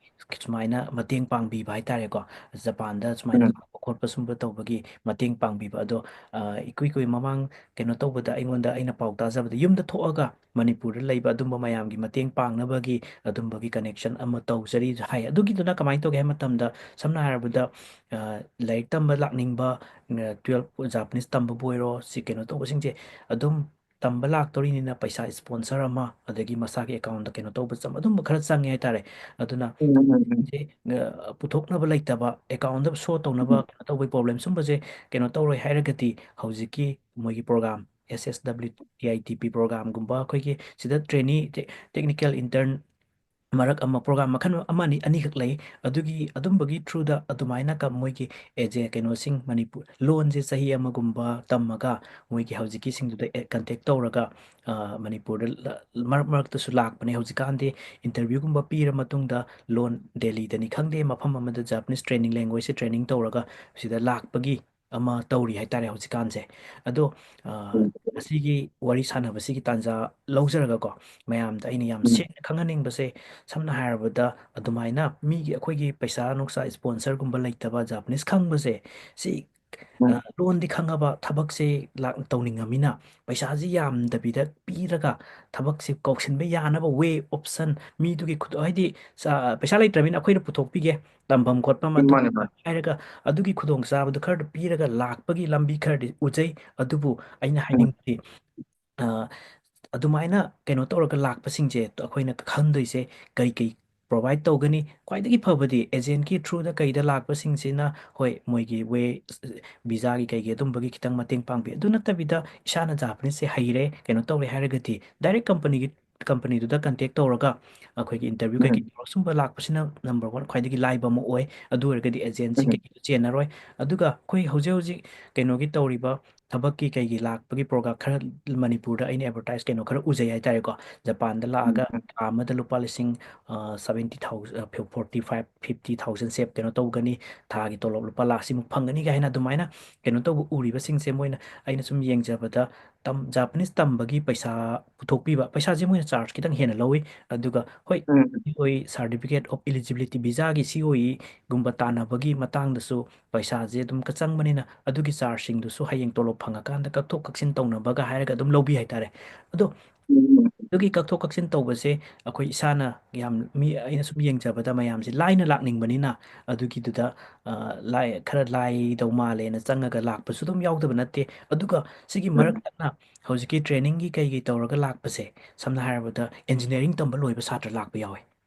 ꯁꯨꯃꯥꯏꯅ ꯃꯇꯦꯡ ꯄꯥꯡꯕꯤꯕ ꯍꯥꯏꯇꯥꯔꯦꯀꯣ꯫ ꯖꯄꯥꯟꯗ ꯁꯨꯃꯥꯏꯅ ꯎꯝ꯫ ꯂꯥꯛꯄ ꯈꯣꯠꯄ ꯁꯨꯝꯕ ꯇꯧꯕꯒꯤ ꯃꯇꯦꯡ ꯄꯥꯡꯕꯤꯕ꯫ ꯑꯗꯣ, ꯑ, ꯏꯀꯨꯏ ꯀꯨꯏ ꯃꯃꯥꯡ ꯀꯩꯅꯣ ꯇꯧꯕꯗ ꯑꯩꯉꯣꯟꯗ, ꯑꯩꯅ ꯄꯥꯎ ꯇꯥꯖꯕꯗ, ꯌꯨꯝꯗ ꯊꯣꯛꯑꯒ ꯃꯅꯤꯄꯨꯔꯗ ꯂꯩꯕ ꯑꯗꯨꯝꯕ ꯃꯌꯥꯝꯒꯤ ꯃꯇꯦꯡ ꯄꯥꯡꯅꯕꯒꯤ ꯑꯗꯨꯝꯕꯒꯤ connection ꯑꯃ ꯇꯧꯖꯔꯤ ꯍꯥꯏ꯫ ꯑꯗꯨꯒꯤꯗꯨꯅ ꯀꯃꯥꯏꯅ ꯇꯧꯒꯦ ꯍꯥꯏꯕ ꯃꯇꯝꯗ, ꯁꯝꯅ ꯍꯥꯏꯔꯕꯗ, ꯑ, ꯂꯥꯏꯔꯤꯛ ꯇꯝꯕ ꯂꯥꯛꯅꯤꯡꯕ, ꯑ, twelve Japanese ꯇꯝꯕꯕꯨ ꯑꯣꯏꯔꯣ, ꯁꯤ ꯀꯩꯅꯣ ꯇꯧꯕꯁꯤꯡꯁꯦ ꯑꯗꯨꯝ ꯇꯝꯕ ꯂꯥꯛꯇꯧꯔꯤꯅꯤꯅ ꯄꯩꯁꯥ sponsor ꯑꯃ, ꯑꯗꯒꯤ ꯃꯁꯥꯒꯤ account ꯀꯩꯅꯣ ꯇꯧꯕ ꯆꯪ-, ꯑꯗꯨꯝꯕ ꯈꯔ ꯆꯪꯉꯦ ꯍꯥꯏꯇꯥꯔꯦ꯫ ꯑꯗꯨꯅ ꯎꯝ, ꯎꯝ, ꯎꯝ꯫ ꯁꯦ, ꯑ, ꯄꯨꯊꯣꯛꯅꯕ ꯂꯩꯇꯕ, account show ꯇꯧꯅꯕ ꯎꯝ꯫ ꯀꯩꯅꯣ ꯇꯧꯕꯒꯤ problem ꯁꯨꯝꯕꯁꯦ ꯀꯩꯅꯣ ꯇꯧꯔꯣꯏ ꯍꯥꯏꯔꯒꯗꯤ ꯍꯧꯖꯤꯛꯀꯤ ꯃꯣꯏꯒꯤ program, S S W T I T P program ꯒꯨꯝꯕ, ꯑꯩꯈꯣꯏꯒꯤ ꯁꯤꯗ trainee, te-, technical intern ꯃꯔꯛ ꯑꯃ program ꯃꯈꯜ ꯑꯃ ꯑꯅꯤ, ꯑꯅꯤꯈꯛ ꯂꯩ꯫ ꯑꯗꯨꯒꯤ, ꯑꯗꯨꯝꯕꯒꯤ through ꯗ ꯑꯗꯨꯃꯥꯏꯅ ꯀ-, ꯃꯣꯏꯒꯤ ꯑꯦꯖꯦ-, ꯀꯩꯅꯣꯁꯤꯡ, ꯃꯅꯤꯄꯨꯔ ꯂꯣꯟꯁꯦ ꯆꯍꯤ ꯑꯃꯒꯨꯝꯕ ꯇꯝꯃꯒ ꯃꯣꯏꯒꯤ ꯍꯧꯖꯤꯛꯀꯤꯁꯤꯡꯗꯨꯗ ꯑꯦ-, contact ꯇꯧꯔꯒ, ꯑ, ꯃꯅꯤꯄꯨꯔꯗ ꯂ-, ꯃꯔꯛ ꯃꯔꯛꯇꯁꯨ ꯂꯥꯛꯄꯅꯦ꯫ ꯍꯧꯖꯤꯛꯀꯥꯟꯗꯤ interview ꯒꯨꯝꯕ ꯄꯤꯔ ꯃꯇꯨꯡꯗ ꯂꯣꯟ ꯗꯦꯜꯂꯤꯗꯅꯤ ꯈꯪꯗꯦ, ꯃꯐꯝ ꯑꯃꯗ Japanese training, language ꯁꯦ training ꯇꯧꯔꯒ ꯁꯤꯗ ꯂꯥꯛꯄꯒꯤ ꯑꯃ ꯇꯧꯔꯤ ꯍꯥꯏꯇꯥꯔꯦ ꯍꯧꯖꯤꯛꯀꯥꯟꯁꯦ꯫ ꯑꯗꯣ, ꯑ, ꯎꯝ꯫ ꯉꯁꯤꯒꯤ ꯋꯥꯔꯤ ꯁꯥꯟꯅꯕꯁꯤꯒꯤ ꯇꯥꯟꯖꯥ ꯂꯧꯖꯔꯒꯀꯣ, ꯃꯌꯥꯝꯗ ꯑꯩꯅ ꯌꯥꯝ ꯎꯝ꯫ ꯁꯦꯡꯅ ꯈꯪꯍꯟꯅꯤꯡꯕꯁꯦ, ꯁꯝꯅ ꯍꯥꯏꯔꯕꯗ, ꯑꯗꯨꯃꯥꯏꯅ ꯃꯤꯒꯤ, ꯑꯩꯈꯣꯏꯒꯤ ꯄꯩꯁꯥ ꯅꯨꯡꯁꯥ sponsor ꯒꯨꯝꯕ ꯂꯩꯇꯕ Japanese ꯈꯪꯕꯁꯦ, ꯁꯤ, ꯎꯝ꯫ ꯑ, ꯂꯣꯟꯗꯤ ꯈꯪꯉꯕ, ꯊꯕꯛꯁꯦ ꯂꯥꯛ-, ꯇꯧꯅꯤꯡꯉꯃꯤꯅ, ꯄꯩꯁꯥꯁꯤ ꯌꯥꯝꯗꯕꯤꯗ ꯄꯤꯔꯒ ꯊꯕꯛꯁꯦ ꯀꯧꯁꯤꯟꯕ ꯌꯥꯅꯕ way, option, ꯃꯤꯗꯨꯒꯤ ꯈꯨꯗꯣ-, ꯍꯥꯏꯗꯤ, ꯆ-, ꯄꯩꯁꯥ ꯂꯩꯇ꯭ꯔꯕꯅꯤꯅ ꯑꯩꯈꯣꯏꯅ ꯄꯨꯊꯣꯛꯄꯤꯒꯦ, ꯇꯝꯐꯝ ꯈꯣꯠꯐꯝ ꯑꯗꯨ ꯃꯥꯅꯦ, ꯃꯥꯅꯦ꯫ ꯍꯥꯏꯔꯒ ꯑꯗꯨꯒꯤ ꯈꯨꯗꯣꯡꯆꯥꯕꯗꯨ ꯈꯔꯗ ꯄꯤꯔꯒ ꯂꯥꯛꯄꯒꯤ ꯂꯝꯕꯤ ꯈꯔꯗꯤ ꯎꯖꯩ꯫ ꯑꯗꯨꯕꯨ ꯑꯩꯅ ꯎꯝ꯫ ꯍꯥꯏꯅꯤꯡꯕꯗꯤ, ꯑ, ꯑꯗꯨꯃꯥꯏꯅ ꯀꯩꯅꯣ ꯇꯧꯔꯒ ꯂꯥꯛꯄꯁꯤꯡꯁꯦ ꯑꯩꯈꯣꯏꯅ ꯈꯪꯗꯣꯏꯁꯦ ꯀꯩ ꯀꯩ provide ꯇꯧꯒꯅꯤ? ꯈ꯭ꯋꯥꯏꯗꯒꯤ ꯐꯕꯗꯤ agent ꯀꯤ through ꯗ ꯀꯩꯗ ꯂꯥꯛꯄꯁꯤꯡꯁꯤꯅ, ꯍꯣꯏ, ꯃꯣꯏꯒꯤ way, visa ꯒꯤ ꯀꯩꯒꯤ ꯑꯗꯨꯝꯕꯒꯤ ꯈꯤꯇꯪ ꯃꯇꯦꯡ ꯄꯥꯡꯕꯤ꯫ ꯑꯗꯨ ꯅꯠꯇꯕꯤꯗ ꯏꯁꯥꯅ Japanese ꯁꯦ ꯍꯩꯔꯦ, ꯀꯩꯅꯣ ꯇꯧꯔꯦ ꯍꯥꯏꯔꯒꯗꯤ direct company ꯒꯤ, company ꯗꯨꯗ contact ꯇꯧꯔꯒ ꯑꯩꯈꯣꯏꯒꯤ interview ꯎꯝ꯫ ꯀꯩꯀꯩ ꯇꯧꯔꯒ ꯁꯨꯝꯕ ꯂꯥꯛꯄꯁꯤꯅ number one ꯈ꯭ꯋꯥꯏꯗꯒꯤ ꯂꯥꯏꯕ ꯑꯃ ꯑꯣꯏ꯫ ꯑꯗꯨ ꯑꯣꯏꯔꯒꯗꯤ agent ꯁꯤꯡ ꯎꯝ꯫ ꯀꯩꯀꯩꯁꯨ ꯆꯦꯟꯅꯔꯣꯏ꯫ ꯑꯗꯨꯒ ꯑꯩꯈꯣꯏ ꯍꯧꯖꯤꯛ ꯍꯧꯖꯤꯛ ꯀꯩꯅꯣꯒꯤ ꯇꯧꯔꯤꯕ ꯊꯕꯛꯀꯤ ꯀꯩꯒꯤ ꯂꯥꯛꯄꯒꯤ ꯄ꯭ꯔꯣꯒ꯭ꯔꯥꯝ ꯈꯔ ꯃꯅꯤꯄꯨꯔꯗ ꯑꯩꯅ ꯑꯦꯗꯚꯔꯇꯥꯏꯁ ꯀꯩꯅꯣ ꯈꯔ ꯎꯖꯩ ꯍꯥꯏꯇꯥꯔꯦꯀꯣ꯫ ꯖꯄꯥꯟꯗ ꯎꯝ, ꯂꯥꯛꯑꯒ ꯎꯝ, ꯊꯥ ꯑꯃꯗ ꯂꯨꯄꯥ ꯂꯤꯁꯤꯡ, ꯑ, seventy thousand, ꯑ, forty five, fifty thousand save ꯀꯩꯅꯣ ꯇꯧꯒꯅꯤ, ꯊꯥꯒꯤ ꯇꯣꯂꯣꯞ ꯂꯨꯄꯥ ꯂꯥꯈ ꯁꯤꯃꯨꯛ ꯐꯪꯒꯅꯤ ꯀꯥꯏꯅ ꯑꯗꯨꯃꯥꯏꯅ ꯀꯩꯅꯣ ꯇꯧꯕ ꯎꯔꯤꯕꯁꯤꯡꯁꯦ ꯃꯣꯏꯅ, ꯑꯩꯅ ꯁꯨꯝ ꯌꯦꯡꯖꯕꯗ, ꯇꯝ-, ꯖꯄꯥꯅꯤꯁ ꯇꯝꯕꯒꯤ ꯄꯩꯁꯥ ꯄꯨꯊꯣꯛꯄꯤꯕ, ꯄꯩꯁꯥꯁꯦ ꯃꯣꯏꯅ ꯆꯥꯔꯖ ꯈꯤꯇꯪ ꯍꯦꯟꯅ ꯂꯧꯋꯤ꯫ ꯑꯗꯨꯒ ꯍꯣꯏ, ꯎꯝ, ꯁꯤ ꯑꯣꯏ ꯁꯥꯔꯇꯤꯐꯤꯀꯦꯠ ꯑꯣꯐ ꯏꯂꯤꯖꯤꯕꯤꯂꯤꯇꯤ ꯚꯤꯖꯥꯒꯤ ꯁꯤ ꯑꯣꯏꯒꯨꯝꯕ ꯇꯥꯟꯅꯕꯒꯤ ꯃꯇꯥꯡꯗꯁꯨ ꯄꯩꯁꯥꯁꯦ ꯑꯗꯨꯝ ꯀ-, ꯆꯪꯕꯅꯤꯅ ꯑꯗꯨꯒꯤ ꯆꯥꯔꯖꯁꯤꯡꯗꯨꯁꯨ ꯍꯌꯦꯡ ꯇꯣꯂꯣꯞ ꯐꯪꯉꯀꯥꯟꯗ ꯀꯛꯊꯣꯛ ꯀꯛꯁꯤꯟ ꯇꯧꯅꯕꯒ ꯍꯥꯏꯔꯒ ꯑꯗꯨꯝ ꯂꯧꯕꯤ ꯍꯥꯏꯇꯥꯔꯦ꯫ ꯑꯗꯣ ꯎꯝ, ꯎꯝ, ꯑꯗꯨꯒꯤ ꯀꯛꯊꯣꯛ ꯀꯛꯁꯤꯟ ꯇꯧꯕꯁꯦ ꯑꯩꯈꯣꯏ ꯏꯁꯥꯅ ꯌꯥꯝ, ꯃꯤ, ꯑꯩꯅ ꯁꯨꯝ ꯌꯦꯡꯖꯕꯗ ꯃꯌꯥꯝꯁꯦ ꯂꯥꯏꯅ ꯂꯥꯛꯅꯤꯡꯕꯅꯤꯅ ꯑꯗꯨꯒꯤꯗꯨꯗ, ꯑ, ꯂꯥꯏ-, ꯈꯔ ꯂꯥꯏꯗꯧ ꯃꯥꯜꯂꯦꯅ ꯆꯪꯉꯒ ꯂꯥꯛꯄꯁꯨ ꯑꯗꯨꯝ ꯌꯥꯎꯗꯕ ꯅꯠꯇꯦ꯫ ꯑꯗꯨꯒ ꯁꯤꯒꯤ ꯃꯔꯛ ꯎꯝ, ꯊꯠꯅ ꯍꯧꯖꯤꯛꯀꯤ ꯇ꯭ꯔꯦꯅꯤꯡꯒꯤ ꯀꯩꯒꯤ ꯇꯧꯔꯒ ꯂꯥꯛꯄꯁꯦ, ꯁꯝꯅ ꯍꯥꯏꯔꯕꯗ ꯏꯟꯖꯤꯅꯤꯌꯥꯔꯤꯡ ꯇꯝꯕ ꯂꯣꯏꯕ ꯁꯥꯇ꯭ꯔ ꯂꯥꯛꯄ ꯌꯥꯎꯋꯦ꯫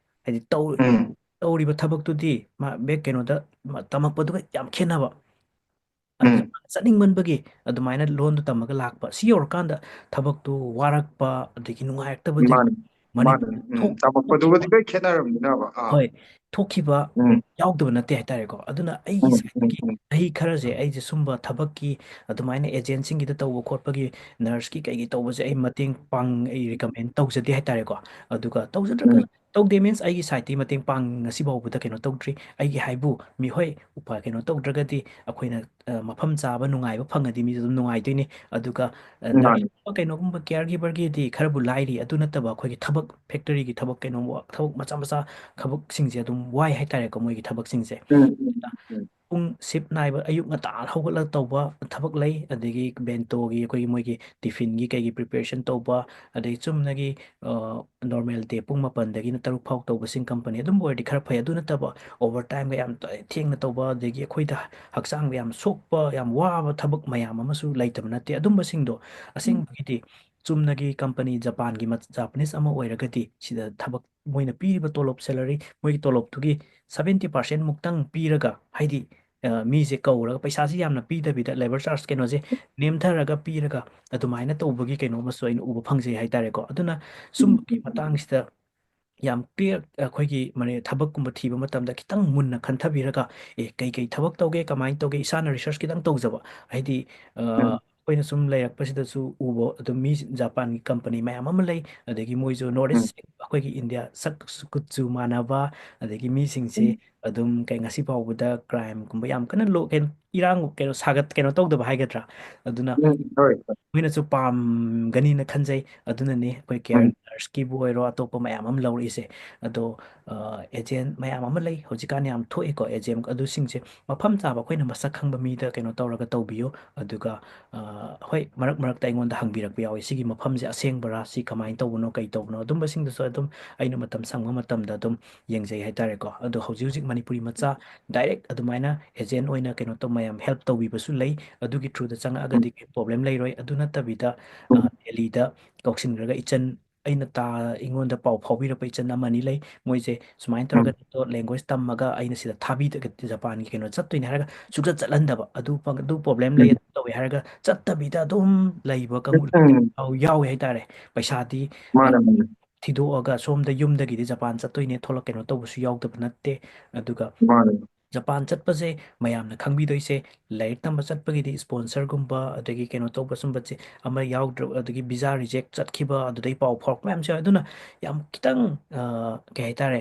ꯍꯥꯏꯗꯤ ꯇꯧ-, ꯎꯝ, ꯇꯧꯔꯤꯕ ꯊꯕꯛꯇꯨꯗꯤ ꯃꯥ ꯕꯦꯛ ꯀꯩꯅꯣꯗ ꯃ-, ꯇꯝꯃꯛꯄꯗꯨꯒ ꯌꯥꯝ ꯈꯦꯠꯅꯕ꯫ ꯑꯗꯨ ꯎꯝ, ꯆꯠꯅꯤꯡꯃꯟꯕꯒꯤ ꯑꯗꯨꯃꯥꯏꯅ ꯂꯣꯟꯗꯣ ꯇꯝꯃꯒ ꯂꯥꯛꯄ꯫ ꯁꯤ ꯌꯧꯔꯀꯥꯟꯗ ꯊꯕꯛꯇꯨ ꯋꯥꯔꯛꯄ, ꯑꯗꯒꯤ ꯅꯨꯡꯉꯥꯏꯔꯛꯇꯕꯗꯤ ꯃꯥꯅꯤ, ꯃꯥꯅꯤ, ꯃꯅꯤꯄꯨꯔꯗ ꯎꯝ, ꯊꯣꯛ-, ꯇꯝꯃꯛꯄꯗꯨꯒꯗꯤ ꯊꯣꯛꯈꯤꯕ, ꯂꯣꯏ ꯈꯦꯠꯅꯔꯝꯅꯤꯅꯕ꯫ ꯑꯥ, ꯍꯣꯏ, ꯊꯣꯛꯈꯤꯕ ꯎꯝ, ꯌꯥꯎꯗꯕ ꯅꯠꯇꯦ ꯍꯥꯏꯇꯥꯔꯦꯀꯣ꯫ ꯑꯗꯨꯅ ꯑꯩꯒꯤ ꯎꯝ, ꯎꯝ, ꯁꯥꯏꯠꯇꯒꯤ ꯎꯝ, ꯆꯍꯤ ꯈꯔꯁꯦ ꯑꯩꯁꯦ ꯁꯨꯝꯕ ꯊꯕꯛꯀꯤ ꯑꯗꯨꯃꯥꯏꯅ ꯑꯦꯖꯦꯟꯁꯤꯡꯒꯤꯗ ꯇꯧꯕ ꯈꯣꯠꯄꯒꯤ, ꯅꯔꯁꯀꯤ ꯀꯩꯒꯤ ꯇꯧꯕꯁꯦ ꯑꯩ ꯃꯇꯦꯡ ꯄꯥꯡ-, ꯑꯩ ꯔꯤꯀꯃꯦꯟ ꯇꯧꯖꯗꯦ ꯍꯥꯏꯇꯥꯔꯦꯀꯣ꯫ ꯑꯗꯨꯒ ꯇꯧꯖꯗ꯭ꯔꯒ, ꯎꯝ, ꯇꯧꯗꯦ means ꯑꯩꯒꯤ ꯁꯥꯏꯠꯇꯒꯤ ꯃꯇꯦꯡ ꯄꯥꯡ-, ꯉꯁꯤ ꯐꯥꯎꯕꯗ ꯀꯩꯅꯣ ꯇꯧꯗ꯭ꯔꯤ꯫ ꯑꯩꯒꯤ ꯍꯥꯏꯕꯨ ꯃꯤ ꯍꯣꯏ, ꯎꯄꯥꯏ ꯀꯩꯅꯣ ꯇꯧꯗ꯭ꯔꯒꯗꯤ ꯑꯩꯈꯣꯏꯅ, ꯑ, ꯃꯐꯝ ꯆꯥꯕ ꯅꯨꯡꯉꯥꯏꯕ ꯐꯪꯉꯗꯤ ꯃꯤꯁꯨ ꯑꯗꯨꯝ ꯅꯨꯡꯉꯥꯏꯗꯣꯏꯅꯤ꯫ ꯑꯗꯨꯒ, ꯑ, ꯃꯥꯅꯤ, ꯅꯔꯁ ꯀꯩꯅꯣꯒꯨꯝꯕ caregiverꯒꯤꯗꯤ ꯈꯔꯕꯨ ꯂꯥꯏꯔꯤ꯫ ꯑꯗꯨ ꯅꯠꯇꯕ ꯑꯩꯈꯣꯏꯒꯤ ꯊꯕꯛ factoryꯒꯤ ꯊꯕꯛ ꯀꯩꯅꯣ ꯋꯥ-, ꯊꯕꯛ ꯃꯆꯥ ꯃꯆꯥ ꯊꯕꯛꯁꯤꯡꯁꯦ ꯑꯗꯨꯝ ꯋꯥꯏ ꯍꯥꯏꯇꯥꯔꯦꯀꯣ, ꯃꯣꯏꯒꯤ ꯊꯕꯛꯁꯤꯡꯁꯦ꯫ ꯎꯝ, ꯎꯝ, ꯎꯝ, ꯎꯝ, ꯄꯨꯡ shift ꯅꯥꯏꯕ, ꯑꯌꯨꯛ ꯉꯟꯇꯥ ꯍꯧꯒꯠꯂꯒ ꯇꯧꯕ ꯊꯕꯛ ꯂꯩ, ꯑꯗꯒꯤ ꯕꯦꯟꯇꯣꯒꯤ ꯑꯩꯈꯣꯏꯒꯤ ꯃꯣꯏꯒꯤ tiffinꯒꯤ ꯀꯩꯒꯤ preparation ꯇꯧꯕ, ꯑꯗꯩ ꯆꯨꯝꯅꯒꯤ, ꯑ, normal day ꯄꯨꯡ ꯃꯥꯄꯟꯗꯒꯤꯅ ꯇꯔꯨꯛ ꯐꯥꯎ ꯇꯧꯕꯁꯤꯡ company ꯑꯗꯨꯝꯕ ꯑꯣꯏꯔꯗꯤ ꯈꯔ ꯐꯩ꯫ ꯑꯗꯨ ꯅꯠꯇꯕ overtimeꯒ ꯌꯥꯝ ꯇ-, ꯊꯦꯡꯅ ꯇꯧꯕ, ꯑꯗꯒꯤ ꯑꯩꯈꯣꯏꯗ ꯍꯛꯆꯥꯡꯗ ꯌꯥꯝ ꯁꯣꯛꯄ, ꯌꯥꯝ ꯋꯥꯕ ꯊꯕꯛ ꯃꯌꯥꯝ ꯑꯃꯁꯨ ꯂꯩꯇꯕ ꯅꯠꯇꯦ꯫ ꯑꯗꯨꯝꯕꯁꯤꯡꯗꯣ ꯎꯝ, ꯑꯁꯦꯡꯕꯒꯤꯗꯤ ꯆꯨꯝꯅꯒꯤ company ꯖꯄꯥꯟꯒꯤ ꯃ-, Japanese ꯑꯃ ꯑꯣꯏꯔꯒꯗꯤ ꯁꯤꯗ ꯊꯕꯛ ꯃꯣꯏꯅ ꯄꯤꯔꯤꯕ ꯇꯣꯂꯣꯞ salary, ꯃꯣꯏꯒꯤ ꯇꯣꯂꯣꯞꯇꯨꯒꯤ seventy percent ꯃꯨꯛꯇꯪ ꯄꯤꯔꯒ, ꯍꯥꯏꯗꯤ, ꯑ, ꯃꯤꯁꯦ ꯀꯧꯔꯒ ꯄꯩꯁꯥꯁꯤ ꯌꯥꯝꯅ ꯄꯤꯗꯕꯤꯗ labour charge ꯀꯩꯅꯣꯁꯦ ꯅꯦꯝꯊꯔꯒ ꯄꯤꯔꯒ ꯑꯗꯨꯃꯥꯏꯅ ꯇꯧꯕꯒꯤ ꯀꯩꯅꯣ ꯑꯃꯁꯨ ꯑꯩꯅ ꯎꯕ ꯐꯪꯖꯩ ꯍꯥꯏꯇꯥꯔꯦꯀꯣ꯫ ꯑꯗꯨꯅ ꯎꯝ, ꯁꯨꯝꯕꯒꯤ ꯎꯝ, ꯎꯝ, ꯎꯝ, ꯃꯇꯥꯡꯁꯤꯗ ꯌꯥꯝ clear, ꯑꯩꯈꯣꯏꯒꯤ ꯃꯅꯤ-, ꯊꯕꯛꯀꯨꯝꯕ ꯊꯤꯕ ꯃꯇꯝꯗ ꯈꯤꯇꯪ ꯃꯨꯟꯅ ꯈꯟꯊꯕꯤꯔꯒ, ꯑꯦ, ꯀꯩ ꯀꯩ ꯊꯕꯛ ꯇꯧꯒꯦ, ꯀꯃꯥꯏꯅ ꯇꯧꯒꯦ, ꯏꯁꯥꯅ research ꯈꯤꯇꯪ ꯇꯧꯖꯕ, ꯍꯥꯏꯗꯤ, ꯑ, ꯎꯝ, ꯑꯩꯈꯣꯏꯅ ꯁꯨꯝ ꯂꯩꯔꯛꯄꯁꯤꯗꯁꯨ ꯎꯕ ꯑꯗꯨꯝ ꯃꯤ ꯖꯄꯥꯟꯒꯤ ꯀꯝꯄꯅꯤ ꯃꯌꯥꯝ ꯑꯃ ꯂꯩ, ꯑꯗꯒꯤ ꯃꯣꯏꯁꯨ ꯅꯣꯔꯠ ꯏꯁ ꯑꯩꯈꯣꯏꯒꯤ ꯏꯟꯗꯤꯌꯥ ꯁꯛ ꯀꯨꯆꯨ ꯃꯥꯟꯅꯕ, ꯑꯗꯒꯤ ꯃꯤꯁꯤꯡꯁꯦ ꯑꯗꯨꯝ ꯀꯩ ꯉꯁꯤ ꯐꯥꯎꯕꯗ ꯀ꯭ꯔꯥꯏꯝꯒꯨꯝꯕ ꯌꯥꯝ ꯀꯟꯅ ꯂꯣ ꯀꯩꯅꯣ ꯏꯔꯥꯡ ꯀꯩꯅꯣ ꯁꯥꯒꯠ ꯀꯩꯅꯣ ꯇꯧꯗꯕ ꯍꯥꯏꯒꯗ꯭ꯔꯥ, ꯑꯗꯨꯅ ꯎꯝ, ꯍꯣꯏ, ꯍꯣꯏ. ꯃꯣꯏꯅꯁꯨ ꯄꯥꯝꯒꯅꯤꯅ ꯈꯟꯖꯩ꯫ ꯑꯗꯨꯅꯅꯤ ꯑꯩꯈꯣꯏ ꯎꯝ, ꯀꯦꯌꯔ ꯅꯔꯁꯀꯤꯕꯨ ꯑꯣꯏꯔꯣ, ꯑꯇꯣꯞꯄ ꯃꯌꯥꯝ ꯑꯃ ꯂꯧꯔꯛꯏꯁꯦ꯫ ꯑꯗꯣ ꯑꯦꯖꯦꯟ ꯃꯌꯥꯝ ꯑꯃ ꯂꯩ ꯍꯧꯖꯤꯛꯀꯥꯟ ꯌꯥꯝ ꯊꯣꯛꯑꯦꯀꯣ, ꯑꯦꯖꯦꯟ ꯑꯗꯨꯁꯤꯡꯁꯦ ꯃꯐꯝ ꯆꯥꯕ ꯑꯩꯈꯣꯏꯅ ꯃꯁꯛ ꯈꯪꯕ ꯃꯤꯗ ꯀꯩꯅꯣ ꯇꯧꯔꯒ ꯇꯧꯕꯤꯌꯨ꯫ ꯑꯗꯨꯒ ꯑ, ꯍꯣꯏ, ꯃꯔꯛ ꯃꯔꯛꯇ ꯑꯩꯉꯣꯟꯗ ꯍꯪꯕꯤꯔꯛꯄ ꯌꯥꯎꯋꯤ, "ꯁꯤꯒꯤ ꯃꯐꯝꯁꯦ ꯑꯁꯦꯡꯕꯔꯥ? ꯁꯤ ꯀꯃꯥꯏꯅ ꯇꯧꯕꯅꯣ? ꯀꯩ ꯇꯧꯕꯅꯣ?" ꯑꯗꯨꯝꯕꯁꯤꯡꯗꯨꯁꯨ ꯑꯗꯨꯝ ꯑꯩꯅ ꯃꯇꯝ ꯁꯪꯕ ꯃꯇꯝꯗ ꯑꯗꯨꯝ ꯌꯦꯡꯖꯩ ꯍꯥꯏꯇꯥꯔꯦꯀꯣ꯫ ꯑꯗꯣ ꯍꯧꯖꯤꯛ ꯍꯧꯖꯤꯛ ꯃꯅꯤꯄꯨꯔꯤ ꯃꯆꯥ ꯗꯥꯏꯔꯦꯛ ꯑꯗꯨꯃꯥꯏꯅ ꯑꯦꯖꯦꯟ ꯑꯣꯏꯅ ꯀꯩꯅꯣ ꯇꯧ ꯃꯌꯥꯝ ꯍꯦꯜꯞ ꯇꯧꯕꯤꯕꯁꯨ ꯂꯩ꯫ ꯑꯗꯨꯒꯤ ꯊ꯭ꯔꯨꯗ ꯆꯪꯉꯛꯑꯒꯗꯤ ꯄ꯭ꯔꯣꯕ꯭ꯂꯦꯝ ꯂꯩꯔꯣꯏ꯫ ꯑꯗꯨ ꯅꯠꯇꯕꯤꯗ ꯑ, ꯗꯦꯜꯂꯤꯗ ꯀꯧꯁꯤꯟꯈ꯭ꯔꯒ ꯏꯆꯟ ꯑꯩꯅ ꯇꯥ ꯑꯩꯉꯣꯟꯗ ꯄꯥꯎ ꯐꯥꯎꯕꯤꯔꯛꯄ ꯏꯆꯟ ꯑꯃꯅꯤ ꯂꯩ꯫ ꯃꯣꯏꯁꯦ ꯁꯨꯃꯥꯏꯅ ꯇꯧꯔꯒ ꯅꯪꯗꯣ ꯂꯦꯡꯒ꯭ꯋꯦꯖ ꯇꯝꯃꯒ ꯑꯩꯅ ꯁꯤꯗ ꯊꯥꯕꯤꯗ ꯖꯄꯥꯟꯒꯤ ꯀꯩꯅꯣ ꯆꯠꯇꯣꯏꯅꯦ ꯍꯥꯏꯔꯒ ꯁꯨꯡꯆꯠ ꯆꯠꯍꯟꯗꯕ꯫ "ꯑꯗꯨ ꯄ- ꯑꯗꯨ ꯄ꯭ꯔꯣꯕ꯭ꯂꯦꯝ ꯂꯩ, ꯑꯗꯨ ꯇꯧꯋꯦ" ꯍꯥꯏꯔꯒ ꯆꯠꯇꯕꯤꯗ ꯑꯗꯨꯝ ꯂꯩꯕ ꯀꯥꯡꯕꯨ ꯌꯥꯎ- ꯌꯥꯎꯋꯦ ꯍꯥꯏꯇꯥꯔꯦ꯫ ꯄꯩꯁꯥꯗꯤ ꯑ, ꯃꯥꯅꯦ, ꯃꯥꯅꯦ. ꯊꯤꯗꯣꯛꯑꯒ ꯁꯣꯝꯗ ꯌꯨꯝꯗꯒꯤꯗꯤ ꯖꯄꯥꯟ ꯆꯠꯇꯣꯏꯅꯦ, ꯊꯣꯛꯂꯛ ꯀꯩꯅꯣ ꯇꯧꯕꯁꯨ ꯌꯥꯎꯗꯕ ꯅꯠꯇꯦ꯫ ꯑꯗꯨꯒ ꯃꯥꯅꯦ. ꯖꯄꯥꯟ ꯆꯠꯄꯁꯦ ꯃꯌꯥꯝꯅ ꯈꯪꯕꯤꯗꯣꯏꯁꯦ, ꯂꯥꯏꯔꯤꯛ ꯇꯝꯕ ꯆꯠꯄꯒꯤꯗꯤ ꯁ꯭ꯄꯣꯟꯁꯔꯒꯨꯝꯕ, ꯑꯗꯒꯤ ꯀꯩꯅꯣ ꯇꯧꯕ ꯁꯨꯝꯕꯁꯦ ꯑꯃ ꯌꯥꯎꯗ꯭ꯔ-, ꯑꯗꯒꯤ ꯚꯤꯖꯥ ꯔꯤꯖꯦꯛ ꯆꯠꯈꯤꯕ, ꯑꯗꯨꯗꯩ ꯄꯥꯎ ꯐꯥꯎꯔꯛꯄ ꯃꯌꯥꯝꯁꯨ ꯌꯥꯎꯋꯦ꯫ ꯑꯗꯨꯅ ꯌꯥꯝ ꯈꯤꯇꯪ, ꯑ, ꯀꯩ ꯍꯥꯏꯇꯥꯔꯦ,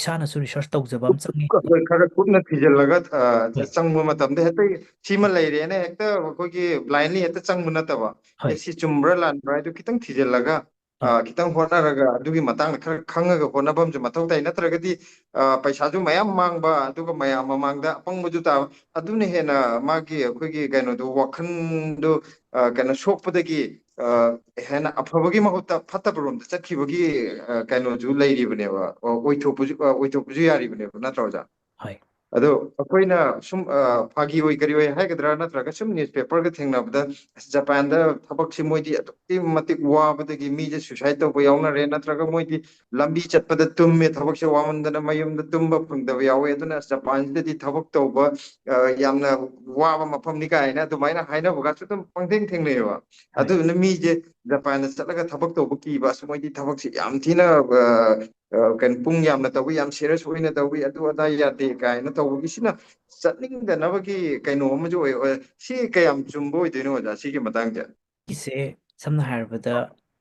ꯏꯁꯥꯅꯁꯨ ꯔꯤꯁꯔꯁ ꯇꯧꯖꯕ ꯑꯃ ꯆꯪꯉꯤ꯫ ꯍꯣꯏ, ꯈꯔ ꯀꯨꯞꯅ ꯊꯤꯖꯤꯜꯂꯒ, ꯑ, ꯍꯣꯏ, ꯆꯪꯕ ꯃꯇꯝꯗ ꯍꯦꯛꯇ ꯁꯤꯃ ꯂꯩꯔꯦꯅ ꯍꯦꯛꯇ ꯑꯩꯈꯣꯏꯒꯤ blindly ꯍꯦꯛꯇ ꯆꯪꯕ ꯅꯠꯇꯕ, "ꯑꯦ, ꯍꯣꯏ, ꯁꯤ ꯆꯨꯝꯕ꯭ꯔꯥ ꯂꯥꯟꯕ꯭ꯔꯥ?" ꯍꯥꯏꯗꯨ ꯈꯤꯇꯪ ꯊꯤꯖꯤꯜꯂꯒ, ꯑ, ꯍꯣꯏ, ꯈꯤꯇꯪ ꯍꯣꯠꯅꯔꯒ, ꯑꯗꯨꯒꯤ ꯃꯇꯥꯡꯗ ꯈꯔ ꯈꯪꯉꯒ ꯍꯣꯠꯅꯕ ꯑꯃꯁꯨ ꯃꯊꯧ ꯇꯥꯏ꯫ ꯅꯠꯇ꯭ꯔꯒꯗꯤ, ꯑ, ꯄꯩꯁꯥꯁꯨ ꯃꯌꯥꯝ ꯃꯥꯡꯕ, ꯑꯗꯨꯒ ꯃꯌꯥꯝ ꯃꯃꯥꯡꯗ ꯑꯄꯪꯕꯁꯨ ꯇꯥꯕ, ꯑꯗꯨꯅ ꯍꯦꯟꯅ ꯃꯥꯒꯤ ꯑꯩꯈꯣꯏꯒꯤ ꯀꯩꯅꯣꯗꯣ, ꯋꯥꯈꯜꯗꯣ, ꯑ, ꯀꯩꯅꯣ ꯁꯣꯛꯄꯗꯒꯤ, ꯑ, ꯍꯦꯟꯅ ꯑꯐꯕꯒꯤ ꯃꯍꯨꯠꯇ ꯐꯠꯇꯕꯔꯣꯝꯗ ꯆꯠꯈꯤꯕꯒꯤ, ꯑ, ꯀꯩꯅꯣꯁꯨ ꯂꯩꯔꯤꯕꯅꯦꯕ, ꯑ, ꯑꯣꯏꯊꯣꯛꯄꯁꯨ, ꯑ, ꯑꯣꯏꯊꯣꯛꯄꯁꯨ ꯌꯥꯔꯤꯕꯅꯦꯕ, ꯅꯠꯇ꯭ꯔꯣ, ꯑꯣꯖꯥ? ꯍꯣꯏ, ꯑꯗꯣ ꯑꯩꯈꯣꯏꯅ ꯁꯨꯝ, ꯑ, ꯐꯥꯒꯤ ꯑꯣꯏ ꯀꯔꯤ ꯑꯣꯏ ꯍꯥꯏꯒꯗ꯭ꯔꯥ, ꯅꯠꯇ꯭ꯔꯒ ꯁꯨꯝ ꯅ꯭ꯌꯨꯁꯄꯦꯄꯔꯒ ꯊꯦꯡꯅꯕꯗ, "ꯑꯁ, ꯖꯄꯥꯟꯗ ꯊꯕꯛꯁꯤ ꯃꯣꯏꯗꯤ ꯑꯗꯨꯛꯀꯤ ꯃꯇꯤꯛ ꯋꯥꯕꯗꯒꯤ ꯃꯤꯁꯦ ꯁꯨꯏꯁꯥꯏꯠ ꯇꯧꯕ ꯌꯥꯎꯅꯔꯦ, ꯅꯠꯇ꯭ꯔꯒ ꯃꯣꯏꯗꯤ ꯂꯝꯕꯤ ꯆꯠꯄꯗ ꯇꯨꯝꯃꯦ, ꯊꯕꯛꯁꯦ ꯋꯥꯃꯟꯗꯅ ꯃꯌꯨꯝꯗ ꯇꯨꯝꯕ ꯐꯪꯗꯕ ꯌꯥꯎꯋꯦ, ꯑꯗꯨꯅ ꯖꯄꯥꯟꯁꯤꯗꯗꯤ ꯊꯕꯛ ꯇꯧꯕ, ꯑ, ꯌꯥꯝꯅ ꯋꯥꯕ ꯃꯐꯝꯅꯤ" ꯀꯥꯏꯅ ꯑꯗꯨꯃꯥꯏꯅ ꯍꯥꯏꯅꯕꯒꯁꯨ ꯑꯗꯨꯝ ꯄꯪꯊꯦꯡ ꯊꯦꯡꯅꯩꯑꯕ꯫ ꯍꯣꯏ, ꯑꯗꯨꯗꯨꯅ ꯃꯤꯁꯦ ꯖꯄꯥꯟꯗ ꯆꯠꯂꯒ ꯊꯕꯛ ꯇꯧꯕ ꯀꯤꯕ, "ꯑꯁ, ꯃꯣꯏꯗꯤ ꯊꯕꯛꯁꯦ ꯌꯥꯝ ꯊꯤꯅ, ꯑ, ꯑ, ꯀꯩꯅꯣ, ꯄꯨꯡ ꯌꯥꯝꯅ ꯇꯧꯕꯤ, ꯌꯥꯝ serious ꯑꯣꯏꯅ ꯇꯧꯕꯤ, ꯑꯗꯨ ꯑꯗꯥ ꯌꯥꯗꯦ ꯀꯥꯏꯅ ꯇꯧꯕꯒꯤꯁꯤꯅ ꯆꯠꯅꯤꯡꯗꯅꯕꯒꯤ ꯀꯩꯅꯣ ꯑꯃꯁꯨ ꯑꯣꯏ, ꯑꯣꯏ꯫ ꯁꯤ ꯀꯌꯥꯝ ꯆꯨꯝꯕ ꯑꯣꯏꯗꯣꯏꯅꯣ, ꯑꯣꯖꯥ, ꯁꯤꯒꯤ ꯃꯇꯥꯡꯁꯦ? ꯁꯤꯁꯦ ꯁꯝꯅ ꯍꯥꯏꯔꯕꯗ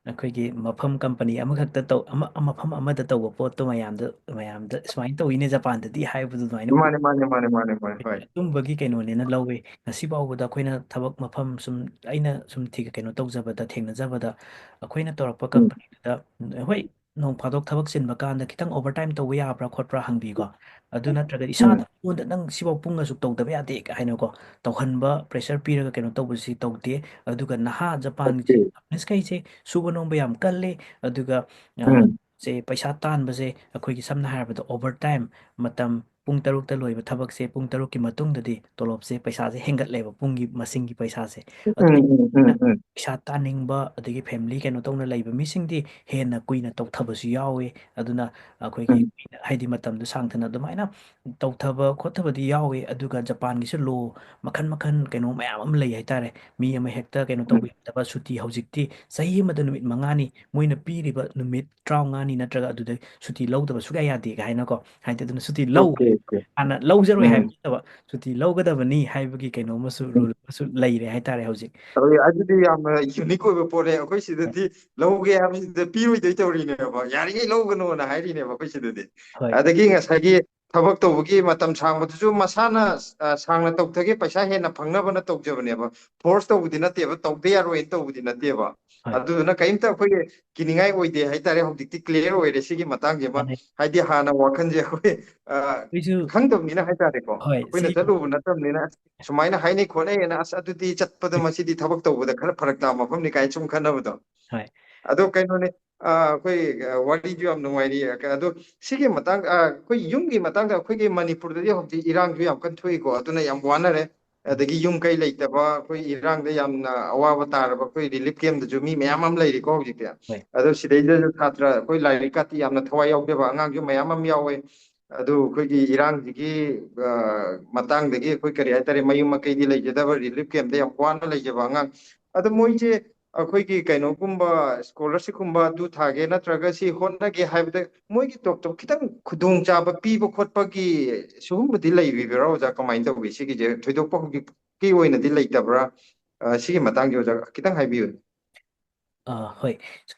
ꯑꯩꯈꯣꯏꯒꯤ ꯃꯐꯝ, company ꯑꯃꯈꯛꯇ ꯇꯧ-, ꯑꯃ, ꯃꯐꯝ ꯑꯃꯗ ꯇꯧꯕ ꯄꯣꯠꯇꯣ ꯃꯌꯥꯝꯗ, ꯃꯌꯥꯝꯗ "ꯁꯨꯃꯥꯏꯅ ꯇꯧꯋꯤꯅꯦ ꯖꯄꯥꯟꯗꯗꯤ" ꯍꯥꯏꯕꯗꯨ ꯑꯗꯨꯃꯥꯏꯅ ꯃꯥꯅꯦ, ꯃꯥꯅꯦ, ꯃꯥꯅꯦ, ꯃꯥꯅꯦ, ꯃꯥꯅꯦ, ꯍꯣꯏ꯫ ꯑꯗꯨꯝꯕꯒꯤ ꯀꯩꯅꯣꯅꯦꯅ ꯂꯧꯋꯦ꯫ ꯉꯁꯤ ꯐꯥꯎꯕꯗ ꯑꯩꯈꯣꯏꯅ ꯊꯕꯛ ꯃꯐꯝ ꯁꯨꯝ, ꯑꯩꯅ ꯁꯨꯝ ꯊꯤ-, ꯀꯩꯅꯣ ꯇꯧꯖꯕꯗ, ꯊꯦꯡꯅꯖꯕꯗ, ꯑꯩꯈꯣꯏꯅ ꯇꯧꯔꯛꯄ ꯎꯝ꯫ Companyꯗꯨꯗ, ꯍꯣꯏ, ꯅꯣꯡ ꯐꯥꯗꯣꯛ ꯊꯕꯛ ꯆꯤꯟꯕ ꯀꯥꯟꯗ ꯈꯤꯇꯪ overtime ꯇꯧꯕ ꯌꯥꯕ꯭ꯔꯥ ꯈꯣꯠꯄ꯭ꯔꯥ ꯍꯪꯕꯤꯀꯣ꯫ ꯑꯗꯨ ꯎꯝ꯫ ꯅꯠꯇ꯭ꯔꯒꯗꯤ ꯎꯝ꯫ ꯏꯁꯥꯗ ꯑꯩꯉꯣꯟꯗ "ꯅꯪ ꯁꯤꯐꯥꯎ ꯄꯨꯡ ꯑꯁꯨꯛ ꯇꯧꯗꯕ ꯌꯥꯗꯦ" ꯍꯥꯏꯅꯀꯣ, ꯇꯧꯍꯟꯕ, pressure ꯄꯤꯔꯒ ꯀꯩꯅꯣ ꯇꯧꯕꯁꯤ ꯇꯧꯗꯦ꯫ ꯑꯗꯨꯒ ꯅꯍꯥ ꯖꯄꯥꯟꯒꯤ ꯑꯣꯀꯦ꯫ Japanese ꯈꯩꯁꯦ ꯁꯨꯕ ꯅꯣꯝꯕ ꯌꯥꯝ ꯀꯜꯂꯦ꯫ ꯑꯗꯨꯒ, ꯑ, ꯎꯝ꯫ ꯁꯦ ꯄꯩꯁꯥ ꯇꯥꯟꯕꯁꯦ ꯑꯩꯈꯣꯏꯒꯤ ꯁꯝꯅ ꯍꯥꯏꯔꯕꯗ overtime ꯃꯇꯝ ꯄꯨꯡ ꯇꯔꯨꯛꯇ ꯂꯣꯏꯕ ꯊꯕꯛꯁꯦ ꯄꯨꯡ ꯇꯔꯨꯛꯀꯤ ꯃꯇꯨꯡꯗꯗꯤ ꯇꯣꯂꯣꯞꯁꯦ, ꯄꯩꯁꯥꯁꯦ ꯍꯦꯟꯒꯠꯂꯦꯕ, ꯄꯨꯡꯒꯤ ꯃꯁꯤꯡꯒꯤ ꯄꯩꯁꯥꯁꯦ꯫ ꯎꯝ, ꯑꯗꯨꯅ ꯎꯝ, ꯎꯝ, ꯎꯝ꯫ ꯄꯩꯁꯥ ꯇꯥꯅꯤꯡꯕ ꯑꯗꯒꯤ family ꯀꯩꯅꯣ ꯇꯧꯅ ꯂꯩꯕ ꯃꯤꯁꯤꯡꯗꯤ ꯍꯦꯟꯅ ꯀꯨꯏꯅ ꯇꯧꯊꯕꯁꯨ ꯌꯥꯎꯋꯦ꯫ ꯑꯗꯨꯅ ꯑꯩꯈꯣꯏꯒꯤ ꯎꯝ꯫ ꯀꯨꯏꯅ, ꯍꯥꯏꯗꯤ ꯃꯇꯝꯗꯣ ꯁꯥꯡꯊꯅ ꯑꯗꯨꯃꯥꯏꯅ ꯇꯧꯊꯕ ꯈꯣꯠꯊꯕꯗꯤ ꯌꯥꯎꯋꯦ꯫ ꯑꯗꯨꯒ ꯖꯄꯥꯟꯒꯤꯁꯨ law ꯃꯈꯜ ꯃꯈꯜ ꯀꯩꯅꯣ ꯃꯌꯥꯝ ꯑꯃ ꯂꯩ ꯍꯥꯏꯇꯥꯔꯦ꯫ ꯃꯤ ꯑꯃ ꯍꯦꯛꯇ ꯀꯩꯅꯣ ꯎꯝ꯫ ꯇꯧꯕ ꯌꯥꯗꯕ, ꯁꯨꯇꯤ ꯍꯧꯖꯤꯛꯇꯤ ꯆꯍꯤ ꯑꯃꯗ ꯅꯨꯃꯤꯠ ꯃꯉꯥꯅꯤ, ꯃꯣꯏꯅ ꯄꯤꯔꯤꯕ ꯅꯨꯃꯤꯠ ꯇꯔꯥꯃꯉꯥꯅꯤꯅꯤ ꯅꯠꯇ꯭ꯔꯒ ꯑꯗꯨꯗꯩ ꯁꯨꯇꯤ ꯂꯧꯗꯕ ꯁꯨꯛꯌꯥ ꯌꯥꯗꯦ ꯀꯥꯏꯅꯀꯣ꯫ ꯍꯥꯏꯗꯤ ꯑꯗꯨꯅ ꯁꯨꯇꯤ ꯂꯧ, ꯑꯣꯀꯦ, ꯑꯣꯀꯦ꯫ ꯍꯥꯟꯅ ꯂꯧꯖꯔꯣꯏ ꯍꯥꯏꯕ ꯎꯝ꯫ ꯅꯠꯇꯕ, ꯁꯨꯇꯤ ꯂꯧꯒꯗꯕꯅꯤ ꯍꯥꯏꯕꯒꯤ ꯀꯩꯅꯣ ꯑꯃꯁꯨ, ꯎꯝ꯫ Rule ꯑꯃꯁꯨ ꯂꯩꯔꯦ ꯍꯥꯏꯇꯥꯔꯦ ꯍꯧꯖꯤꯛ꯫ ꯑꯗꯨ-, ꯑꯗꯨꯗꯤ ꯌꯥꯝꯅ unique ꯑꯣꯏꯕ ꯄꯣꯠꯅꯦ꯫ ꯑꯩꯈꯣꯏ ꯍꯣꯏ꯫ ꯁꯤꯗꯗꯤ ꯂꯧꯒꯦ ꯍꯥꯏꯕꯁꯤꯗ ꯄꯤꯔꯣꯏꯗꯣꯏ ꯇꯧꯔꯤꯅꯦꯕ, "ꯌꯥꯔꯤꯉꯩ ꯂꯧꯒꯅꯣꯅ" ꯍꯥꯏꯔꯤꯅꯦꯕ ꯑꯩꯈꯣꯏ ꯁꯤꯗꯗꯤ꯫ ꯍꯣꯏ꯫ ꯑꯗꯒꯤ ꯉꯁꯥꯏꯒꯤ ꯊꯕꯛ ꯇꯧꯕꯒꯤ ꯃꯇꯝ ꯁꯥꯡꯕꯗꯨꯁꯨ ꯃꯁꯥꯅ, ꯑ, ꯁꯥꯡꯅ ꯇꯧꯊꯒꯦ, ꯄꯩꯁꯥ ꯍꯦꯟꯅ ꯐꯪꯅꯕꯅ ꯇꯧꯖꯕꯅꯦꯕ꯫ Force ꯇꯧꯕꯗꯤ ꯅꯠꯇꯦꯕ, ꯇꯧꯗ ꯌꯥꯔꯣꯏꯅ ꯇꯧꯕꯗꯤ ꯅꯠꯇꯦꯕ꯫ ꯍꯣꯏ꯫ ꯑꯗꯨꯗꯨꯅ ꯀꯔꯤꯝꯇ ꯑꯩꯈꯣꯏꯒꯤ ꯀꯤꯅꯤꯡꯉꯥꯏ ꯑꯣꯏꯗꯦ ꯍꯥꯏꯇꯥꯔꯦ꯫ ꯍꯧꯖꯤꯛꯇꯤ clear ꯑꯣꯏꯔꯦ ꯁꯤꯒꯤ ꯃꯇꯥꯡꯁꯤꯃ꯫ ꯃꯥꯅꯦ꯫ ꯍꯥꯏꯗꯤ ꯍꯥꯟꯅ ꯋꯥꯈꯜꯁꯦ ꯑꯩꯈꯣꯏ, ꯑ, ꯑꯩꯁꯨ ꯈꯪꯗꯕꯅꯤꯅ ꯍꯥꯏꯇꯥꯔꯦꯀꯣ꯫ ꯍꯣꯏ, ꯑꯩꯈꯣꯏꯅ ꯁꯤꯒꯤ ꯆꯠꯂꯨꯕ ꯅꯠꯇꯕꯅꯤꯅ, ꯑꯁ, ꯁꯨꯃꯥꯏꯅ ꯍꯥꯏꯅꯩ ꯈꯣꯠꯅꯩꯅ, ꯑꯁ, ꯑꯗꯨꯗꯤ ꯆꯠꯄꯗ ꯃꯁꯤꯗꯤ ꯊꯕꯛ ꯇꯧꯕꯗ ꯈꯔ ꯐꯔꯛ ꯇꯥꯕ ꯃꯐꯝꯅꯤ ꯀꯥꯏꯅ ꯁꯨꯝ ꯈꯟꯅꯕꯗꯣ꯫ ꯍꯣꯏ꯫ ꯑꯗꯣ ꯀꯩꯅꯣꯅꯦ, ꯑ, ꯑꯩꯈꯣꯏ, ꯑ, ꯋꯥꯔꯤꯁꯨ ꯌꯥꯝ ꯅꯨꯡꯉꯥꯏꯔꯤ꯫ ꯑ, ꯑꯗꯣ ꯁꯤꯒꯤ ꯃꯇꯥꯡ, ꯑ, ꯑꯩꯈꯣꯏ ꯌꯨꯝꯒꯤ ꯃꯇꯥꯡꯗ ꯑꯩꯈꯣꯏꯒꯤ ꯃꯅꯤꯄꯨꯔꯗꯗꯤ ꯍꯧꯖꯤꯛ ꯏꯔꯥꯡꯁꯨ ꯌꯥꯝ ꯀꯟꯅ ꯊꯣꯛꯏꯀꯣ, ꯑꯗꯨꯅ ꯌꯥꯝ ꯋꯥꯅꯔꯦ꯫ ꯑꯗꯒꯤ ꯌꯨꯝ ꯀꯩ ꯂꯩꯇꯕ, ꯑꯩꯈꯣꯏ ꯏꯔꯥꯡꯗ ꯌꯥꯝꯅ ꯑꯋꯥꯕ ꯇꯥꯔꯕ ꯑꯩꯈꯣꯏ relief campꯇꯁꯨ ꯃꯤ ꯃꯌꯥꯝ ꯑꯃ ꯂꯩꯔꯤꯀꯣ ꯍꯧꯖꯤꯛꯇꯤ꯫ ꯍꯣꯏ꯫ ꯑꯗꯣ ꯁꯤꯗꯩꯗꯁꯨ ꯁꯥꯇ꯭ꯔ ꯑꯩꯈꯣꯏ ꯂꯥꯏꯔꯤꯛ ꯀꯥꯇꯤ ꯌꯥꯝꯅ ꯊꯋꯥꯏ ꯌꯥꯎꯖꯕ ꯑꯉꯥꯡꯁꯨ ꯃꯌꯥꯝ ꯑꯃ ꯌꯥꯎꯋꯦ꯫ ꯑꯗꯨ ꯑꯩꯈꯣꯏꯒꯤ ꯏꯔꯥꯡꯁꯤꯒꯤ, ꯑ, ꯃꯇꯥꯡꯗꯒꯤ ꯑꯩꯈꯣꯏ ꯀꯔꯤ ꯍꯥꯏꯇꯥꯔꯦ, ꯃꯌꯨꯝ ꯃꯀꯩꯗꯤ ꯂꯩꯖꯗꯕ, relief campꯇ ꯌꯥꯝ ꯋꯥꯅ ꯂꯩꯖꯕ ꯑꯉꯥꯡ꯫ ꯑꯗꯣ ꯃꯣꯏꯁꯦ, ꯑꯩꯈꯣꯏꯒꯤ ꯀꯩꯅꯣꯒꯨꯝꯕ, ꯁ꯭ꯀꯣꯂꯔꯁꯤꯞꯀꯨꯝꯕ ꯑꯗꯨ ꯊꯥꯒꯦ ꯅꯠꯇ꯭ꯔꯒ ꯁꯤ ꯍꯣꯠꯅꯒꯦ ꯍꯥꯏꯕꯗ ꯃꯣꯏꯒꯤ ꯇꯣꯞ ꯇꯣꯞ ꯈꯤꯇꯪ ꯈꯨꯗꯣꯡꯆꯥꯕ ꯄꯤꯕ ꯈꯣꯠꯄꯒꯤ ꯁꯤꯒꯨꯝꯕꯗꯤ ꯂꯩꯕꯤꯕ꯭ꯔꯥ ꯑꯣꯖꯥ? ꯀꯃꯥꯏꯅ ꯇꯧꯋꯤ? ꯁꯤꯒꯤꯁꯦ ꯊꯣꯏꯗꯣꯛꯄ ꯍꯧꯖꯤꯛꯀꯤ ꯑꯣꯏꯅꯗꯤ ꯂꯩꯇꯕ꯭ꯔꯥ? ꯑ, ꯁꯤꯒꯤ ꯃꯇꯥꯡꯁꯦ ꯑꯣꯖꯥ ꯈꯤꯇꯪ ꯍꯥꯏꯕꯤꯌꯨ꯫ ꯑ, ꯍꯣꯏ꯫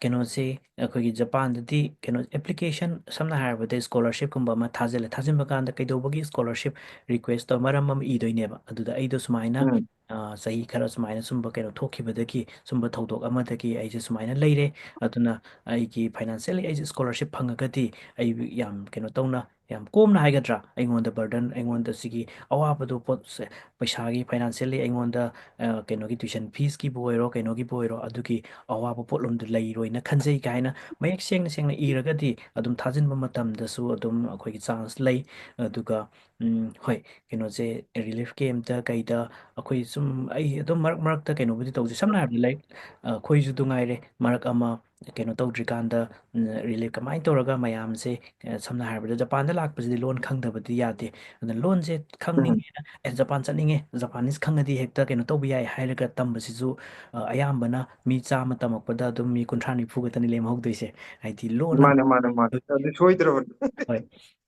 ꯀꯩꯅꯣꯁꯦ, ꯑꯩꯈꯣꯏꯒꯤ ꯖꯄꯥꯟꯗꯗꯤ ꯀꯩꯅꯣ, ꯑꯦꯄ꯭ꯂꯤꯀꯦꯁꯟ, ꯁꯝꯅ ꯍꯥꯏꯔꯕꯗ ꯁ꯭ꯀꯣꯂꯔꯁꯤꯞꯀꯨꯝꯕ ꯑꯃ ꯊꯥꯖꯤꯜꯂꯦ꯫ ꯊꯥꯖꯤꯟꯕ ꯀꯥꯟꯗ ꯀꯩꯗꯧꯕꯒꯤ ꯁ꯭ꯀꯣꯂꯔꯁꯤꯞ ꯔꯤꯀ꯭ꯋꯦꯁ ꯇꯧ, ꯃꯔꯝ ꯑꯃ ꯏꯗꯣꯏꯅꯦꯕ꯫ ꯑꯗꯨꯗ ꯑꯩꯗꯣ ꯁꯨꯃꯥꯏꯅ, ꯎꯝ꯫ ꯑ, ꯆꯍꯤ ꯈꯔ ꯁꯨꯃꯥꯏꯅ ꯁꯨꯝꯕ ꯀꯩꯅꯣ ꯊꯣꯛꯈꯤꯕꯗꯒꯤ, ꯁꯨꯝꯕ ꯊꯧꯗꯣꯛ ꯑꯃꯗꯒꯤ ꯑꯩꯁꯦ ꯁꯨꯃꯥꯏꯅ ꯂꯩꯔꯦ꯫ ꯑꯗꯨꯅ ꯑꯩꯒꯤ ꯐꯥꯏꯅꯥꯟꯁꯤꯌꯦꯜꯂꯤ ꯑꯩꯁꯦ ꯁ꯭ꯀꯣꯂꯔꯁꯤꯞ ꯐꯪꯉꯒꯗꯤ ꯑꯩ ꯌꯥꯝ ꯀꯩꯅꯣ ꯇꯧꯅ, ꯌꯥꯝ ꯀꯣꯝꯅ ꯍꯥꯏꯒꯗ꯭ꯔꯥ, ꯑꯩꯉꯣꯟꯗ ꯕꯔꯗꯟ, ꯑꯩꯉꯣꯟꯗ ꯁꯤꯒꯤ ꯑꯋꯥꯕꯗꯣ, ꯄꯣꯠꯁꯦ, ꯄꯩꯁꯥꯒꯤ, ꯐꯥꯏꯅꯥꯟꯁꯤꯌꯦꯜꯂꯤ ꯑꯩꯉꯣꯟꯗ, ꯑ, ꯀꯩꯅꯣꯒꯤ ꯇ꯭ꯌꯨꯁꯟ ꯐꯤꯁꯀꯤꯕꯨ ꯑꯣꯏꯔꯣ, ꯀꯩꯅꯣꯒꯤꯕꯨ ꯑꯣꯏꯔꯣ, ꯑꯗꯨꯒꯤ ꯑꯋꯥꯕ ꯄꯣꯠꯂꯨꯝꯗꯨ ꯂꯩꯔꯣꯏꯅ ꯈꯟꯖꯩ ꯀꯥꯏꯅ ꯃꯌꯦꯛ ꯁꯦꯡꯅ ꯁꯦꯡꯅ ꯏꯔꯒꯗꯤ ꯑꯗꯨꯝ ꯊꯥꯖꯤꯟꯕ ꯃꯇꯝꯗꯁꯨ ꯑꯗꯨꯝ ꯑꯩꯈꯣꯏꯒꯤ ꯆꯥꯟꯁ ꯂꯩ꯫ ꯑꯗꯨꯒ, ꯎꯝ, ꯍꯣꯏ, ꯀꯩꯅꯣꯁꯦ, ꯔꯤꯂꯤꯐ ꯀꯦꯝꯞꯇ ꯀꯩꯗ ꯑꯩꯈꯣꯏ ꯁꯨꯝ, ꯑꯩ ꯑꯗꯨꯝ ꯃꯔꯛ ꯃꯔꯛꯇ ꯀꯩꯅꯣꯕꯨꯗꯤ ꯇꯧꯖꯩ꯫ ꯁꯝꯅ ꯍꯥꯏꯔꯕꯗ, ꯂꯥꯏꯔꯤꯛ, ꯑ, ꯑꯩꯈꯣꯏꯁꯨ ꯑꯗꯨ ꯉꯥꯏꯔꯦ, ꯃꯔꯛ ꯑꯃ ꯀꯩꯅꯣ ꯇꯧꯗ꯭ꯔꯤꯀꯥꯟꯗ, ꯎꯝ, ꯔꯤꯂꯤꯐ ꯀꯃꯥꯏꯅ ꯇꯧꯔꯒ ꯃꯌꯥꯝꯁꯦ, ꯑ, ꯁꯝꯅ ꯍꯥꯏꯔꯕꯗ, ꯖꯄꯥꯟꯗ ꯂꯥꯛꯄꯁꯤꯗꯤ ꯂꯣꯟ ꯈꯪꯗꯕꯗꯤ ꯌꯥꯗꯦ꯫ ꯑꯗꯨꯅ ꯂꯣꯟꯁꯦ ꯎꯝ꯫ ꯈꯪꯅꯤꯡꯉꯦꯅ, "ꯑꯦ, ꯖꯄꯥꯟ ꯆꯠꯅꯤꯡꯉꯦ, ꯖꯄꯥꯅꯤꯁ ꯈꯪꯉꯗꯤ ꯍꯦꯛꯇ ꯀꯩꯅꯣ ꯇꯧꯕ ꯌꯥꯏ" ꯍꯥꯏꯔꯒ ꯇꯝꯕꯁꯤꯁꯨ, ꯑ, ꯑꯌꯥꯝꯕꯅ ꯃꯤ ꯆꯥꯝꯃ ꯇꯝꯃꯛꯄꯗ ꯑꯗꯨꯝ ꯃꯤ ꯀꯨꯟꯊ꯭ꯔꯥ ꯅꯤꯐꯨ ꯈꯛꯇꯅꯤ ꯂꯦꯝꯍꯧꯗꯣꯏꯁꯦ꯫ ꯍꯥꯏꯗꯤ ꯂꯣꯟ ꯑꯃ ꯃꯥꯅꯦ, ꯃꯥꯅꯦ, ꯃꯥꯅꯦ꯫ ꯑꯗꯨ ꯁꯣꯏꯗ꯭ꯔꯕꯅꯤ꯫ ꯍꯣꯏ꯫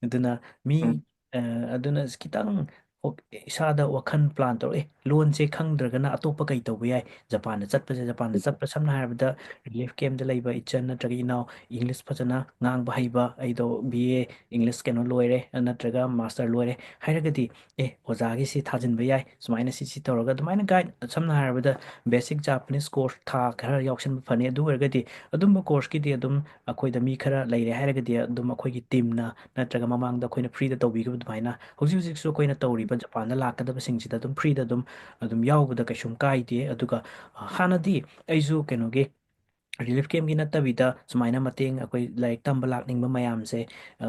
ꯑꯗꯨꯅ ꯃꯤ, ꯎꯝ꯫ ꯑ, ꯑꯗꯨꯅ ꯈꯤꯇꯪ ꯋꯥꯛ-, ꯏꯁꯥꯗ ꯋꯥꯈꯜ ꯄ꯭ꯂꯥꯟ ꯇꯧꯔꯛꯑꯦ, ꯂꯣꯟꯁꯦ ꯈꯪꯗ꯭ꯔꯒꯅ ꯑꯇꯣꯞꯄ ꯀꯩ ꯇꯧꯕ ꯌꯥꯏ? ꯖꯄꯥꯟꯗ ꯆꯠꯄꯁꯦ, ꯖꯄꯥꯟꯗ ꯆꯠꯄ, ꯁꯝꯅ ꯍꯥꯏꯔꯕꯗ, ꯔꯤꯂꯤꯐ ꯀꯦꯝꯞꯇ ꯂꯩꯕ ꯏꯆꯟ ꯅꯠꯇ꯭ꯔꯒ ꯏꯅꯥꯎ, ꯏꯪꯂꯤꯁ ꯐꯖꯅ ꯉꯥꯡꯕ ꯍꯩꯕ, ꯑꯩꯗꯣ ꯕꯤ ꯑꯦ ꯏꯪꯂꯤꯁ ꯀꯩꯅꯣ ꯂꯣꯏꯔꯦ, ꯅꯠꯇ꯭ꯔꯒ ꯃꯥꯁꯇꯔ ꯂꯣꯏꯔꯦ ꯍꯥꯏꯔꯒꯗꯤ, "ꯑꯦ, ꯑꯣꯖꯥꯒꯤ ꯁꯤ ꯊꯥꯖꯤꯟꯕ ꯌꯥꯏ, ꯁꯨꯃꯥꯏꯅ ꯁꯤ, ꯁꯤ ꯇꯧꯔꯒ", ꯑꯗꯨꯃꯥꯏꯅ ꯒꯥꯏꯗ, ꯁꯝꯅ ꯍꯥꯏꯔꯕꯗ, ꯕꯦꯁꯤꯛ ꯖꯄꯥꯅꯤꯁ ꯀꯣꯔꯁ ꯊꯥ ꯈꯔ ꯌꯥꯎꯁꯟꯕ ꯐꯅꯤ꯫ ꯑꯗꯨ ꯑꯣꯏꯔꯒꯗꯤ ꯑꯗꯨꯝꯕ ꯀꯣꯔꯁꯀꯤꯗꯤ ꯑꯗꯨꯝ ꯑꯩꯈꯣꯏꯗ ꯃꯤ ꯈꯔ ꯂꯩꯔꯦ ꯍꯥꯏꯔꯒꯗꯤ ꯑꯗꯨꯝ ꯑꯩꯈꯣꯏꯒꯤ ꯇꯤꯝꯅ ꯅꯠꯇ꯭ꯔꯒ ꯃꯃꯥꯡꯗ ꯑꯩꯈꯣꯏꯅ ꯐ꯭ꯔꯤꯗ ꯇꯧꯕꯤꯈꯤꯕ ꯑꯗꯨꯃꯥꯏꯅ ꯍꯧꯖꯤꯛ ꯍꯧꯖꯤꯛꯁꯨ ꯑꯩꯈꯣꯏꯅ ꯇꯧꯔꯤꯕ ꯖꯄꯥꯟꯗ ꯂꯥꯛꯀꯗꯕꯁꯤꯡꯁꯤꯗ ꯑꯗꯨꯝ ꯐ꯭ꯔꯤꯗ ꯑꯗꯨꯝ, ꯑꯗꯨꯝ ꯌꯥꯎꯕꯗ ꯀꯩꯁꯨꯝ ꯀꯥꯏꯗꯦ꯫ ꯑꯗꯨꯒ, ꯑ, ꯍꯥꯟꯅꯗꯤ ꯑꯩꯁꯨ ꯀꯩꯅꯣꯒꯤ ꯔꯤꯂꯤꯐ ꯀꯦꯝꯞꯀꯤ ꯅꯠꯇꯕꯤꯗ ꯁꯨꯃꯥꯏꯅ ꯃꯇꯦꯡ, ꯑꯩꯈꯣꯏ ꯂꯥꯏꯔꯤꯛ ꯇꯝꯕ ꯂꯥꯛꯅꯤꯡꯕ ꯃꯌꯥꯝꯁꯦ, ꯑ,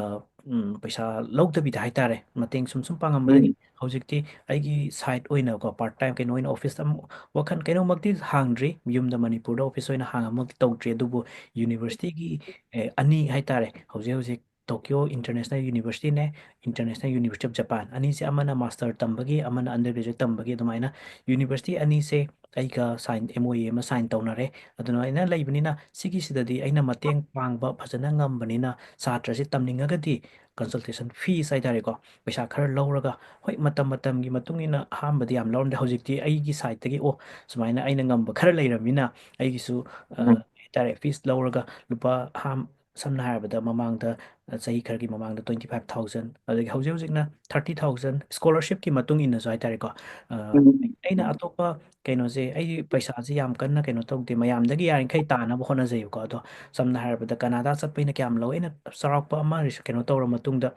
ꯎꯝ, ꯄꯩꯁꯥ ꯂꯧꯗꯕꯤꯗ ꯍꯥꯏꯇꯥꯔꯦ, ꯃꯇꯦꯡ ꯁꯨꯝ ꯁꯨꯝ ꯄꯥꯡꯉꯝꯕꯗꯒꯤ ꯎꯝ꯫ ꯍꯧꯖꯤꯛꯇꯤ ꯑꯩꯒꯤ ꯁꯥꯏꯠ ꯑꯣꯏꯅꯀꯣ, ꯄꯥꯔꯠ ꯇꯥꯏꯝ ꯀꯩꯅꯣ ꯑꯣꯏꯅ ꯑꯣꯐꯤꯁ ꯑꯃ, ꯋꯥꯈꯜ ꯀꯩꯅꯣꯃꯛꯇꯤ ꯍꯥꯡꯗ꯭ꯔꯤ, ꯌꯨꯝꯗ ꯃꯅꯤꯄꯨꯔꯗ ꯑꯣꯐꯤꯁ ꯑꯣꯏꯅ ꯍꯥꯡꯉꯃꯛꯇꯤ ꯇꯧꯗ꯭ꯔꯤ, ꯑꯗꯨꯕꯨ ꯌꯨꯅꯤꯚꯔꯁꯤꯇꯤꯒꯤ, ꯑꯦ, ꯑꯅꯤ ꯍꯥꯏꯇꯥꯔꯦ, ꯍꯧꯖꯤꯛ ꯍꯧꯖꯤꯛ ꯇꯣꯀꯤꯌꯣ ꯏꯟꯇꯔꯅꯦꯁꯅꯦꯜ ꯌꯨꯅꯤꯚꯔꯁꯤꯇꯤꯅꯦ, ꯏꯟꯇꯔꯅꯦꯁꯅꯦꯜ ꯌꯨꯅꯤꯚꯔꯁꯤꯇꯤ ꯑꯣꯐ ꯖꯄꯥꯟ, ꯑꯅꯤꯁꯦ ꯑꯃꯅ ꯃꯥꯁꯇꯔ ꯇꯝꯕꯒꯤ, ꯑꯃꯅ ꯑꯟꯗꯔ ꯒ꯭ꯔꯦꯖꯨꯋꯦꯠ ꯇꯝꯕꯒꯤ, ꯑꯗꯨꯃꯥꯏꯅ ꯌꯨꯅꯤꯚꯔꯁꯤꯇꯤ ꯑꯅꯤꯁꯦ ꯑꯩꯒ ꯁꯥꯏꯟ ꯑꯦꯝ ꯑꯣ ꯑꯦ ꯑꯃ ꯁꯥꯏꯟ ꯇꯧꯅꯔꯦ꯫ ꯑꯗꯨꯃꯥꯏꯅ ꯂꯩꯕꯅꯤꯅ ꯁꯤꯒꯤꯁꯤꯗꯗꯤ ꯑꯩꯅ ꯃꯇꯦꯡ ꯄꯥꯡꯕ ꯐꯖꯅ ꯉꯝꯕꯅꯤꯅ ꯁꯥꯇ꯭ꯔꯁꯦ ꯇꯝꯅꯤꯡꯉꯒꯗꯤ consultation fees ꯍꯥꯏ ꯇꯥꯔꯦꯀꯣ, ꯄꯩꯁꯥ ꯈꯔ ꯂꯧꯔꯒ, ꯍꯣꯏ, ꯃꯇꯝ ꯃꯇꯝꯒꯤ ꯃꯇꯨꯡ ꯏꯟꯅ ꯑꯍꯥꯟꯕꯗꯤ ꯌꯥꯝ ꯂꯧꯔꯝꯗꯦ꯫ ꯍꯧꯖꯤꯛꯇꯤ ꯑꯩꯒꯤ ꯁꯥꯏꯠꯇꯒꯤ, ꯑꯣ, ꯁꯨꯃꯥꯏꯅ ꯑꯩꯅ ꯉꯝꯕ ꯈꯔ ꯂꯩꯔꯕꯅꯤꯅ ꯑꯩꯒꯤꯁꯨ, ꯑ, ꯎꯝ꯫ ꯍꯥꯏ ꯇꯥꯔꯦ, fees ꯂꯧꯔꯒ ꯂꯨꯄꯥ ꯑꯍꯥꯟ-, ꯁꯝꯅ ꯍꯥꯏꯔꯕꯗ ꯃꯃꯥꯡꯗ, ꯑ, ꯆꯍꯤ ꯈꯔꯒꯤ ꯃꯃꯥꯡꯗ twenty five thousand, ꯑꯗꯒꯤ ꯍꯧꯖꯤꯛ ꯍꯧꯖꯤꯛꯅ thirty thousand, scholarship ꯀꯤ ꯃꯇꯨꯡ ꯏꯟꯅꯁꯨ ꯍꯥꯏ ꯇꯥꯔꯦꯀꯣ꯫ ꯑ, ꯎꯝ꯫ ꯑꯩꯅ ꯑꯇꯣꯞꯄ ꯀꯩꯅꯣꯁꯦ, ꯑꯩ ꯄꯩꯁꯥꯁꯦ ꯌꯥꯝ ꯀꯟꯅ ꯀꯩꯅꯣ ꯇꯧꯗꯦ, ꯃꯌꯥꯝꯗꯒꯤ ꯌꯥꯔꯤꯈꯩ ꯇꯥꯅꯕ ꯍꯣꯠꯅꯖꯩꯕꯀꯣ꯫ ꯑꯗꯣ ꯁꯝꯅ ꯍꯥꯏꯔꯕꯗ ꯀꯅꯥꯗꯥ ꯆꯠꯄꯩꯅ ꯀꯌꯥꯝ ꯂꯧꯋꯦ? ꯑꯩꯅ ꯆꯥꯎꯔꯥꯛꯄ ꯑꯃ ꯔꯤꯁ-, ꯀꯩꯅꯣ ꯇꯧꯔ ꯃꯇꯨꯡꯗ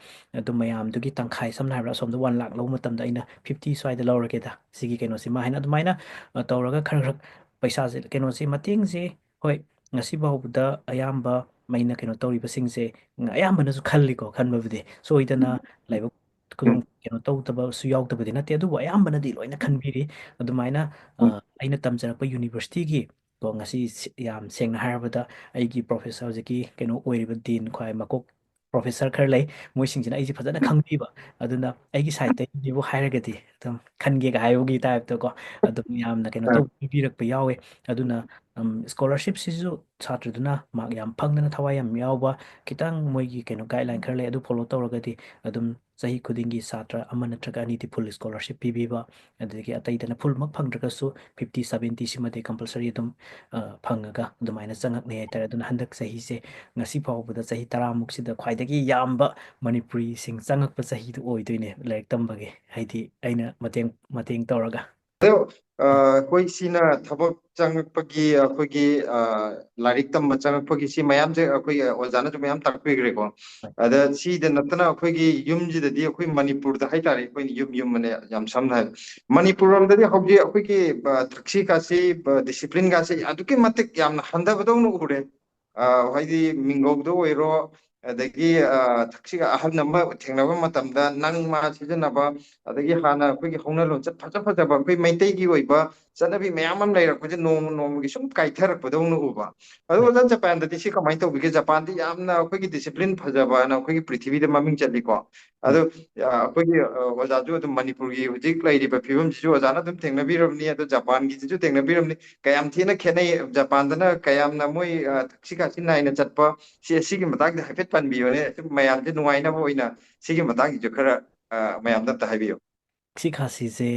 ꯑꯗꯨꯝ ꯃꯌꯥꯝꯗꯨꯒꯤ ꯇꯪꯈꯥꯏ, ꯁꯝꯅ ꯍꯥꯏꯔꯕꯗ ꯑꯁꯣꯝꯗ one lakh ꯂꯧꯕ ꯃꯇꯝꯗ ꯑꯩꯅ fifty ꯁ꯭ꯋꯥꯏꯗ ꯂꯧꯔꯒꯦꯗ ꯁꯤꯒꯤ ꯀꯩꯅꯣꯁꯤꯃ ꯍꯥꯏꯅ ꯑꯗꯨꯃꯥꯏꯅ, ꯑ, ꯇꯧꯔꯒ ꯈꯔ ꯈꯔ ꯄꯩꯁꯥꯁꯦ, ꯀꯩꯅꯣꯁꯦ, ꯃꯇꯦꯡꯁꯦ, ꯍꯣꯏ, ꯉꯁꯤ ꯐꯥꯎꯕꯗ ꯑꯌꯥꯝꯕ ꯑꯩꯅ ꯀꯩꯅꯣ ꯇꯧꯔꯤꯕꯁꯤꯡꯁꯦ, ꯎꯝ, ꯑꯌꯥꯝꯕꯅꯁꯨ ꯈꯜꯂꯤꯀꯣ, ꯈꯟꯕꯕꯨꯗꯤ ꯁꯣꯏꯗꯅ ꯎꯝ꯫ ꯂꯥꯏꯕꯛ ꯈꯨꯗꯣꯡ ꯎꯝ꯫ ꯀꯩꯅꯣ ꯇꯧꯗꯕꯁꯨ ꯌꯥꯎꯗꯕꯗꯤ ꯅꯠꯇꯦ, ꯑꯗꯨꯕꯨ ꯑꯌꯥꯝꯕꯅꯗꯤ ꯂꯣꯏꯅ ꯈꯟꯕꯤꯔꯤ꯫ ꯑꯗꯨꯃꯥꯏꯅ, ꯎꯝ꯫ ꯑ, ꯑꯩꯅ ꯇꯝꯖꯔꯛꯄ university ꯒꯤ, ꯀꯣ, ꯉꯁꯤ ꯁꯤ-, ꯌꯥꯝ ꯁꯦꯡꯅ ꯍꯥꯏꯔꯕꯗ ꯑꯩꯒꯤ professor, ꯍꯧꯖꯤꯛꯀꯤ ꯀꯩꯅꯣ ꯑꯣꯏꯔꯤꯕ dean, ꯈ꯭ꯋꯥꯏ ꯃꯀꯣꯛ professor ꯈꯔ ꯂꯩ, ꯃꯣꯏꯁꯤꯡꯁꯤꯅ ꯑꯩꯁꯦ ꯐꯖꯅ ꯎꯝ꯫ ꯈꯪꯕꯤꯕ꯫ ꯑꯗꯨꯅ ꯑꯩꯒꯤ side ꯇꯒꯤꯕꯨ ꯍꯥꯏꯔꯒꯗꯤ ꯑꯗꯨꯝ ꯈꯟꯒꯦꯒ ꯍꯥꯏꯕꯒꯤ type ꯇ ꯀꯣ, ꯑꯗꯨꯝ ꯌꯥꯝꯅ ꯀꯩꯅꯣ ꯑꯥ꯫ ꯇꯧꯕ, ꯄꯤꯕꯤꯔꯛꯄ ꯌꯥꯎꯋꯦ꯫ ꯑꯗꯨꯅ, ꯎꯝ, scholarship ꯁꯤꯁꯨ ꯁꯥꯇ꯭ꯔꯗꯨꯅ mark ꯌꯥꯝ ꯐꯪꯗꯅ ꯊꯋꯥꯏ ꯌꯥꯝ ꯌꯥꯎꯕ, ꯈꯤꯇꯪ ꯃꯣꯏꯒꯤ ꯀꯩꯅꯣ guideline ꯈꯔ ꯂꯩ, ꯑꯗꯨ follow ꯇꯧꯔꯒꯗꯤ ꯑꯗꯨꯝ ꯆꯍꯤ ꯈꯨꯗꯤꯡꯒꯤ ꯁꯥꯇ꯭ꯔ ꯑꯃ ꯅꯠꯇ꯭ꯔꯒ ꯑꯅꯤꯗꯤ full scholarship ꯄꯤꯕꯤꯕ, ꯑꯗꯨꯗꯒꯤ ꯑꯇꯩꯗꯅ full ꯃꯛ ꯐꯪꯗ꯭ꯔꯒꯁꯨ fifty seventy ꯁꯤꯃꯗꯤ compulsory ꯑꯗꯨꯝ, ꯑ, ꯐꯪꯉꯒ ꯑꯗꯨꯃꯥꯏꯅ ꯆꯪꯉꯛꯅꯩ ꯍꯥꯏꯇꯥꯔꯦ꯫ ꯑꯗꯨꯅ ꯍꯟꯗꯛ ꯆꯍꯤꯁꯦ, ꯉꯁꯤ ꯐꯥꯎꯕꯗ ꯆꯍꯤ ꯇꯔꯥꯃꯨꯛꯁꯤꯗ ꯈ꯭ꯋꯥꯏꯗꯒꯤ ꯌꯥꯝꯕ ꯃꯅꯤꯄꯨꯔꯤꯁꯤꯡ ꯆꯪꯉꯛꯄ ꯆꯍꯤꯗꯨ ꯑꯣꯏꯗꯣꯏꯅꯦ ꯂꯥꯏꯔꯤꯛ ꯇꯝꯕꯒꯤ, ꯍꯥꯏꯗꯤ ꯑꯩꯅ ꯃꯇꯦꯡ, ꯃꯇꯦꯡ ꯇꯧꯔꯒ꯫ ꯑꯗꯣ, ꯑ, ꯑꯩꯈꯣꯏ ꯁꯤꯅ ꯊꯕꯛ ꯆꯪꯉꯛꯄꯒꯤ, ꯑꯩꯈꯣꯏꯒꯤ, ꯑ, ꯂꯥꯏꯔꯤꯛ ꯇꯝꯕ ꯆꯪꯉꯛꯄꯒꯤ ꯁꯤ ꯃꯌꯥꯝꯁꯦ ꯑꯩꯈꯣꯏ, ꯑ, ꯑꯣꯖꯥꯅꯁꯨ ꯃꯌꯥꯝ ꯇꯥꯛꯄꯤꯈ꯭ꯔꯦꯀꯣ꯫ ꯍꯣꯏ꯫ ꯑꯗ ꯁꯤꯗ ꯅꯠꯇꯅ ꯑꯩꯈꯣꯏꯒꯤ ꯌꯨꯝꯁꯤꯗꯗꯤ, ꯑꯩꯈꯣꯏ ꯃꯅꯤꯄꯨꯔꯗ ꯍꯥꯏꯇꯥꯔꯦ, ꯑꯩꯈꯣꯏꯅ ꯌꯨꯝ, ꯌꯨꯝ ꯑꯅ ꯌꯥꯝ ꯁꯝꯅ ꯍꯥꯏ, ꯃꯅꯤꯄꯨꯔ ꯂꯣꯝꯗꯗꯤ ꯍꯧꯖꯤꯛ ꯑꯩꯈꯣꯏꯒꯤ, ꯑ, ꯊꯛꯁꯤ ꯈꯥꯁꯤ, ꯑ, discipline ꯒꯥꯁꯦ ꯑꯗꯨꯛꯀꯤ ꯃꯇꯤꯛ ꯌꯥꯝꯅ ꯍꯟꯊꯕꯗꯧꯅ ꯎꯔꯦ꯫ ꯑ, ꯍꯥꯏꯗꯤ ꯃꯤꯡꯒꯧꯗ ꯑꯣꯏꯔꯣ, ꯑꯗꯒꯤ, ꯑ, ꯊꯛꯁꯤꯒ ꯑꯍꯜ ꯑꯃ ꯊꯦꯡꯅꯕ ꯃꯇꯝꯗ ꯅꯪ ꯃꯥ ꯁꯤꯖꯤꯟꯅꯕ, ꯑꯗꯒꯤ ꯍꯥꯟꯅ ꯑꯩꯈꯣꯏꯒꯤ ꯍꯧꯅ ꯂꯣꯟꯆꯠ ꯐꯖ ꯐꯖꯕ ꯑꯩꯈꯣꯏ ꯃꯩꯇꯩꯒꯤ ꯑꯣꯏꯕ ꯆꯠꯅꯕꯤ ꯃꯌꯥꯝ ꯑꯃ ꯂꯩꯔꯛꯄꯁꯦ ꯅꯣꯡꯃ ꯅꯣꯡꯃꯒꯤ ꯁꯨꯝ ꯀꯥꯏꯊꯔꯛꯄꯗꯧꯅ ꯎꯕ꯫ ꯑꯗꯣ ꯍꯣꯏ꯫ ꯑꯣꯖꯥ, ꯖꯄꯥꯟꯗꯗꯤ ꯁꯤ ꯀꯃꯥꯏꯅ ꯇꯧꯕꯤꯒꯦ? ꯖꯄꯥꯟꯗꯤ ꯌꯥꯝꯅ ꯑꯩꯈꯣꯏꯒꯤ ꯗꯤꯁꯤꯄ꯭ꯂꯤꯟ ꯐꯖꯕꯅ ꯑꯩꯈꯣꯏꯒꯤ ꯄ꯭ꯔꯤꯊꯤꯕꯤꯗ ꯃꯃꯤꯡ ꯆꯠꯂꯤꯀꯣ꯫ ꯑꯗꯣ, ꯎꯝ꯫ ꯑ, ꯑꯩꯈꯣꯏꯒꯤ, ꯑ, ꯑꯣꯖꯥꯁꯨ ꯑꯗꯨꯝ ꯃꯅꯤꯄꯨꯔꯒꯤ ꯍꯧꯖꯤꯛ ꯂꯩꯔꯤꯕ ꯐꯤꯕꯝꯁꯤꯁꯨ ꯑꯣꯖꯥꯅ ꯑꯗꯨꯝ ꯊꯦꯡꯅꯕꯤꯔꯝꯅꯤ, ꯑꯗꯣ ꯖꯄꯥꯟꯒꯤꯁꯤꯁꯨ ꯊꯦꯡꯅꯕꯤꯔꯝꯅꯤ꯫ ꯀꯌꯥꯝ ꯊꯤꯅ ꯈꯦꯠꯅꯩ? ꯖꯄꯥꯟꯗꯅ ꯀꯌꯥꯝꯅ ꯃꯣꯏ, ꯑ, ꯊꯛꯁꯤ ꯈꯥꯁꯤ ꯅꯥꯏꯅ ꯆꯠꯄ, ꯁꯤ, ꯁꯤꯒꯤ ꯃꯇꯥꯡꯗ ꯍꯥꯏꯐꯦꯠ ꯄꯟꯕꯤꯌꯨꯅꯦ꯫ ꯁꯨꯝ ꯃꯌꯥꯝꯁꯦ ꯅꯨꯡꯉꯥꯏꯅꯕ ꯑꯣꯏꯅ ꯁꯤꯒꯤ ꯃꯇꯥꯡꯁꯤꯁꯨ ꯈꯔ, ꯑ, ꯃꯌꯥꯝꯗ ꯑꯝꯇ ꯍꯥꯏꯕꯤꯌꯨ꯫ ꯊꯛꯁꯤ ꯈꯥꯁꯤꯁꯦ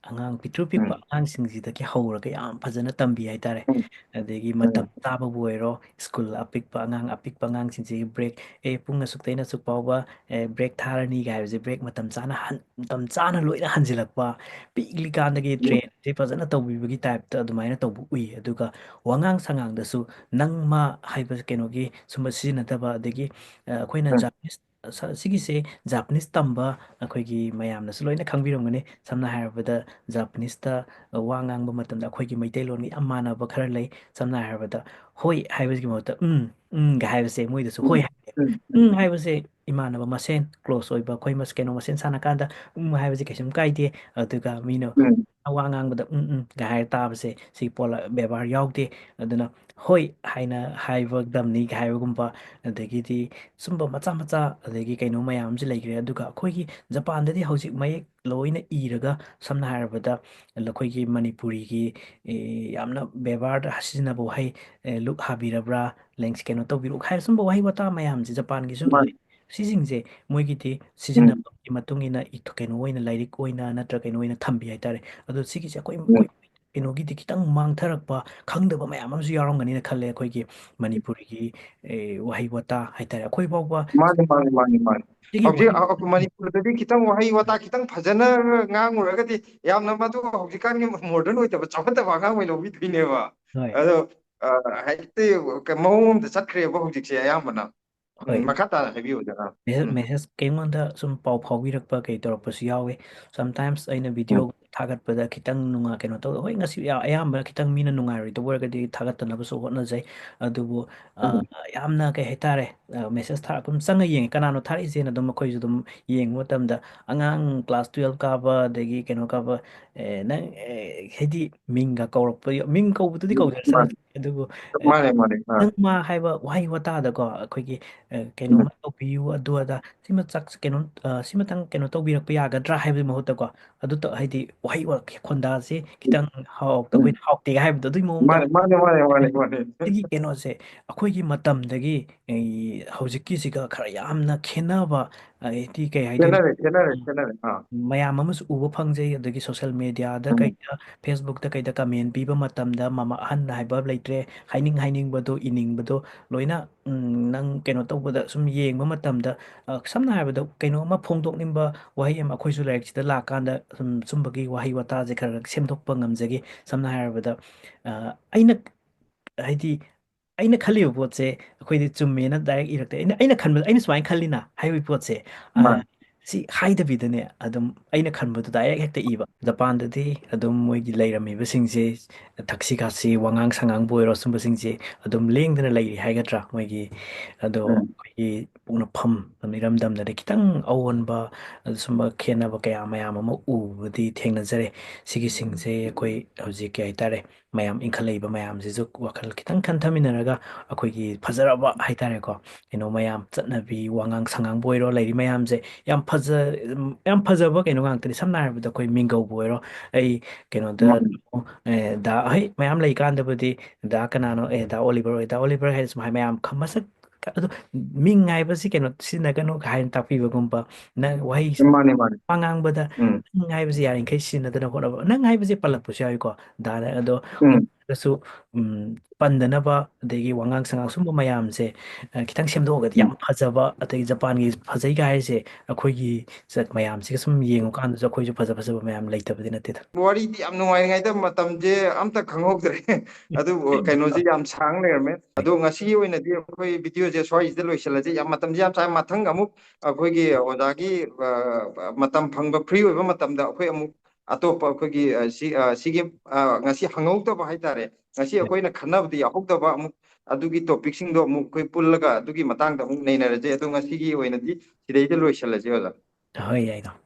ꯑꯉꯥꯡ ꯄꯤꯛꯇ꯭ꯔꯨ ꯄꯤꯛꯄ ꯎꯝ꯫ ꯑꯉꯥꯡꯁꯤꯡꯁꯤꯗꯒꯤ ꯍꯧꯔꯒ ꯌꯥꯝ ꯐꯖꯅ ꯇꯝꯕꯤ ꯍꯥꯏꯇꯥꯔꯦ꯫ ꯎꯝ꯫ ꯑꯗꯒꯤ ꯎꯝ꯫ ꯃꯇꯝ ꯆꯥꯕꯕꯨ ꯑꯣꯏꯔꯣ, ꯁ꯭ꯀꯨꯜ ꯑꯄꯤꯛꯄ ꯑꯉꯥꯡ, ꯑꯄꯤꯛꯄ ꯑꯉꯥꯡꯁꯤꯡꯁꯤꯒꯤ ꯕ꯭ꯔꯦꯛ, "ꯑꯦ, ꯄꯨꯡ ꯑꯁꯨꯛꯇꯩꯅ ꯑꯁꯨꯛ ꯐꯥꯎꯕ, ꯑꯦ, ꯕ꯭ꯔꯦꯛ ꯊꯥꯔꯅꯤ" ꯀꯥꯏ ꯍꯥꯏꯕꯁꯦ, ꯕ꯭ꯔꯦꯛ ꯃꯇꯝ ꯆꯥꯅ ꯍꯟ-, ꯃꯇꯝ ꯆꯥꯅ ꯂꯣꯏꯅ ꯍꯟꯖꯤꯜꯂꯛꯄ, ꯄꯤꯛꯂꯤꯀꯥꯟꯗꯒꯤ ꯎꯝ꯫ ꯇ꯭ꯔꯦꯟꯁꯦ ꯐꯖꯅ ꯇꯧꯕꯤꯕꯒꯤ ꯇꯥꯏꯞꯇ ꯑꯗꯨꯃꯥꯏꯅ ꯇꯧꯕ ꯎꯏ꯫ ꯑꯗꯨꯒ ꯋꯥꯉꯥꯡ ꯁꯉꯥꯡꯗꯁꯨ "ꯅꯪ ꯃꯥ" ꯍꯥꯏꯕ ꯀꯩꯅꯣꯒꯤ ꯁꯨꯝꯕ ꯁꯤꯖꯤꯟꯅꯗꯕ, ꯑꯗꯒꯤ, ꯑ, ꯑꯩꯈꯣꯏꯅ ꯎꯝ꯫ ꯖꯥꯄꯅꯤꯁ, ꯁ-, ꯁꯤꯒꯤꯁꯦ ꯖꯥꯄꯅꯤꯁ ꯇꯝꯕ ꯑꯩꯈꯣꯏꯒꯤ ꯃꯌꯥꯝꯅꯁꯨ ꯂꯣꯏꯅ ꯈꯪꯕꯤꯔꯝꯒꯅꯤ꯫ ꯁꯝꯅ ꯍꯥꯏꯔꯕꯗ, ꯖꯥꯄꯅꯤꯁꯇ, ꯑ, ꯋꯥ ꯉꯥꯡꯕ ꯃꯇꯝꯗ ꯑꯩꯈꯣꯏꯒꯤ ꯃꯩꯇꯩꯂꯣꯟꯒ ꯌꯥꯝ ꯃꯥꯟꯅꯕ ꯈꯔ ꯂꯩ꯫ ꯁꯝꯅ ꯍꯥꯏꯔꯕꯗ, "ꯍꯣꯏ" ꯍꯥꯏꯕꯁꯤꯒꯤ ꯃꯍꯨꯠꯇ "ꯎꯝ, ꯎꯝ"ꯒ ꯍꯥꯏꯕꯁꯦ ꯃꯣꯏꯗꯁꯨ "ꯍꯣꯏ" ꯎꯝ, ꯍꯥꯏ꯫ ꯎꯝ, "ꯎꯝ" ꯎꯝ꯫ ꯍꯥꯏꯕꯁꯦ ꯏꯃꯥꯟꯅꯕ ꯃꯁꯦꯟ, ꯀ꯭ꯂꯣꯁ ꯑꯣꯏꯕ ꯑꯩꯈꯣꯏ ꯃꯁ-, ꯀꯩꯅꯣ ꯃꯁꯦꯟ ꯁꯥꯟꯅꯀꯥꯟꯗ "ꯎꯝ" ꯍꯥꯏꯕꯁꯦ ꯀꯩꯁꯨꯝ ꯀꯥꯏꯗꯦ꯫ ꯑꯗꯨꯒ ꯃꯤꯅ ꯎꯝ꯫ ꯋꯥ ꯉꯥꯡꯕꯗ "ꯎꯝ, ꯎꯝ" ꯒ ꯍꯥꯏꯔ ꯇꯥꯕꯁꯦ, ꯁꯤ ꯄꯣꯠꯂ-, ꯕꯦꯕꯥꯔ ꯌꯥꯎꯗꯦ꯫ ꯑꯗꯨꯅ "ꯍꯣꯏ" ꯍꯥꯏꯅ ꯍꯥꯏꯕꯒꯗꯕꯅꯤꯒ ꯍꯥꯏꯕꯒꯨꯝꯕ, ꯑꯗꯒꯤꯗꯤ ꯁꯨꯝꯕ ꯃꯆꯥ ꯃꯆꯥ, ꯑꯗꯒꯤ ꯀꯩꯅꯣ ꯃꯌꯥꯝ ꯑꯃꯁꯨ ꯂꯩꯈ꯭ꯔꯦ꯫ ꯑꯗꯨꯒ ꯑꯩꯈꯣꯏꯒꯤ ꯖꯄꯥꯟꯗꯗꯤ ꯍꯧꯖꯤꯛ ꯃꯌꯦꯛ ꯂꯣꯏꯅ ꯏꯔꯒ, ꯁꯝꯅ ꯍꯥꯏꯔꯕꯗ, ꯑꯩꯈꯣꯏꯒꯤ ꯃꯅꯤꯄꯨꯔꯤꯒꯤ, ꯑꯦ, ꯌꯥꯝꯅ ꯕꯦꯕꯥꯔꯗ ꯁꯤꯖꯤꯟꯅꯕ ꯋꯥꯍꯩ, ꯑꯦ, "ꯂꯨꯛ ꯍꯥꯕꯤꯔꯕ꯭ꯔꯥ?", "ꯂꯦꯡꯁ-, ꯀꯩꯅꯣ ꯇꯧꯕꯤꯔꯛꯎ" ꯍꯥꯏꯔ ꯁꯨꯝꯕ ꯋꯥꯍꯩ ꯋꯥꯇꯥ ꯃꯌꯥꯝꯁꯦ ꯖꯄꯥꯟꯒꯤꯁꯨ ꯃꯥꯅꯤ꯫ ꯂꯩ꯫ ꯁꯤꯁꯤꯡꯁꯦ ꯃꯣꯏꯒꯤꯗꯤ ꯎꯝ꯫ ꯁꯤꯖꯤꯟꯅꯕꯒꯤ ꯃꯇꯨꯡ ꯏꯟꯅ ꯏꯊ-, ꯀꯩꯅꯣ ꯑꯣꯏꯅ, ꯂꯥꯏꯔꯤꯛ ꯑꯣꯏꯅ ꯅꯠꯇ꯭ꯔꯒ ꯀꯩꯅꯣ ꯑꯣꯏꯅ ꯊꯝꯕꯤ ꯍꯥꯏꯇꯥꯔꯦ꯫ ꯑꯗꯣ ꯁꯤꯒꯤꯁꯦ ꯑꯩꯈꯣꯏ, ꯎꯝ꯫ ꯑꯩꯈꯣꯏ ꯀꯩꯅꯣꯒꯤꯗꯤ ꯈꯤꯇꯪ ꯃꯥꯡꯊꯔꯛꯄ, ꯈꯪꯗꯕ ꯃꯌꯥꯝ ꯑꯃꯁꯨ ꯌꯥꯎꯔꯝꯒꯅꯤꯅ ꯈꯜꯂꯦ, ꯑꯩꯈꯣꯏꯒꯤ ꯃꯅꯤꯄꯨꯔꯒꯤ, ꯑꯦ, ꯋꯥꯍꯩ ꯋꯥꯇꯥ ꯍꯥꯏꯇꯥꯔꯦ꯫ ꯑꯩꯈꯣꯏ ꯐꯥꯎꯕ ꯃꯥꯅꯤ, ꯃꯥꯅꯤ, ꯃꯥꯅꯤ, ꯃꯥꯅꯤ꯫ ꯁꯤꯒꯤ ꯍꯧꯖꯤꯛ ꯃꯍꯩ ꯑ-, ꯑꯩꯈꯣꯏ ꯃꯅꯤꯄꯨꯔꯗꯗꯤ ꯈꯤꯇꯪ ꯋꯥꯍꯩ ꯋꯥꯇꯥ ꯈꯤꯇꯪ ꯐꯖꯅ ꯉꯥꯡꯉꯨꯔꯒꯗꯤ ꯌꯥꯝꯅ ꯃꯗꯨ ꯍꯧꯖꯤꯛꯀꯥꯟꯒꯤ ꯃꯣꯗꯔꯟ ꯑꯣꯏꯗꯕ, ꯆꯥꯎꯈꯠꯇꯕ ꯑꯉꯥꯡ ꯑꯣꯏꯅ ꯂꯧꯕꯤꯗꯣꯏꯅꯦꯕ꯫ ꯍꯣꯏ꯫ ꯑꯗꯣ, ꯑ, ꯍꯦꯛꯇ ꯃꯑꯣꯡ ꯑꯃꯗ ꯆꯠꯈ꯭ꯔꯦꯕ ꯍꯧꯖꯤꯛꯁꯦ ꯑꯌꯥꯝꯕꯅ꯫ ꯎꯝ, ꯍꯣꯏ꯫ ꯃꯈꯥ ꯇꯥꯅ ꯍꯥꯏꯕꯤꯌꯨ, ꯑꯣꯖꯥ꯫ ꯃꯦꯁꯦꯖ, ꯎꯝ꯫ ꯃꯦꯁꯦꯖ ꯑꯩꯉꯣꯟꯗ ꯁꯨꯝ ꯄꯥꯎ ꯐꯥꯎꯕꯤꯔꯛꯄ, ꯀꯩ ꯇꯧꯔꯛꯄꯁꯨ ꯌꯥꯎꯋꯦ꯫ Sometimes ꯑꯩꯅ ꯎꯝ꯫ ꯚꯤꯗꯤꯑꯣ ꯊꯥꯒꯠꯄꯗ ꯈꯤꯇꯪ ꯅꯨꯡꯉꯥꯏ, ꯀꯩꯅꯣ ꯇꯧ, ꯍꯣꯏ, ꯉꯁꯤ ꯑꯌꯥꯝꯕꯅ ꯈꯤꯇꯪ ꯃꯤꯅ ꯅꯨꯡꯉꯥꯏꯔꯣꯏꯗꯕ ꯑꯣꯏꯔꯒꯗꯤ ꯊꯥꯒꯠꯇꯅꯕꯁꯨ ꯍꯣꯠꯅꯖꯩ꯫ ꯑꯗꯨꯕꯨ ꯌꯥꯝꯅ, ꯀꯩ ꯍꯥꯏꯇꯥꯔꯦ, ꯃꯦꯁꯦꯖ ꯊꯥꯔꯛꯄ ꯑꯗꯨꯝ ꯆꯪꯉ ꯌꯦꯡꯉꯦ, ꯀꯅꯥꯅꯣ ꯊꯥꯔꯛꯏꯁꯦꯅ ꯑꯗꯨꯝ ꯑꯩꯈꯣꯏꯁꯨ ꯑꯗꯨꯝ ꯌꯦꯡꯕ ꯃꯇꯝꯗ, ꯑꯉꯥꯡ ꯀ꯭ꯂꯥꯁ ꯇꯨꯌꯦꯜꯞ ꯀꯥꯕ, ꯑꯗꯒꯤ ꯀꯩꯅꯣ ꯀꯥꯕ, ꯑꯦ, ꯅꯪ, ꯑꯦ, ꯍꯥꯏꯗꯤ ꯃꯤꯡꯒ ꯀꯧꯔꯛꯄ, ꯃꯤꯡ ꯀꯧꯕꯗꯨꯗꯤ ꯎꯝ, ꯀꯧꯗ꯭ꯔꯦ, ꯃꯥꯅꯦ꯫ ꯑꯗꯨꯕꯨ, ꯑꯦ, ꯃꯥꯅꯦ, ꯃꯥꯅꯦ꯫ ꯑꯥ꯫ "ꯅꯪ ꯃꯥ" ꯍꯥꯏꯕ ꯋꯥꯍꯩ ꯋꯥꯇꯥꯗꯀꯣ, ꯑꯩꯈꯣꯏꯒꯤ, ꯑꯦ, ꯎꯝ꯫ "ꯀꯩꯅꯣꯝꯃ ꯇꯧꯕꯤꯌꯨ, ꯑꯗꯨ ꯑꯗꯥ, ꯁꯤꯃ ꯆꯥꯛ-, ꯀꯩꯅꯣꯝ, ꯑ, ꯁꯤꯃꯇꯪ ꯀꯩꯅꯣ ꯇꯧꯕꯤꯔꯛꯄ ꯌꯥꯒꯗ꯭ꯔꯥ?" ꯍꯥꯏꯕꯒꯤ ꯃꯍꯨꯠꯇꯀꯣ, ꯑꯗꯨ ꯇꯧ-, ꯍꯥꯏꯗꯤ ꯋꯥꯍꯩ ꯋꯥ-, ꯈꯣꯟꯗꯥꯁꯦ ꯎꯝ꯫ ꯈꯤꯇꯪ ꯍꯥꯎꯇ-, ꯎꯝ꯫ ꯑꯩꯈꯣꯏꯅ ꯍꯥꯎꯇꯦꯒ ꯍꯥꯏꯕꯗꯣ, ꯑꯗꯨꯒꯤ ꯃꯑꯣꯡꯗ ꯃꯥꯅꯦ, ꯃꯥꯅꯦ, ꯃꯥꯅꯦ, ꯃꯥꯅꯦ, ꯃꯥꯅꯦ꯫ ꯁꯤꯒꯤ ꯀꯩꯅꯣꯁꯦ ꯑꯩꯈꯣꯏꯒꯤ ꯃꯇꯝꯗꯒꯤ, ꯑꯩ, ꯍꯧꯖꯤꯛꯀꯤꯁꯤꯒ ꯈꯔ ꯌꯥꯝꯅ ꯈꯦꯠꯅꯕ, ꯍꯥꯏꯗꯤ ꯀꯩ ꯍꯥꯏꯗꯣꯏꯅꯣ? ꯈꯦꯠꯅꯔꯦ, ꯈꯦꯠꯅꯔꯦ, ꯎꯝ꯫ ꯈꯦꯠꯅꯔꯦ꯫ ꯑꯥ꯫ ꯃꯌꯥꯝ ꯑꯃꯁꯨ ꯎꯕ ꯐꯪꯖꯩ, ꯑꯗꯒꯤ social media ꯗ ꯎꯝ꯫ ꯀꯩꯗ, Facebook ꯇ ꯀꯩꯗ comment ꯄꯤꯕ ꯃꯇꯝꯗ ꯃꯃꯥ ꯑꯍꯟ ꯍꯥꯏꯕ ꯂꯩꯇ꯭ꯔꯦ, ꯍꯥꯏꯅꯤꯡ ꯍꯥꯏꯅꯤꯡꯕꯗꯣ, ꯏꯅꯤꯡꯕꯗꯣ ꯂꯣꯏꯅ, ꯎꯝ, ꯅꯪ ꯀꯩꯅꯣ ꯇꯧꯕꯗ ꯁꯨꯝ ꯌꯦꯡꯕ ꯃꯇꯝꯗ, ꯑ, ꯁꯝꯅ ꯍꯥꯏꯔꯕꯗ ꯀꯩꯅꯣꯝꯃ ꯐꯣꯡꯗꯣꯛꯅꯤꯡꯕ ꯋꯥꯍꯩ ꯑꯃ ꯑꯩꯈꯣꯏꯁꯨ ꯂꯥꯏꯔꯤꯛꯁꯤꯗ ꯂꯥꯛꯀꯥꯟꯗ ꯁꯨꯝ ꯁꯨꯝꯕꯒꯤ ꯋꯥꯍꯩ ꯋꯥꯇꯥꯁꯦ ꯈꯔ ꯈꯔ ꯁꯦꯝꯗꯣꯛꯄ ꯉꯝꯖꯈꯤ꯫ ꯁꯝꯅ ꯍꯥꯏꯔꯕꯗ, ꯑ, ꯑꯩꯅ, ꯍꯥꯏꯗꯤ ꯑꯩꯅ ꯈꯜꯂꯤꯕ ꯄꯣꯠꯁꯦ ꯑꯩꯈꯣꯏꯗꯤ ꯆꯨꯝꯃꯦꯅ direct ꯏꯔꯛꯇꯦ꯫ ꯑꯩꯅ, ꯑꯩꯅ ꯈꯟꯕ, ꯑꯩꯅ ꯁꯨꯃꯥꯏꯅ ꯈꯜꯂꯤꯅ ꯍꯥꯏꯕꯒꯤ ꯄꯣꯠꯁꯦ, ꯑ, ꯃꯥꯅꯦ꯫ ꯁꯤ ꯍꯥꯏꯗꯕꯤꯗꯅꯦ, ꯑꯗꯨꯝ ꯑꯩꯅ ꯈꯟꯕꯗꯣ direct ꯍꯦꯛꯇ ꯏꯕ꯫ ꯖꯄꯥꯟꯗꯗꯤ ꯑꯗꯨꯝ ꯃꯣꯏꯒꯤ ꯂꯩꯔꯝꯃꯤꯕꯁꯤꯡꯁꯦ, ꯊꯛꯁꯤ ꯈꯥꯁꯤ, ꯋꯥꯉꯥꯡ ꯁꯉꯥꯡꯕꯨ ꯑꯣꯏꯔꯣ, ꯁꯨꯝꯕꯁꯤꯡꯁꯦ ꯑꯗꯨꯝ ꯂꯦꯡꯗꯅ ꯂꯩꯔꯤ ꯍꯥꯏꯒꯗ꯭ꯔꯥ? ꯃꯣꯏꯒꯤ, ꯑꯗꯣ ꯎꯝ꯫ ꯑꯩꯈꯣꯏꯒꯤ ꯄꯣꯛꯅꯐꯝ, ꯏꯔꯝꯗꯝꯗꯗꯤ ꯈꯤꯇꯪ ꯑꯑꯣꯟꯕ, ꯑꯗꯨ ꯁꯨꯝꯕ ꯈꯦꯠꯅꯕ ꯀꯌꯥ ꯃꯌꯥꯝ ꯑꯃ ꯎꯕꯗꯤ ꯊꯦꯡꯅꯖꯔꯦ꯫ ꯁꯤꯒꯤꯁꯤꯡꯁꯦ ꯑꯩꯈꯣꯏ ꯍꯧꯖꯤꯛ, ꯀꯩ ꯍꯥꯏꯇꯥꯔꯦ, ꯃꯌꯥꯝ ꯏꯟꯈꯠꯂꯛꯏꯕ ꯃꯌꯥꯝꯁꯤꯁꯨ ꯋꯥꯈꯜ ꯈꯤꯇꯪ ꯈꯟꯊꯃꯤꯟꯅꯔꯒ, ꯑꯩꯈꯣꯏꯒꯤ ꯐꯖꯔꯕ ꯍꯥꯏꯇꯥꯔꯦꯀꯣ, ꯀꯩꯅꯣ ꯃꯌꯥꯝ, ꯆꯠꯅꯕꯤ, ꯋꯥꯉꯥꯡ ꯁꯉꯥꯡꯕꯨ ꯑꯣꯏꯔꯣ, ꯂꯩꯔꯤ ꯃꯌꯥꯝꯁꯦ ꯌꯥꯝ ꯐꯖ-, ꯌꯥꯝ ꯐꯖꯕ ꯀꯩꯅꯣ ꯉꯥꯛꯇꯅꯤ꯫ ꯁꯝꯅ ꯍꯥꯏꯔꯕꯗ ꯑꯩꯈꯣꯏ ꯃꯤꯡꯒꯧꯕꯨ ꯑꯣꯏꯔꯣ, ꯑꯩ ꯀꯩꯅꯣꯗ, ꯃꯥꯅꯤ꯫ ꯑꯦ, ꯗꯥ, ꯍꯣꯏ, ꯃꯌꯥꯝ ꯂꯩꯀꯥꯟꯗꯕꯨꯗꯤ ꯗꯥ ꯀꯅꯥꯅꯣ, ꯑꯦ, ꯗꯥ ꯑꯣꯂꯤꯚꯔ ꯑꯣꯏ, ꯗꯥ ꯑꯣꯂꯤꯚꯔ ꯍꯥꯏꯅ ꯁꯨꯃꯥꯏꯅ ꯃꯌꯥꯝ ꯈ-, ꯃꯁꯛ, ꯑꯗꯣ ꯃꯤꯡ ꯍꯥꯏꯕꯁꯤ ꯀꯩꯅꯣ ꯁꯤꯖꯤꯟꯅꯒꯅꯨ ꯍꯥꯏꯅ ꯇꯥꯛꯄꯤꯕꯒꯨꯝꯕ, ꯅꯪ ꯋꯥꯍꯩ ꯃꯥꯅꯤ, ꯃꯥꯅꯤ꯫ ꯋꯥ ꯉꯥꯡꯕꯗ ꯎꯝ꯫ "ꯅꯪ" ꯍꯥꯏꯕꯁꯤ ꯌꯥꯔꯤꯈꯩ ꯁꯤꯖꯤꯟꯅꯗꯅ ꯍꯣꯠꯅꯕ꯫ "ꯅꯪ" ꯍꯥꯏꯕꯁꯦ ꯄꯜꯂꯛꯄꯁꯨ ꯌꯥꯎꯏꯀꯣ, ꯗꯥꯅ꯫ ꯑꯗꯣ ꯎꯝ꯫ ꯄꯜꯂꯛꯑꯁꯨ, ꯎꯝ, ꯄꯟꯗꯅꯕ, ꯑꯗꯒꯤ ꯋꯥꯉꯥꯡ ꯁꯉꯥꯡ ꯁꯨꯝꯕ ꯃꯌꯥꯝꯁꯦ, ꯑ, ꯈꯤꯇꯪ ꯁꯦꯝꯗꯣꯛꯑꯒꯗꯤ ꯎꯝ꯫ ꯌꯥꯝ ꯐꯖꯕ, ꯑꯗꯒꯤ ꯖꯄꯥꯟꯒꯤ ꯐꯖꯩꯒ ꯍꯥꯏꯔꯤꯁꯦ ꯑꯩꯈꯣꯏꯒꯤ ꯁꯛ ꯃꯌꯥꯝꯁꯤꯒ ꯁꯨꯝ ꯌꯦꯡꯉꯨꯀꯥꯟꯗꯁꯨ ꯑꯩꯈꯣꯏꯁꯨ ꯐꯖ ꯐꯖꯕ ꯃꯌꯥꯝ ꯂꯩꯇꯕꯗꯤ ꯅꯠꯇꯦꯗ꯫ ꯋꯥꯔꯤꯗꯤ ꯌꯥꯝ ꯅꯨꯡꯉꯥꯏꯔꯤꯉꯩꯗ ꯃꯇꯝꯁꯦ ꯑꯝꯇ ꯈꯪꯍꯧꯗ꯭ꯔꯦ꯫ ꯑꯗꯨꯕꯨ ꯀꯩꯅꯣꯁꯦ ꯌꯥꯝ ꯁꯥꯡ ꯂꯩꯔꯝꯃꯦ꯫ ꯑꯗꯣ ꯉꯁꯤꯒꯤ ꯑꯣꯏꯅꯗꯤ ꯑꯩꯈꯣꯏ video ꯁꯦ ꯁ꯭ꯋꯥꯏꯁꯤꯗ ꯂꯣꯏꯁꯤꯜꯂꯁꯤ꯫ ꯌꯥꯝ, ꯃꯇꯝꯁꯦ ꯌꯥꯝ ꯁꯥꯡ, ꯃꯊꯪ ꯑꯃꯨꯛ ꯑꯩꯈꯣꯏꯒꯤ ꯑꯣꯖꯥꯒꯤ, ꯑ, ꯃꯇꯝ ꯐꯪꯕ, free ꯑꯣꯏꯕ ꯃꯇꯝꯗ ꯑꯩꯈꯣꯏ ꯑꯃꯨꯛ ꯑꯇꯣꯞꯄ ꯑꯩꯈꯣꯏꯒꯤ ꯑ, ꯁꯤ ꯑ, ꯁꯤꯒꯤ ꯑ, ꯉꯁꯤ ꯍꯪꯍꯧꯗꯕ ꯍꯥꯏꯇꯥꯔꯦ, ꯉꯁꯤ ꯑꯩꯈꯣꯏꯅ ꯈꯟꯅꯕꯗ ꯌꯥꯎꯍꯧꯗꯕ ꯑꯃꯨꯛ ꯑꯗꯨꯒꯤ ꯇꯣꯄꯤꯛꯁꯤꯡꯗꯣ ꯑꯃꯨꯛ ꯑꯩꯈꯣꯏ ꯄꯨꯜꯂꯒ ꯑꯗꯨꯒꯤ ꯃꯇꯥꯡꯗ ꯑꯃꯨꯛ ꯅꯩꯅꯔꯁꯦ꯫ ꯑꯗꯣ ꯉꯁꯤꯒꯤ ꯑꯣꯏꯅꯗꯤ ꯁꯤꯗꯩꯗ ꯂꯣꯏꯁꯜꯂꯁꯤ ꯑꯣꯖꯥ꯫ ꯍꯣꯏ, ꯌꯥꯏꯗ꯫